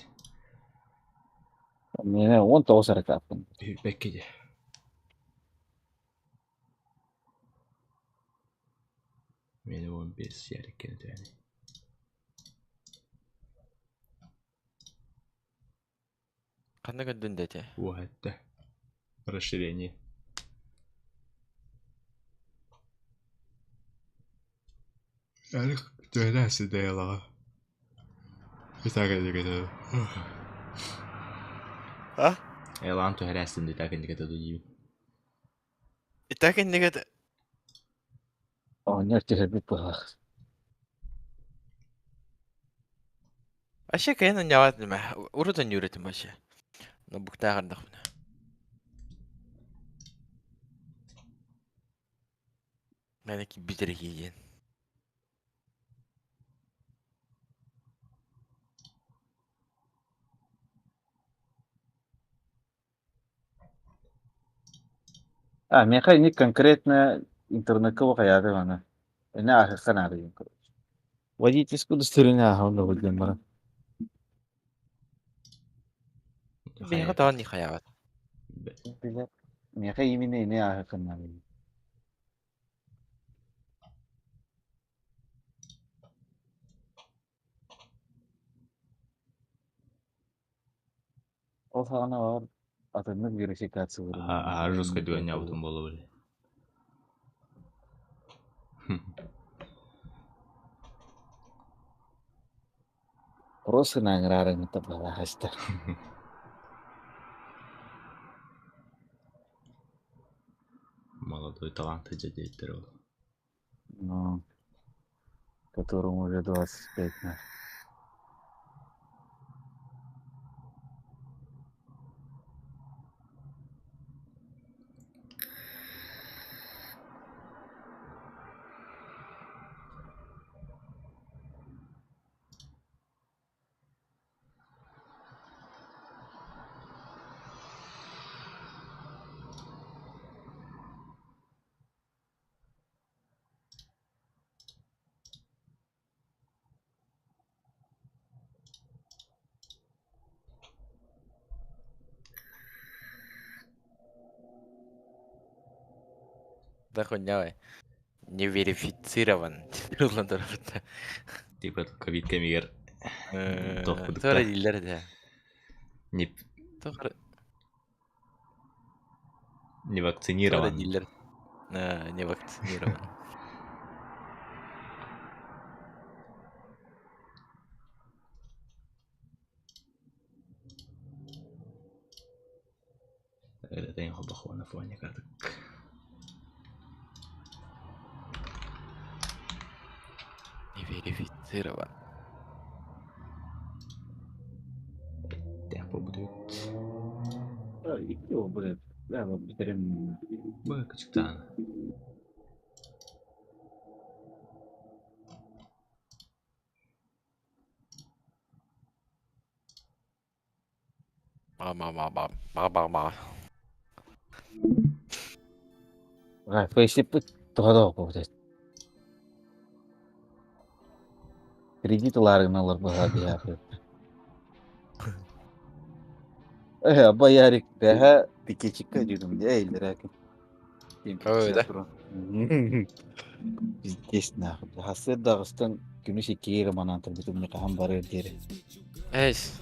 Мен 19 эрэ Hyrбäcker. Мен 15 яриккен төне. Ханна көрдүн дете. Уатта. Расширение. Ярик төне сидела. Итак, А? Элан төһәрәсен дитә кендеге тәду. Итак иннигет Оонньор түһэрбит быһах. Вообще кайын няват неме. Урутан юретим вообще. Но буктаагардах. Мээнэ ки битер киген. А, меха не конкретно интернетка вакаяды ана. Эне ахыхан ары. Водительское удостоверение ага билген бара. Меха таан не хаяват. Меха именно эне ахыхан ары. Ол сагана бар атыннык верификация бар. А жестко дүйән ябытын болу биле. Просто награры табала хаста. Молодой талант дедеттер ол. Ну, которому уже 25 на. Да хуйня. Не верифицирован. Типа ковид кемигер Тора дилер да. не Тора не вакцинирован. дилер. Не вакцинирован. Ырытайын холбох уонна фоне кыратык. Не верифицирован. Эттээх буолбут эбит. Бу кычыктаан. Ба-ба-ба-ба. Фейсиппит тоҕо буолбут. Кредит ылаары гыналлар быһа биһиэхэ. Э, боярик бэһэ пикетчикка дьүдүм дьэ эйлэрээкин. Ой, да? Пиздец нахуй. Хасыр даҕыстан күнүс иккигэ манаан турбутум мне хаһан барыар диэри. Эйс.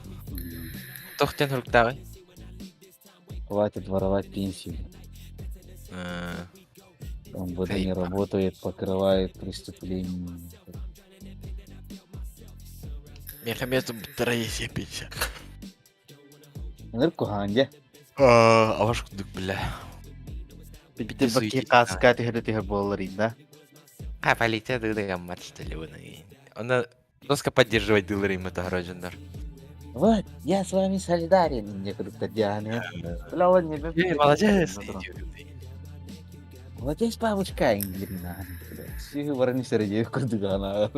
Тохтен хуруктааҕый? Хватит воровать пенсию. Он МВД не работает, покрывает преступление. Мехамед бутара пенсия. Ыныр куһаҕан дьэ. Аваш курдук бля. Бити бакки кааска түһэрэ түһэр буоллар да. А полиция дыдыгаммат что ли вы. Она жестко поддерживать дылыр им это граждандар. Вот, я с вами солидарен, мне круто Диана. Бля, ладно, не Молодец. Молодец, бабушка, Ингрина. Сиһи баран сэрдиэ курдугана.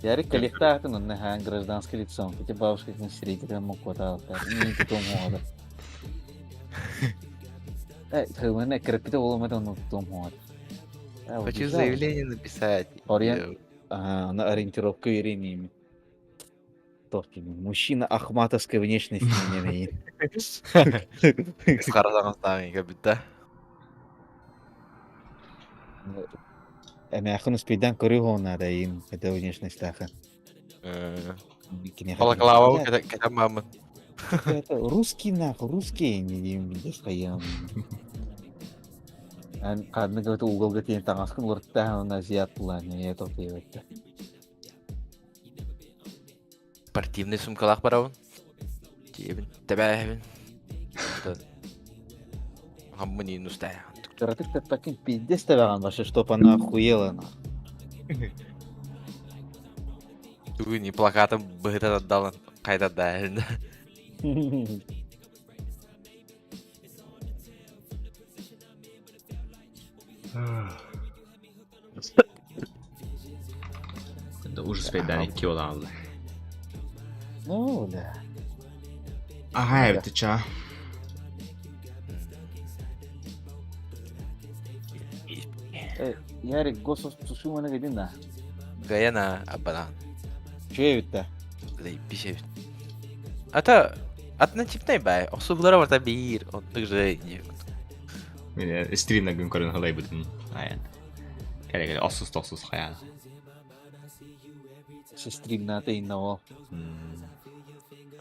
Ярик коллектаатын онно хаан гражданский лицом. Эти бабушка кин сирейдерин моккуотаалта. Не тутуом хоҕото. Э, тылына кырыппыта буолумата онно тутуом хоҕото. Хочу заявление написать. Ориен, на ориентировку Ириниями. Мужчина ахматовской внешности не имеет. Харазаҥастааҕыга бүтэ. Эмээхин успейдан көрүү наада им это внешностьтаха. Балаклава кэтэн маамын. Это русский нахуй, русский не деймин билбэс Ханнык это уголга тиийэн таҥаскын уларыттаан уонна азиат булаан эйэ тохтуйбатта. Спортивный сумкалаах барабын. Тиэбин, тэбээһэбин. Хаммын иин устаайаҕын. Кыратык тэппэккин пиздец тэбэҕин вообще, чтоб она охуела нахуй. Тугуни плакатын быһыта тардалан хайда да. Да ужас пейден икки ола алды. Ну, да. Ага, эбит ча. Ярик, госос тушуманы гидин да. Гаяна абанан. Чүе битте. Заебись. Ата однотипный бай. Охсуглара барта биир. Оннук же Мен стримна күн көрөн халайбытын. Аян. Кэлэ кэлэ оссус тохсус хаян. Стримната иннаво.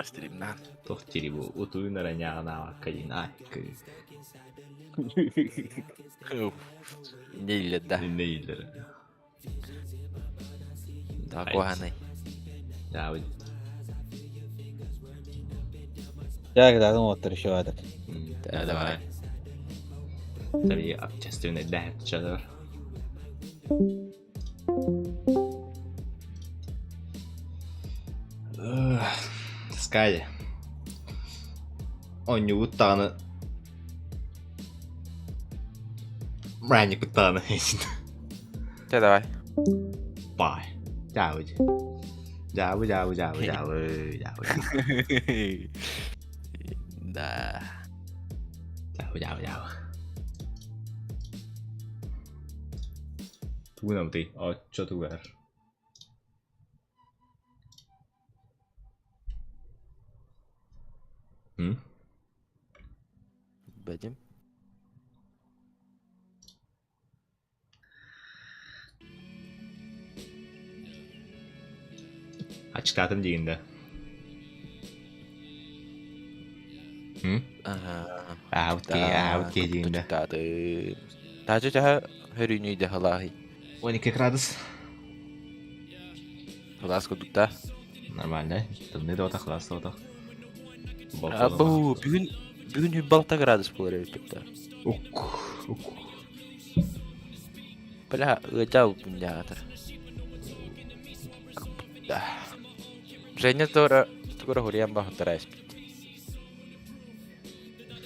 Стримна. Тох тири бу утуйнара няна кадин ай. Не да. Не илер. Да, куанай. Да, вот. Так, да, ну вот еще этот. Да, давай. Tabii общественный да, чадар. Скайли. Онньубут даҕаны Бранникут даҕаны Чэ, давай. Бай. Дьаабы. Дьаабы, дьаабы, дьаабы, дьаабы, дьаабы. Да. Дьаабы, дьаабы, дьаабы. Тугунамтый, оччотугар. М? Бэдим. Ачтаатым диигин да. М? Ага. Аабыт киһи диигин да. Таачы чаһа хөрүүнүй да халааһый. 12 градус. Халаас курдукта. Нормально. Тымныы да отах, халаас да отах. Бу бүгүн бүгүн 26 градус буолар эбит да. Ук, ук. Бля, ыадьа бунньаатар. Женя туора тугура хуриан бахтара испит.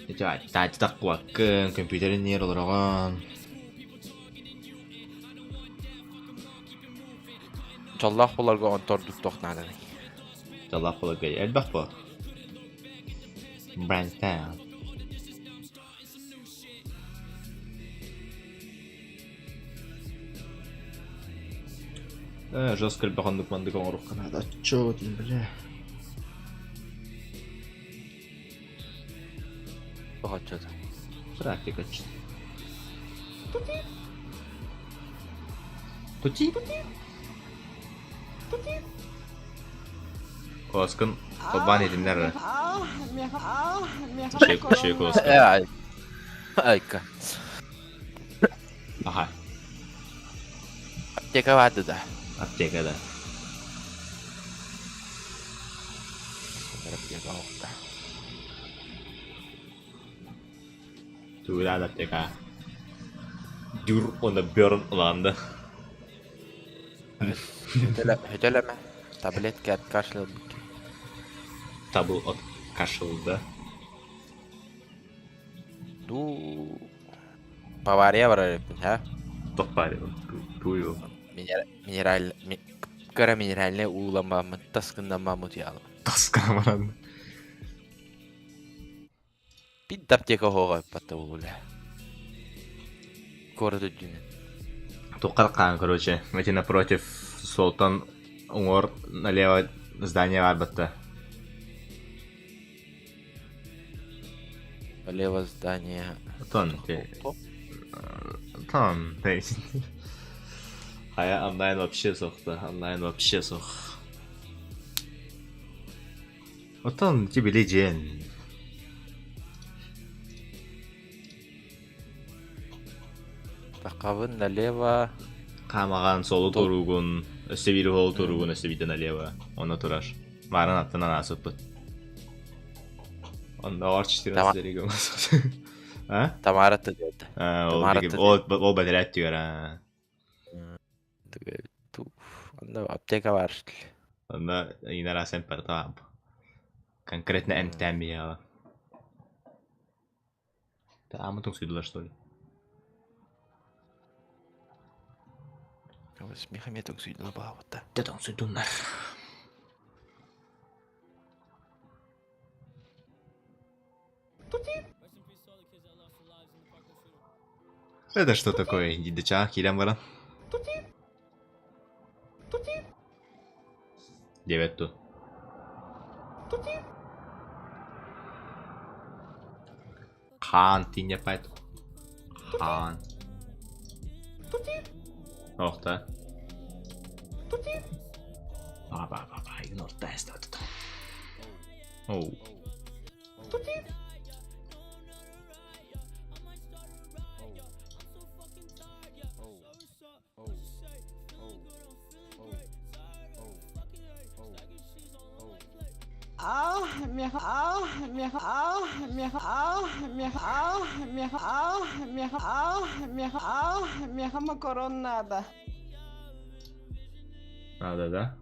Ити таачы тахкыбаккын, компьютерин нер олороҕон. Дьоллоох буоларга онтордук туох нааданый? Дьоллоох буоларга элбэх буол. Брэнтэн. Э, жестко элбэх оннук мандык оҥоруохха наада. Чё диин бля. Оҕоччото. Практика. Тути. Куоскун холбоон иһитиннэр эрэ. Үчүгэй куоска. Айка. Аха. Аптека баарды да. Аптека да. Аптека оҕуста. Тугу аптека. Дүр уонна бөрн ылаанда. Хөтөлөмө. Таблетка от кашля. Табыл от кашелда. Ду... Бавария барар эбиппин, ха? Тохпари. Туйу. Минераль... Кыра минеральный ууламмаммыт, таскыннаммаммыт уйаалым. Тасканамаран. Биир да аптека оһоҕо ыппатта буолуо. Куорат үрдүнэн. Туххар хаан, короче, эти напротив Султан уҥуор налево здание баар Налево здание. Тон, тон, Хайа онлайн вообще сохта, онлайн вообще сох. Оттон ти били дьиэн. Таххабын налево. Хаамаҕаан суолу туоруугун, өссө биир уол туоруугун, өссө биирдэ налево. Онно турар. Маарын аттынан аасыппыт. Оннооҕор 14 лирик А? Тамара тыгыта. Ол ол бэтэрээт түгэр аа. Онно аптека баар. Онно инара сэмпэр Конкретно эмтээн биһиэҕэ. Аамы тоҥсуйдулар что ли? Миха эмиэ тоҥсуйдулар баҕабыта. Дьэ тоҥсуйдуннар. Это что такое? Дича, киирэн баран. Диэбэт дуу? Хаан тиинньэппэт. Хаан. Охта. Ба ба ба ба игнор тест. Оу. Миэхэ макарон наада. Надо, да?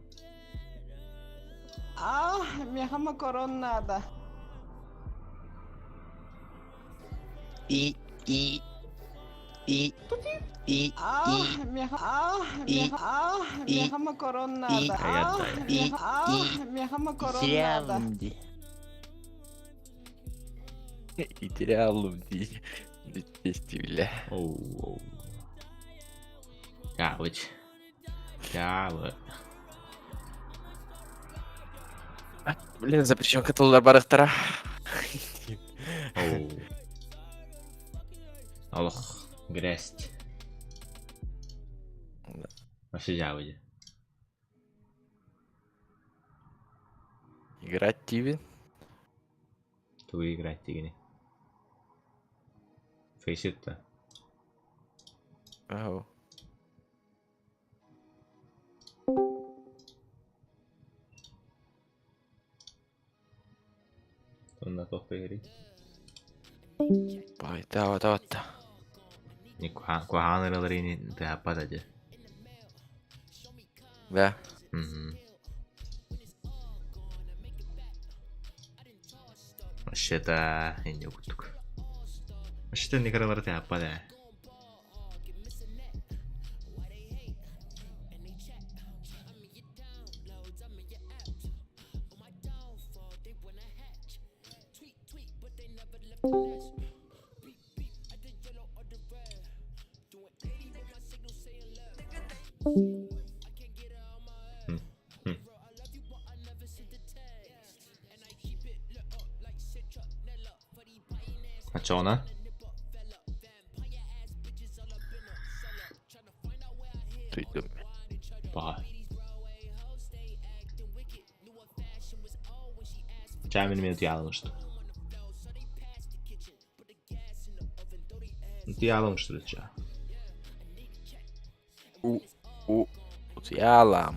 Миэхэ макарон наада. И и и и Миэхэ макарон наада. Миэхэ макарон наада. Идеалым дии. Бүттестибилэ. Оу. Явыч. Явы. Блин, запрещенка тыллар барыхтара. Оу. Олох, грязь. Вообще явы. Играть тивин. Тугу играть дигини. Фейсит-то. Ау. Онно туох тыаһырый? Баҕайытаабата батта. Куһаҕан ырыалары ини тыаһаппат этэ. Да. Вообще-то инньэ курдук. Вообще-то инник ырыалары тыаһаппат ээ. Оччоҕуна Туйдум. Баҕа. Чаа мин эмиэ утуйаалым усту. Утуйаалым усту чаа. У у утуйаалаам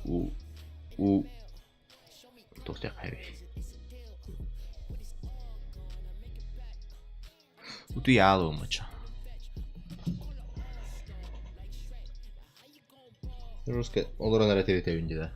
У у туох диэххэ Утуйаалым оччо. Русская олорон эрэ тиритэбин дии да.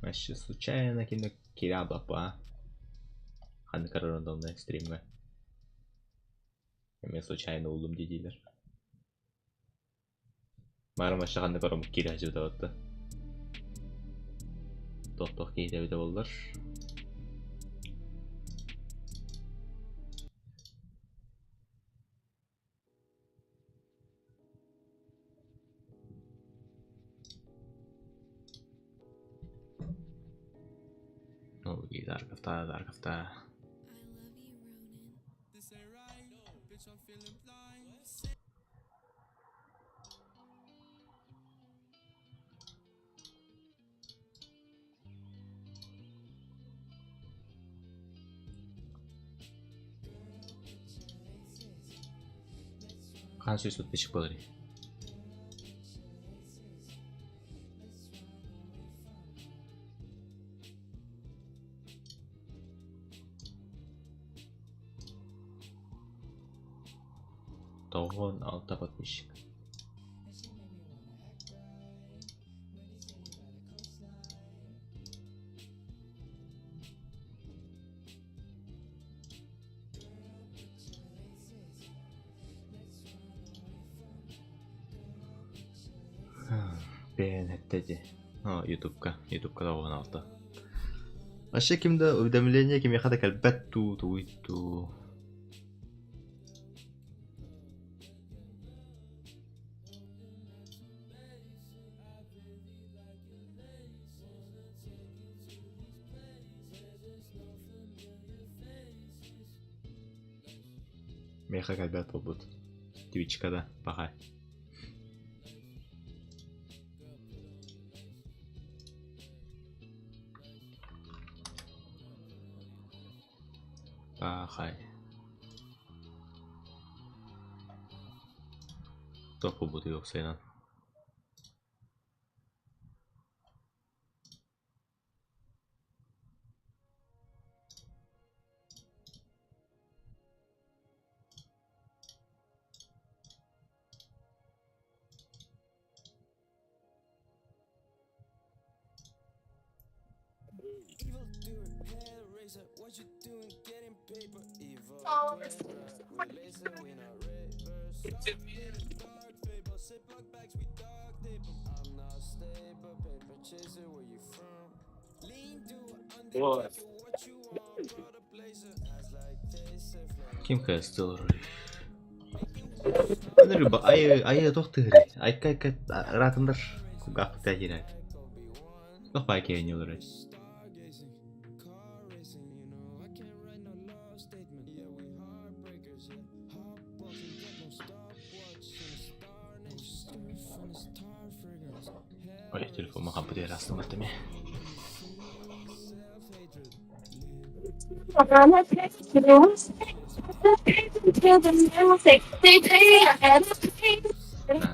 Вообще случайно кино кирабапа. Ханнык рандомная стримҥа. Эмиэ случайно уллум дии Маарым вообще ханнык ороммут киирэ сылдьыбыта Туох-туох киһитэ эбитэ буоллар. Ол Дарковта, Дарковта. Хаан сүүс подписчик буоларый? 96 подписчик. Бэйэн эттэ дии. Ютубка, Ютубка 96. Вообще ким да уведомление кимиэхэ да кэлбэт дуу, тугуй дуу. Миэхэ кэлбэт буолбут. Твичка да пахай. Пахай. Туох буолбутуй уопсайынан? Ким кыыс олорор? Айы айы туох тыһырый? Айка айка ыраатындар кулгаахпыт киирэр. Туох баай киһини олорор? Ой, телефоммун хампыт ыраастаммат эмиэ.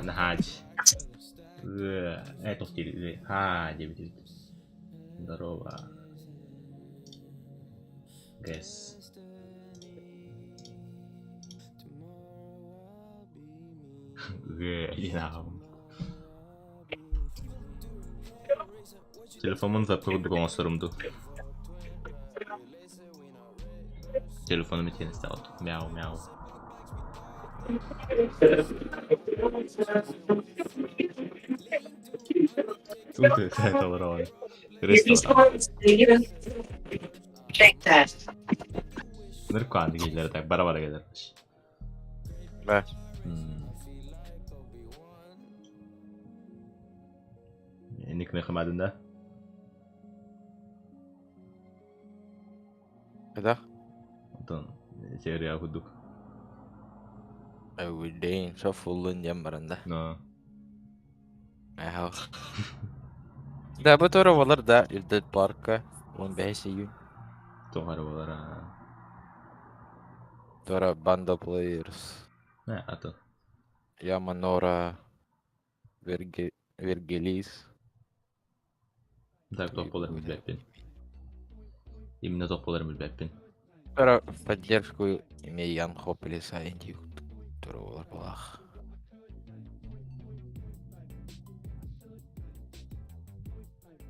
Наһаа Ээ туох диир Һаа диэбит эбит. Здорово. Гэс. Гэ диэн ааҕабын. Телефоммун запка курдук оҥосторум дуу. Телефоным итиэн истэҕит. Мяу мяу. Толороҕун. Ресторан. Ныркаан киһилэр так бара-бара кэлэр. Да. Инник мехамадын да? Хайдах? Онтон серия курдук. Everyday shuffle диэн баран да. Но. Эһэх. Да, бу туора буолар да, Ирдет парка 15 июнь. Тоҕо эрэ буолара. Туора Banda Players. Э, атын. Яманора Вергелис. Так туох буоларын билбэппин. Именно туох буоларын билбэппин. Туора в поддержку имея Ян Хопелеса Индию. Туора буолар балаах.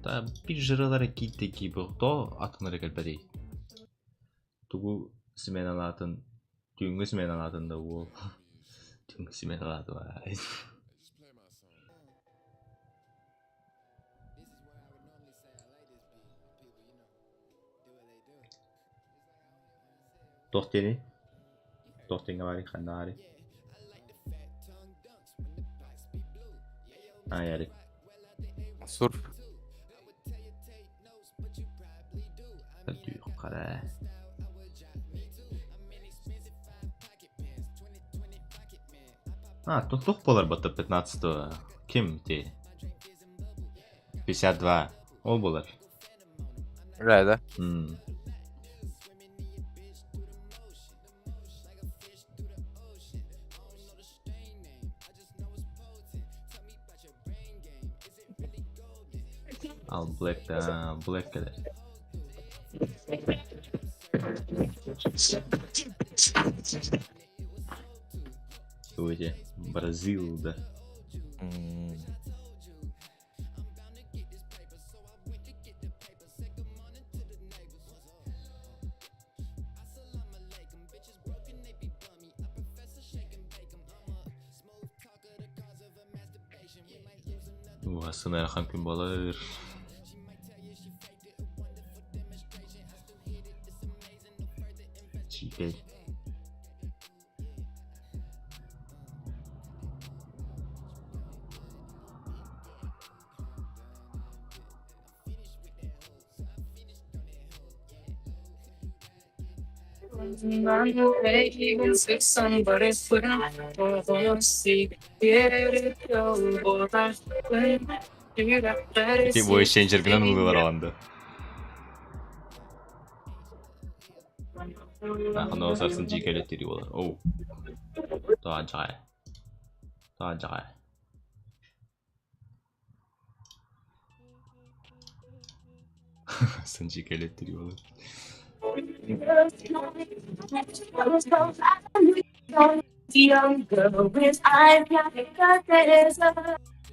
Та биир жыралара киирдэ киирбэх то атын эрэ кэлбэтий. Тугу сменалаатын түүҥҥү сменалаатын да уол түүҥҥү сменалаатым аай. Туох диэний? Туох диэҥҥэ баарый? Ханна баарый? Аа, Ярик. Сурф. Хара. А, тут тух буолар батта 15 Ким ти? 52. Ол буолар. Да, да. Ал Black да Black кэлэр. Тугу Бразил да. Уһасын ыарахан күн буолар. Чиипэй. Ити бой ченджергынан ыллылар аланды. Ахын сарсын жикелеттири болар. Оу. Тоан чағай. Тоан чағай. Сын жикелеттири болар.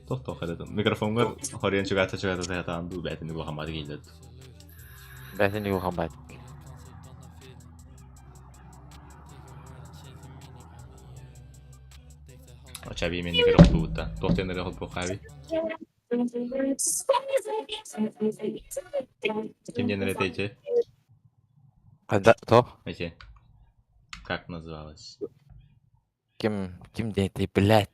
Тох-тох эдэтим. Микрофоҥҥар хоруйан чугаата-чугаата саһатаан дуу бээтини улахан киһилэр Бээтини улахан баат. Очаби мен нигер охтубутта. Туох тенере холбуоххааби? Ким диэн этэйчи? Когда то? Эти. Как называлось? Ким ким диэтэй, блядь.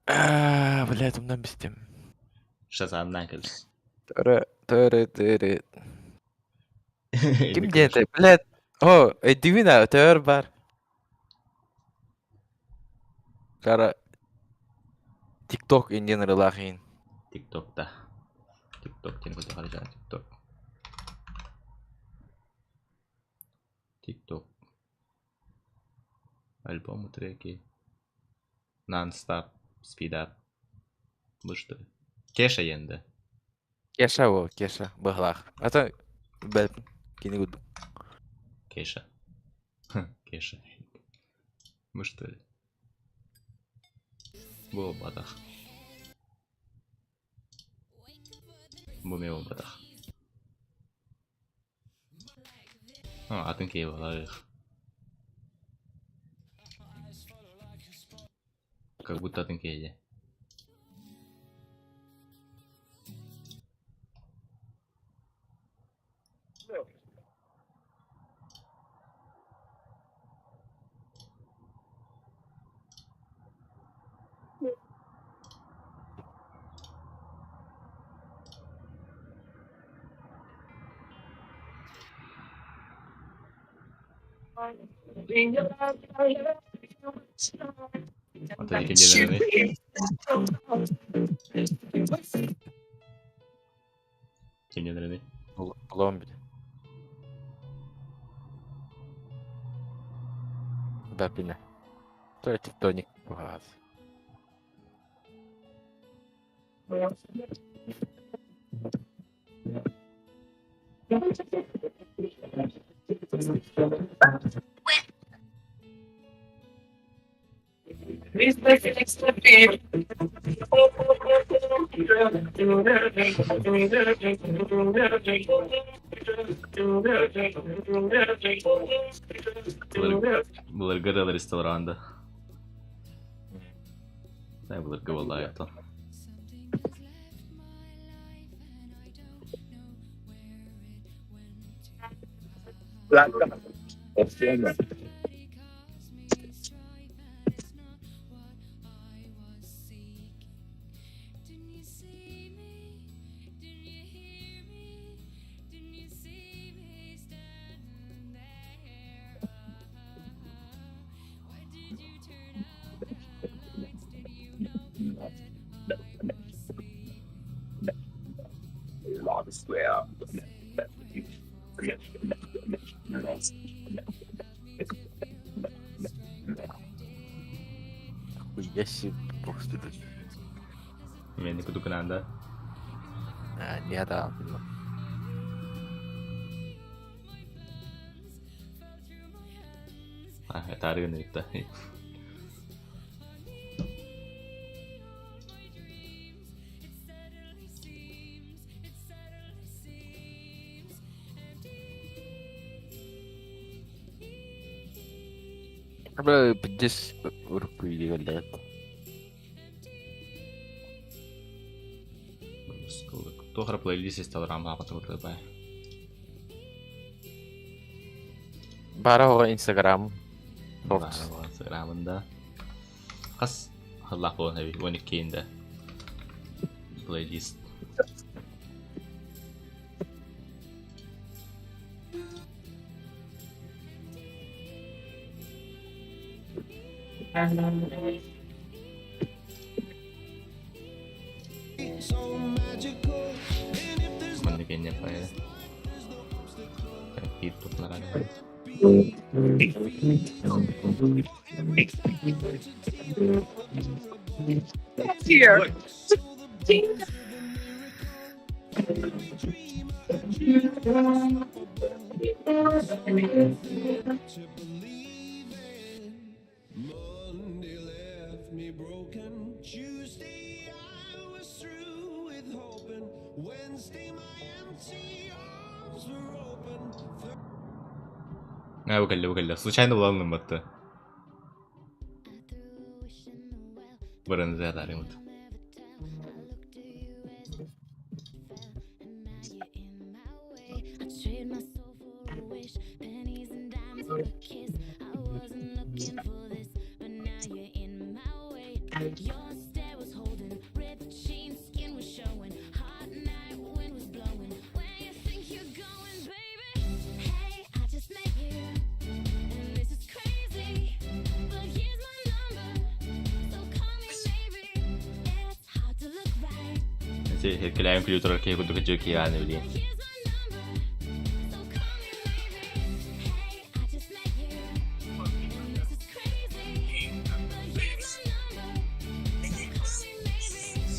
Аа, блядь, умнан бистим. Шазамнан кэлс. Төрө, төрө, төрө. Ким диэтэй, блядь. О, өйдүүбүн төр бар. Кара TikTok индиан ырылаахин. TikTok'та. TikTok диэн көтө харачаан TikTok. TikTok. Альбом треки. Non-stop, speed up. Бу что? Кеша енді. Кеша о, Кеша, быһылаах. Ата бэл кини курдук. Кеша. Кеша. Мы что ли? Буолбатах. Бу эмиэ буолбатах. Атын киһи буолар. Как будто атын киһи. Антон ким диэн Ким диэн Булуом били. Да, билэ. То тектоник быһаас. Былыргы ырыалар ресторанда. Былыргы буоллаҕа Хуя себе просто. Мени кудукунанда. А, не да. А, это арыгын да. Бля, здесь руку или Туох плейлист исталрам лаапатыбыт бай. Бара оҕо Инстаграм. Инстаграмында. Хас халлах буолан эби 12 плейлист. Манна кэннэ пая. Биир тупнаран. Аа бу кэллэ бу кэллэ. Случайно булалым батты. Бараны дарымыт. Кэлээн күлүү турар киһи курдук дьыл киһи ааны билиэн.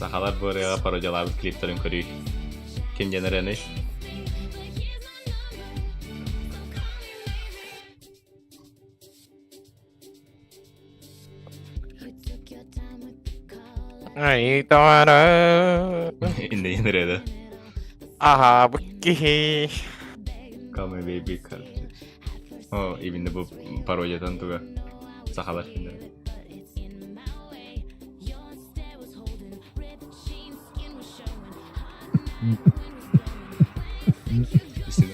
Сахалар бу ырыаҕа пародиялаабыт клиптарын көрүй. Ким диэн ырыаный? Ай, тоҕоро. Иннин ырыада. Аха, бу киһи. Call me baby, короче. О, именно бу пародиятан туга. Сахалар кинилэр. Истин.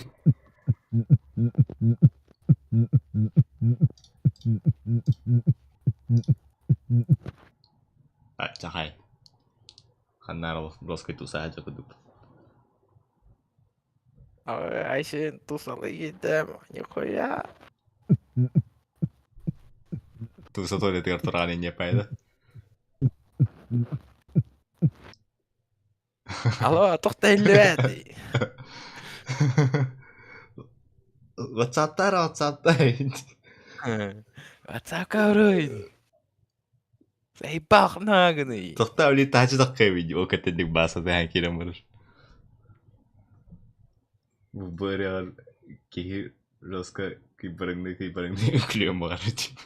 Чахай. Ханнаар олох броскай тусаһа дьокудук. Айсен тусалыйдым, нихуя. Туса туалетыгар тураан инньэ пайда. Алло, туох иһиллибэт? WhatsApp'тар, WhatsApp'тар. WhatsAppка уруй. Заебал нагный. Тохтоо били таачы таххай ол кэттэнник бааса тэһэн киирэн барар. Бу ырыаҕар киһи жестко кыйбарыҥныы кыйбарыҥныы үклүөн баҕарар дии.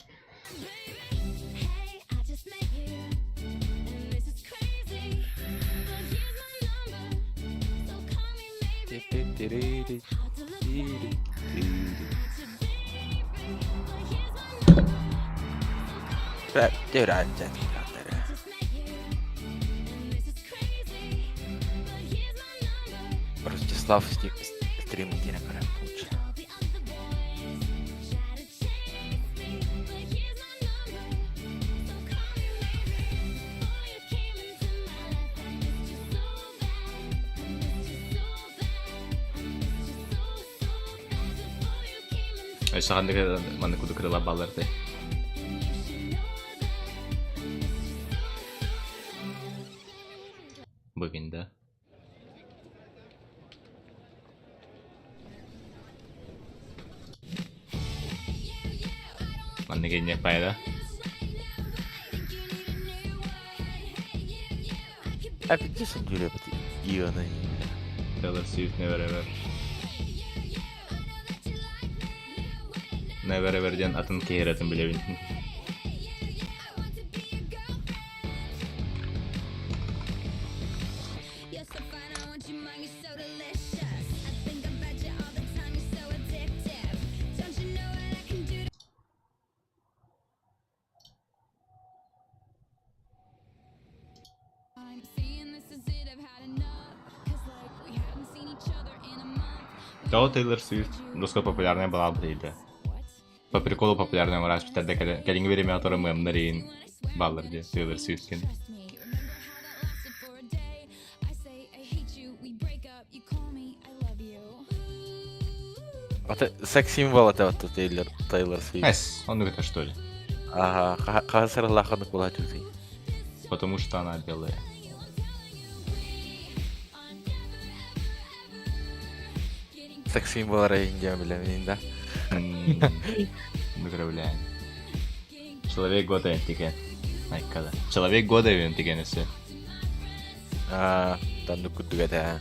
Ростислав стрим диэн лучше. Өссө ханнык маннык курдук ырыалар бааллар этэй? Бүгүн да. Маннык инньэ пайда. Опять сындүрөбүт Ионы. Taylor Swift Never Ever. Never Ever диэн атын киһи ырыатын билэбин. Тоҕо Тейлор Свифт русская популярная была бы По приколу популярная мурашпиттарда кэлиҥҥи бириэмэҕэ турар мыамнар иһин бааллар дии Тейлор Свифткин. Ата секс-символ это вот Тейлор Тейлор Свифт. Эс, он это что ли? Ага, хасарлаханы кулачуты. Потому что она белая. Секс-символ Индия, бля, да? Поздравляем. Человек года деген. Айкада. Человек года деген өссө. Аа, таннук курдук этэ.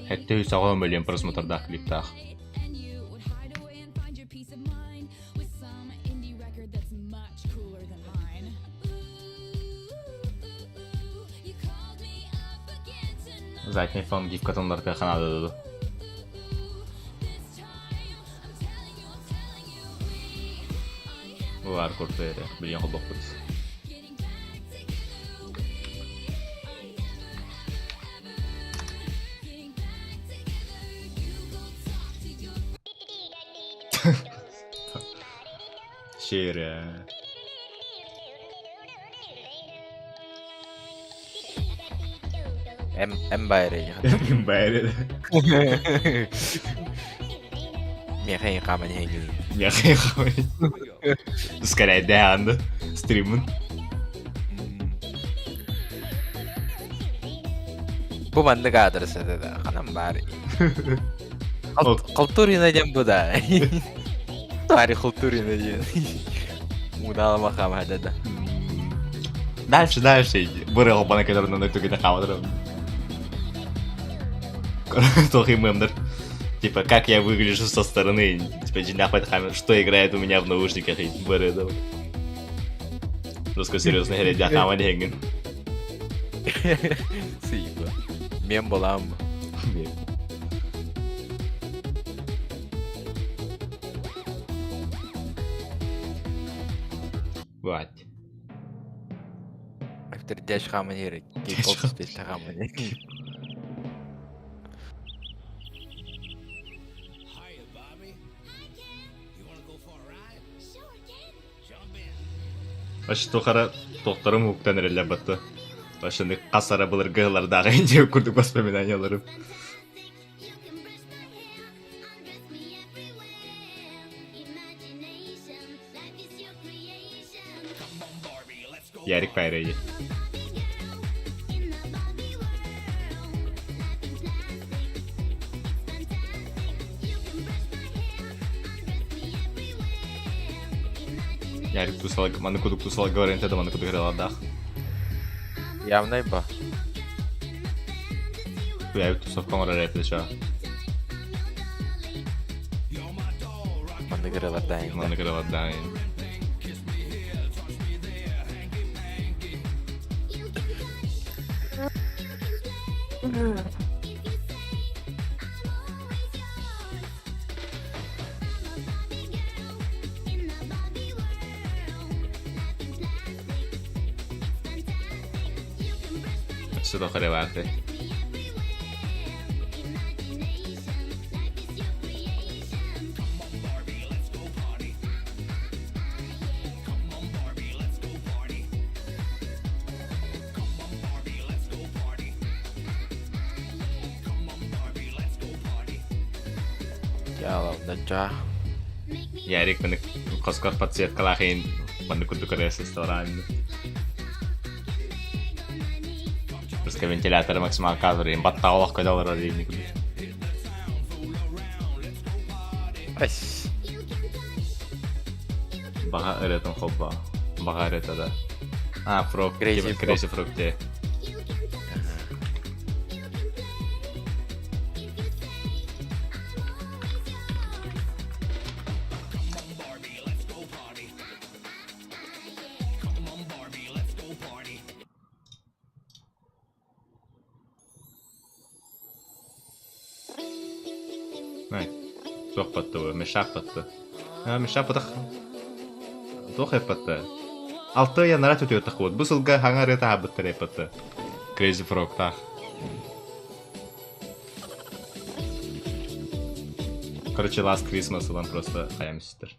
Сэттэ үс аҕа мөлүйүөн просмотрдаах клиптаах. Задний фон гифкатын уларытыахха наада дуу. Бу баар курдук эрэ, билигин холбоппут. Шире. М М байры. Байры. Миэхэ хааман иһэҥҥин. Миэхэ хааман. Скорее дэһэ стримын. Бу маннык аадырыс этэ да, ханан баар. Халтурина диэн бу да. Бари Халтурина диэн. Мудаалама хаамаһада да. Дальше, дальше иди. Быры холбана кэлэр онон түгүнэ хаамадыр. Тохи мемдер. Типа, как я выгляжу со стороны, типа, дьиҥнээх хамер, что играет у меня в наушниках, быры да. Руско серьезно говоря, хаама диэҥҥин. Сыйба. Мем балам. Мем. Вот. Дяч хаманер, кей-поп хаманер. Оччотугар тохторум уһуктан эрэллэр батта. Ошону хас ара былыргы ыһылардааҕы дьиэ курдук воспоминанияларым. Ярик Пайрейди. Ярик тусал, маны кудук тусал говорен да маны кудук ладах. Явно ба. Ярик тусовка оҥорор этэ чо. Маннык ырыалардаайын. Маннык ырыалардаайын. Өссө да харевааты. Дьаалабна Ярик маны хоскор подсветкалаах иһин маннык курдук көрө ресторан. Просто вентилятор максималка иһин баттаҕа олох көтө олорор иһин курдук. Ась. Баҕа ырыатын холбоо. Баҕа ырыата да. А, Frog, Crazy Frog. Crazy Frog дии. Най, туох батты бу? Мешак батты. А, мешак батах. Туох эппатты? Алты янара түтүө тахыбыт. Бу сылга хаҥа ырыата аһабыттар эппатты. Crazy Frog таах. Короче, Last Christmas ылан просто хайам систер.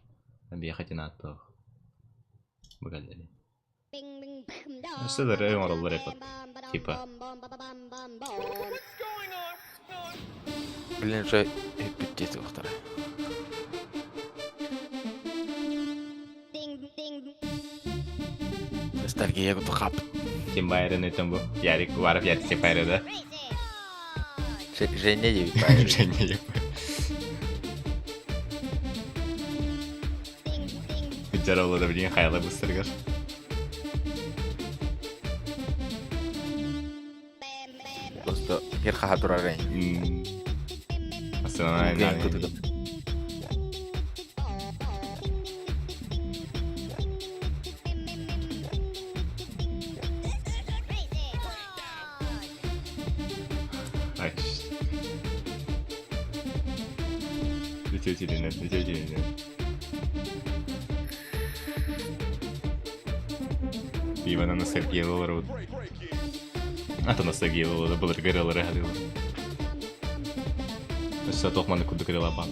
Биэхэ тинааттаах. Бу кэллэри. Өссө да ырыа оҥороллор эппат. Типа. Блин, уже бүттэ туохтара. Ностальгия куту хап. Ким Байрон этэн бу? Ярик Уваров Ярик Сепайра да? Женя диэбит баайыр. Женя Дьаралла да билигин хайала быстарыгар. Просто хер хаха турар эн. Астана Ген куту. Ай. Үтүө тилинэн, үтүө тилинэн. Ивана ностальгия олоробут. Ата ностальгия олорор, былыргы ырыалары хатылар. Өссө туох маннык курдук ырыалар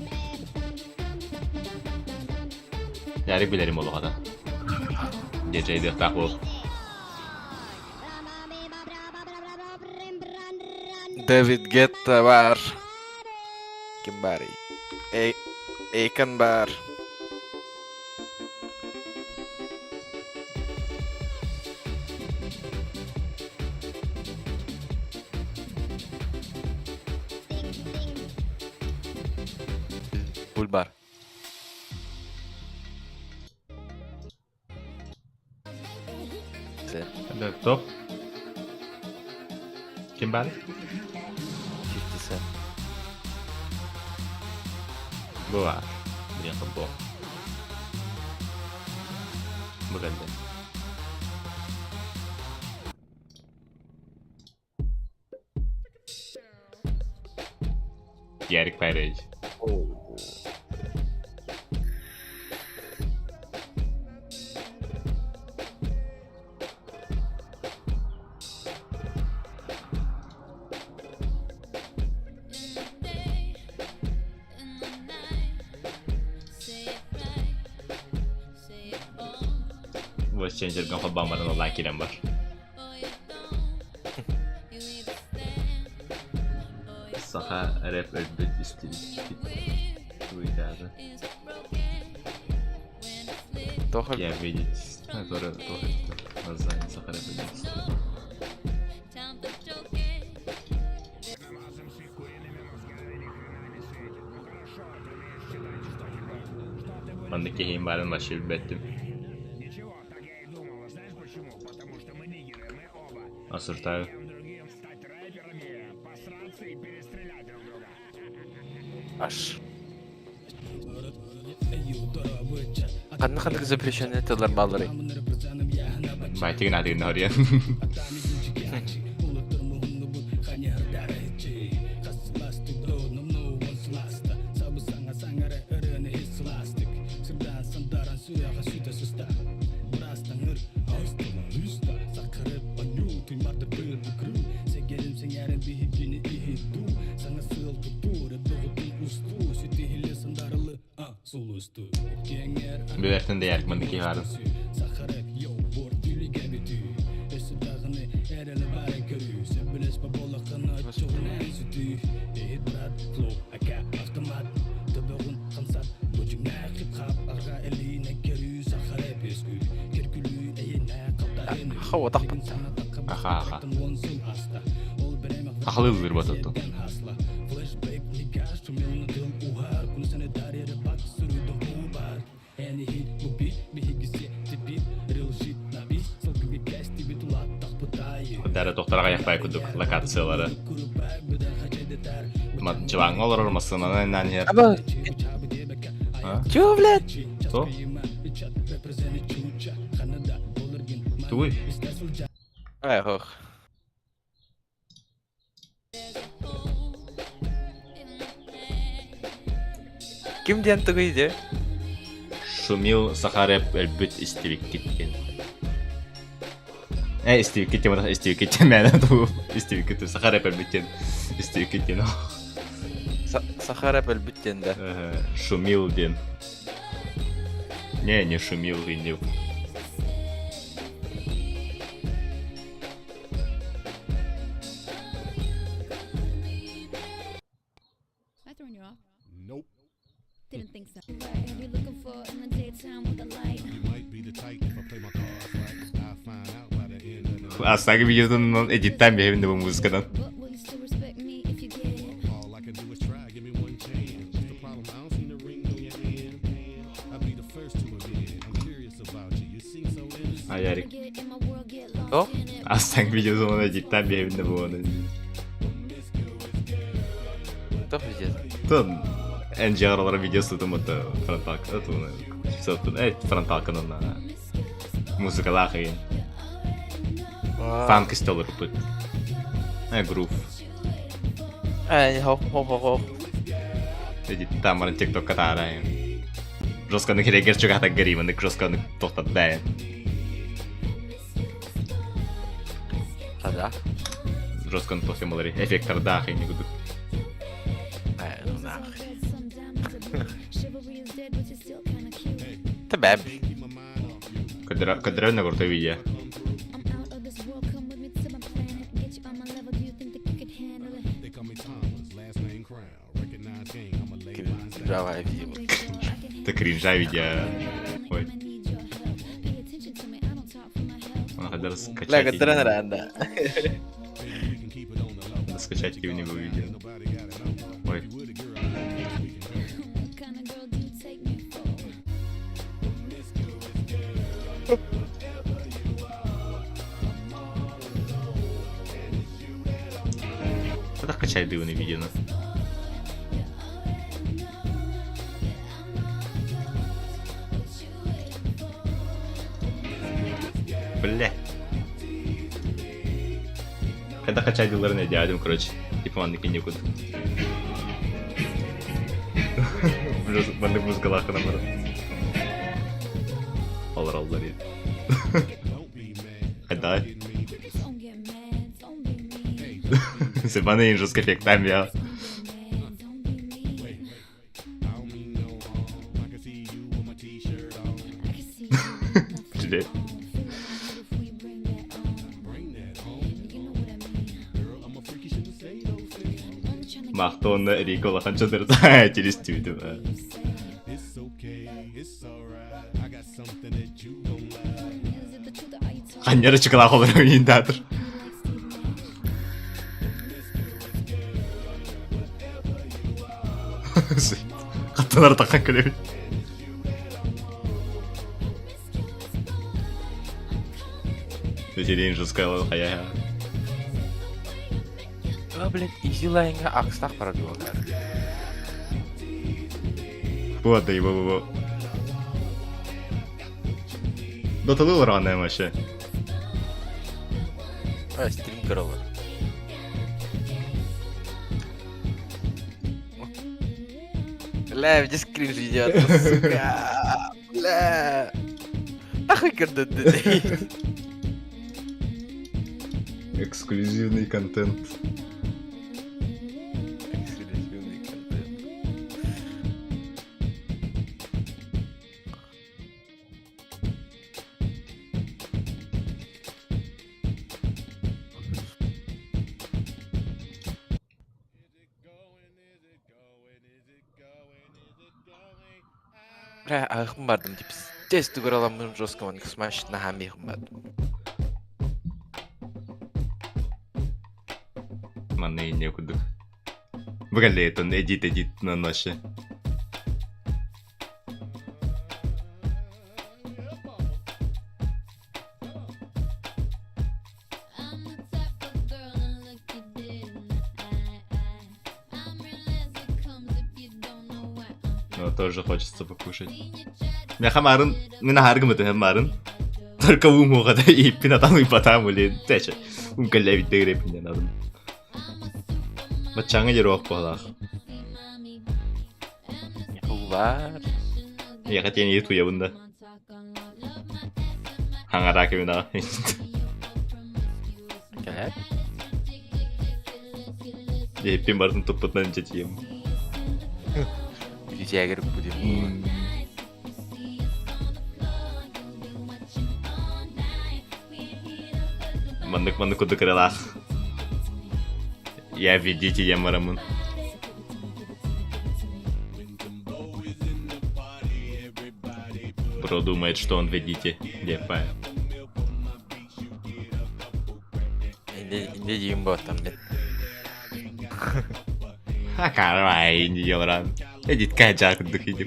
Ярик билэрим олоҕата. Диэчэйдиэхтээх буол. Дэвид Гетта бар. Ким баарый? Эйкон бар. Бульбар. Да, топ. Ким баар? 50 Cent. Бу баар. Блин, бу. Бу кэллэ. Ярик Пайрович. Voice changer холбоон баран оллаан киирэн бар. Саха рэп өлбүт истибит туйдаады. Тоха Я видеть, который тоже название Саха рэп өлбүт истибит. Маннык киһиим баарын вообще билбэттим. Осуждаю. Аш. Ханна ханнык запрещенный тыллар баалларый? Байтыгын атыгын хоруйан. Билэртэн да ярик маннык киһи баарын. Хава тахпат. Аха аха. Ахалыы ыллыыр буолтун. Дара тохтор аҕыйах курдук локациялары. Чыбааҥҥа олорор массыынаны нан иһэр. Аба. А? Чего, блядь? То? Тугуй? Ай, ох. Ким диэн тугуй дии? Шумил саха рэп өлбүт истибиккит диэн. Э, истибиккит диэн истибиккит диэн мээнэ туу истибиккит саха рэп өлбүт диэн истибиккит диэн. Саха рэп өлбүт диэн да. Шумил диэн. Не, не шумил, не. I throwing you off? Nope. Didn't think so. What you looking for in the daytime with the light? You might be the type if I play my cards right. I find out by the end of the night. Астагы видеотун эдиттан биһэбин да бу музыкадан. But will you still respect me if you get it? All I can do is try. Give me one chance. What's the problem? I don't see the ring on your hand. I'll be the first to admit it. I'm curious about you. You seem so innocent. А Ярик. Get in my world, get lost То? in it. Астагы видеотун эдиттан биһэбин да бу Тоох пиздец. Тон NGR видеосу это фронталка, это фронталка на музыкалаах игин. Фанк истолар пыт. Э, грув. Ай, хоп, хоп, хоп, хоп. Эдиттан баран тиктокка таара. Жестканы керегер чугата гориманы жестканы тоқтат бәйін. Да. Жестканы тоқтамалары эффекттардаах ини кудук. Ай, ну нахуй. Red, some diamonds are blue. Chivalry is dead, but you're still kinda cute. Табаб. Кадыры крутой видео. I'm out of this world, come with me to my planet. Get you on my level, do you think that you could handle it? They call me Thomas, last name Crown. Recognize gang, I'ma lay mine down. Кринжовое видео. Big girl, I can Это кринжа видео. handle Ой. it. I'ma need your help. Pay attention to me, I don't talk for my health. Она хотела Бля, скачать. которая рада. Baby, we can keep it on the low. Надо скачать его видео. Nobody gotta know. Ой. If you with a girl, I know we can go. What kind of Это качай дивный видео. Бля. Когда качай дилерын эдиадым, короче. Типа маннык некуда. Маннык музыкалаах гынан баран. Олороллор Хайдай. Себаны жестко эффектами, я. Блядь. Махтонна Рико улахан чодырта через түбүтүм. Ханнера чыкылаах олорор индатор. Хатталар таххан көлөбүт. Вечерин жесткая хая. А, блядь, изи лайнга акстах барар буолар. Вот, да, его, его. Доталыл рано вообще. А, стрим көрөлөр. Бля, здесь кринж идет, сука. Бля. Нахуй көрдөттү. Эксклюзивный контент. Эксклюзивный контент. Бля, аҕым бардым типа тез тугураламмын жестко маннык смаш наһаа миэхин бардым. Манна инне курдук. Быгалейтон эдит эдит на ночи. Но тоже хочется покушать. Меха марын, мен харгым это марын. Только ум угада и пинатан и потам или тече. Ум калевит дегреп не надо. Бачаңа жерок болах. Бар. Я хотя не ту ябында. Хаңара кемина. Кэлэр. Еппин бардым туппутнан жетием. Бүтүтээгэр будем. Маннык маннык кудук кыралаах. Я видите я марамын. Бро думает, что он видите. Где пая. Инде инде диим боттам бит. А карай, не елран. Эдит кача кудук иди.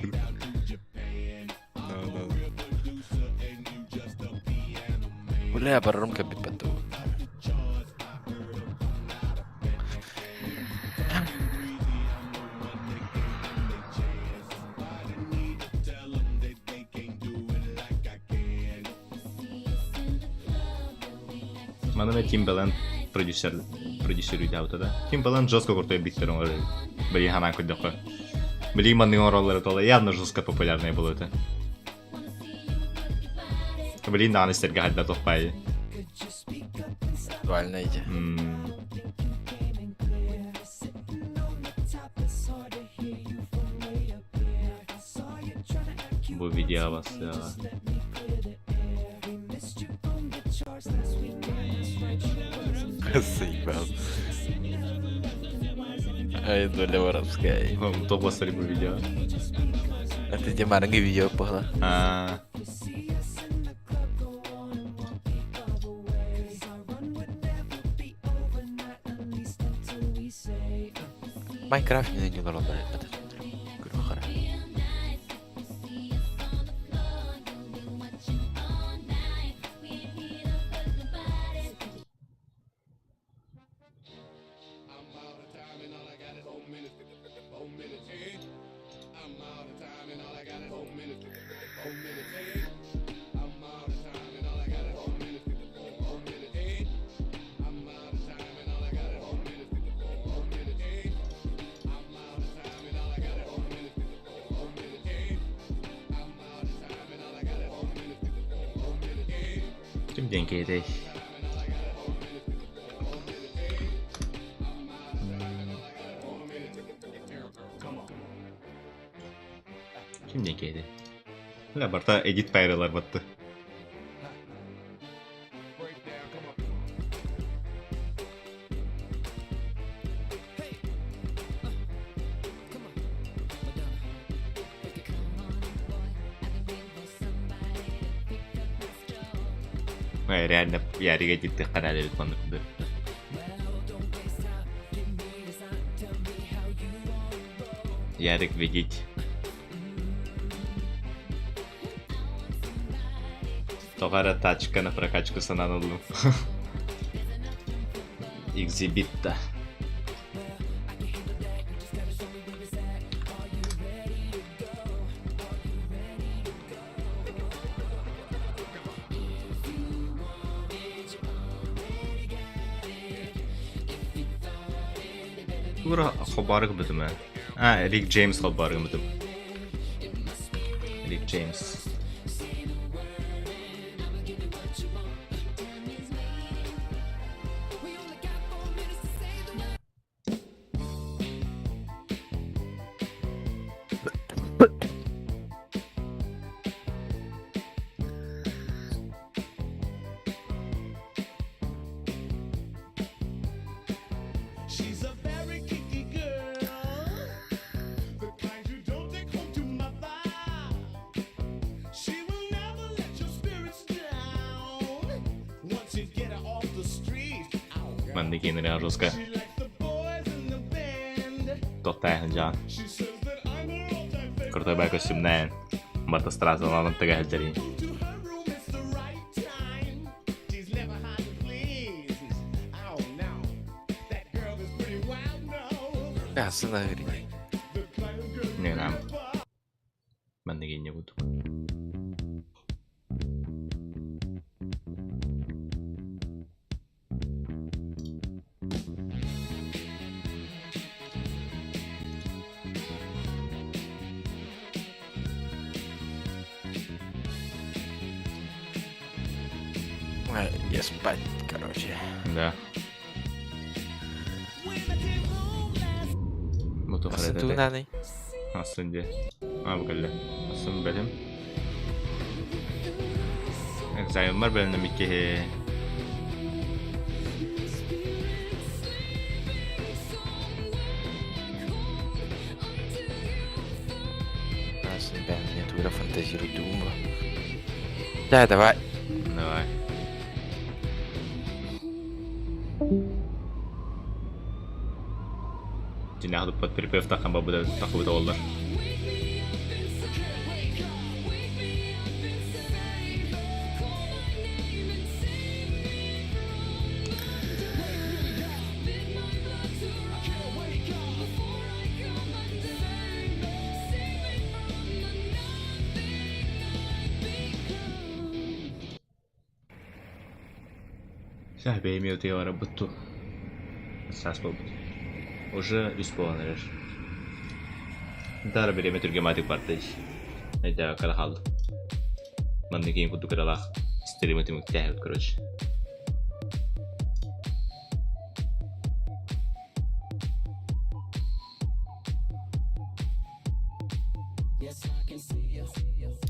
Бля, барарым кэбит батту. Манана Timbaland продюсер продюсер үйдәута да. Timbaland жестко крутой биттер оңор. Блин, ханан куддакка. Блин, манны оңорлары тола явно жестко популярный был это. Блин, дааны стерге хадда тохпай. Актуально иди. Бу видео вас. Заебал. Ай, доля воровская. Топ бу видео. А ты где маранги видео похла? А. Майнкрафт не не олороллар это. Көрү хара. Ким диэн киһитэй? Ким диэн киһитэй? Бля, барта Эдит Пайралар батты. Реально ярига диттиххэ наада эбит маннык курдук. Ярик видеть. Тоҕо эрэ тачка на прокачку санаан ыллым. Экзибитта. Тура холбоору гыммытым ээ. А, Рик Джеймс холбоору гыммытым. Рик Джеймс. Маннык иэнэрэ жестко тохтааһын дьаан. Крутой бай костюмнаан. Мотострассаланан тыга сылдьарин. Асын аһыыр Не нам. Маннык инньэ курдук. Я спать, короче. Да. Асы туунааный? Асын дии. А, бу кэллэ. Асын бэлэм. Экзаменмар бэлэмнэммит киһи. Асын бэм, тура фантазирую думаю. Да, давай. Давай. Дьиҥнээх туппат припев таххан барбыта таххыбыта буоллар. Саа бэйэм утуйа барарбыт дуу саас буолбут уже үс буолан эрэр Даара бириэмэ түргэмаатык барда дии өйдөөбөккө да хааллым маннык киһи курдук ыралаах стримы түмүктээһибит короче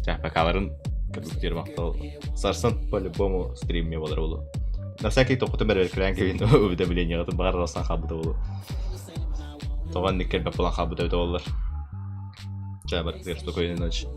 Чэ, пока-ларын кыргыттар махтал. Сарсын по-любому стримме болар болу. На всякий тохотун бэрбэркэлээн кэбин уведомлениеҕытын баҕар аралсан хаалбыта болу. Тоҕо инник кэлбэт буолан хаалбыта эбитэ буоллар. Чэ, барытыгар спокойной ночи.